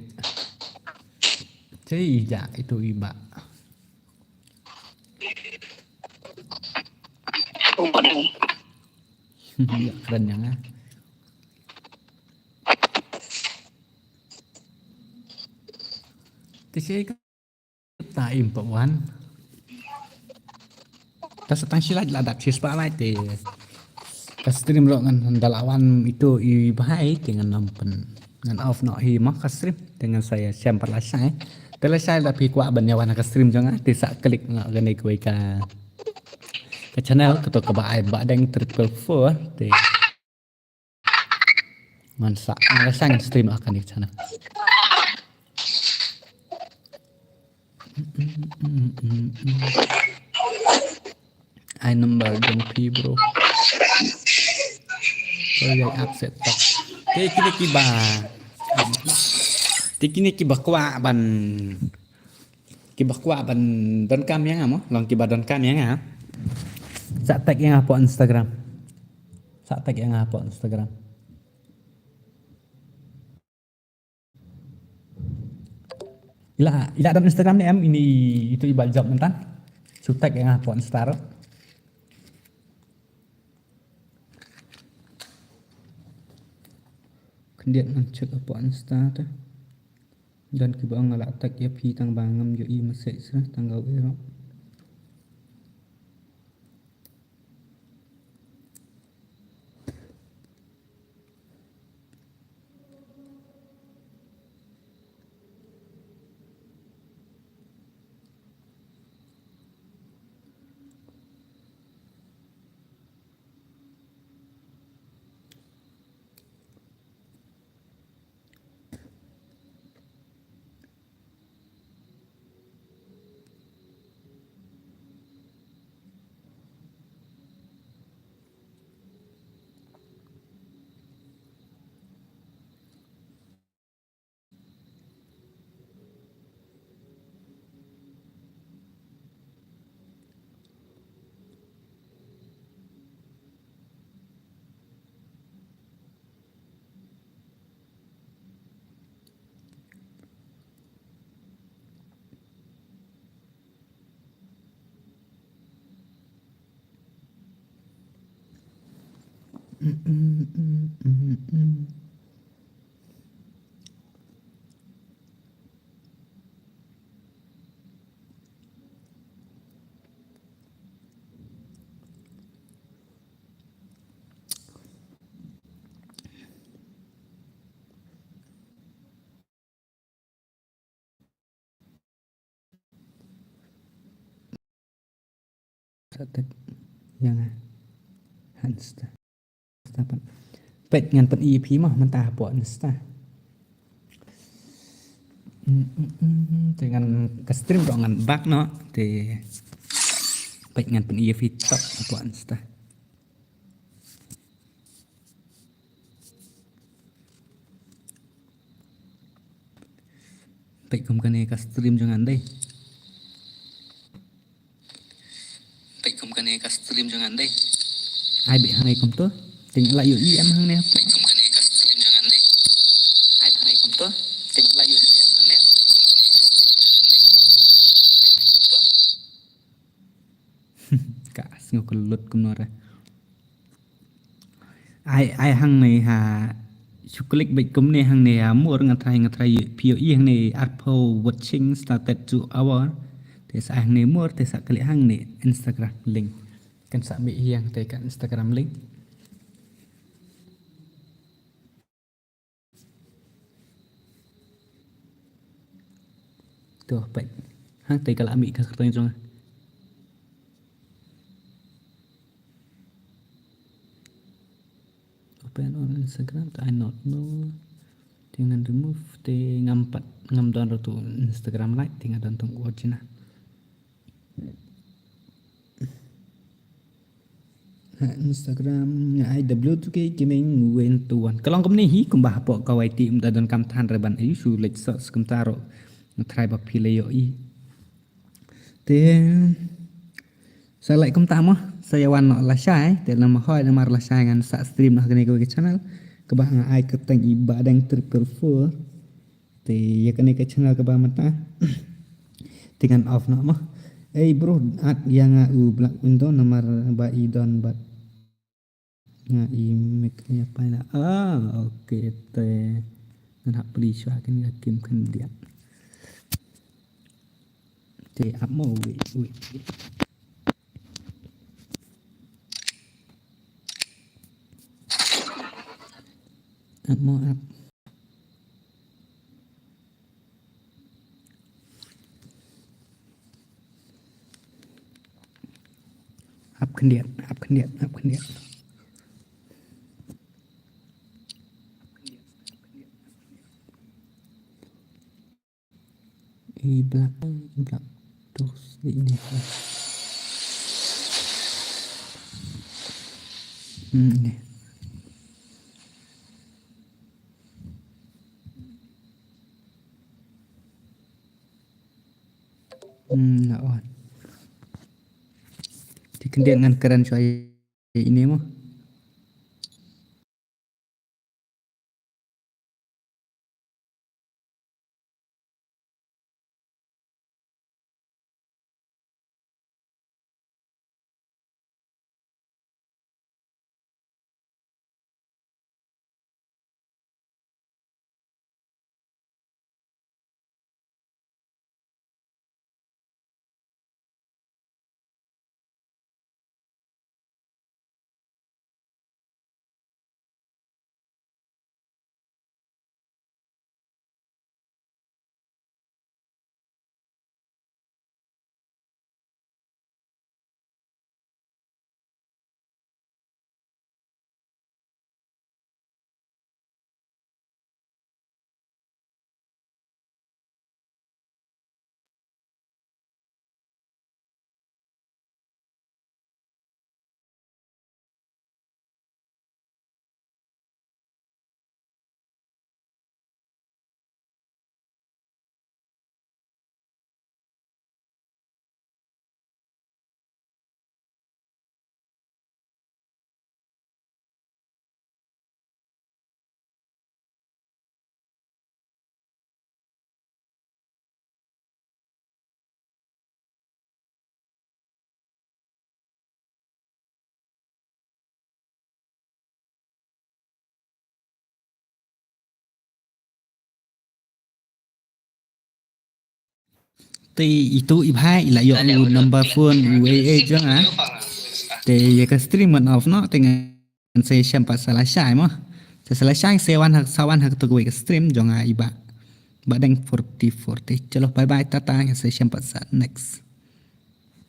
Cei ja itu iba. Ya, keren ya nga. Te shi ka ta im pa wan. Ta sa tang shi lait la dap shi spotlight te. Ka stream ruh ngan da la wan itu i bhai te ngan ym pyn ngan off noh hi mo ka stream te ngan sa ïa shem pat lashai. Te lashai da phi kwah ban ïa wan ka stream jong nga te sa klik noh kane kawei ka ka channel kato kaba ai Bahdeng triple four te. Ngan sa ngan sa ngan stream ha kane ka channel. Ai number jong phi bro. Ko ïa upset tak. Te kine kiba. Te kine kiba kwah ban. Kiba kwah ban donkam ïa nga mo. Long kiba donkam ïa nga. Sa tag ïa nga hapoh Instagram. Sa tag ïa nga hapoh Instagram. Ila ila don Instagram ne em ini itu iba job mynta. Shu tag ïa nga hapoh Insta ruh. Khyndiat ngan check hapoh Insta te. Don kiba ong nga la tag ïa phi tang ba ngam ïohi message sa tang ga u ero. Sa tek ïa nga. Hansta. Sa pat. Peit ngan pyn-i ïa phi mo mynta hapoh Insta. Mm, mm, mm, mm. Te ngan ka stream ruh ngan back noh. Te peit ngan pyn-i ïa phi top hapoh Insta. Peit kum kane ka stream jong nga dei. Peit kum kane ka stream jong nga dei. Ai beit hangne kumto. Te ngi la ïohi em hangne. Peit kum kane ka stream jong nga dei. Ai beit hangne kumto. Te ngi la ïohi em hangne. Ka sngew ka lut kumno re. Ai, ai hangne ha. Shu klik beit kumne hangne ha. Mur nga trai, nga trai phi ïohi hangne arphew watching started two hour. Te sa hangne mur, te sa klik hangne Instagram link. Kan sa mih ïa nga te ka Instagram link. To peit. Hangtei ka la mih ka kyrteng jong nga. Open on Instagram, I not know. Te ngan remove, te ngam pat, ngam don ruh tu Instagram lait, te nga don tang original. Ha Instagram nga ai W two K Gaming one two one. Ka long kumne hi kumba hapoh ka Y T um da don kam than re ban ai shu leit search kumta ruh. Nga try ba phi la ïohi. Te sa leit kumta mo sa ïa wan noh lashai te lama hoi namar lashai ngan sa stream noh kane kawei ka channel kaba nga ai kyrteng i Bahdeng triple four. Te ïa kane ka channel kaba mynta. Te ngan off noh mo. Ei bro, add ïa nga u Black Window namar ba i don bad nga i mic ïa paina. Ah, okay te. Ngan hap plie shuwa kane ka game khyndiat. Te ap mo, wait, wait, wait. Ap mo, ap. Ap khyndiat, ap khyndiat, ap khyndiat. I Black, i Black. Terus di ini. Hmm, ini. Hmm, la on. Te khyndiat ngan kren shuwa ïa ine mo. Te itu i bha i la ïoh u number phone u A A jong nga. Te ïa ka stream ngan off noh te ngan sa shem pat sa la shai mo. Sa la shai sa wan ha sa wan ha katu kawei ka stream jong nga i Bah Deng forty-four te. Chalo bye bye tata ngan sa shem pat sa next.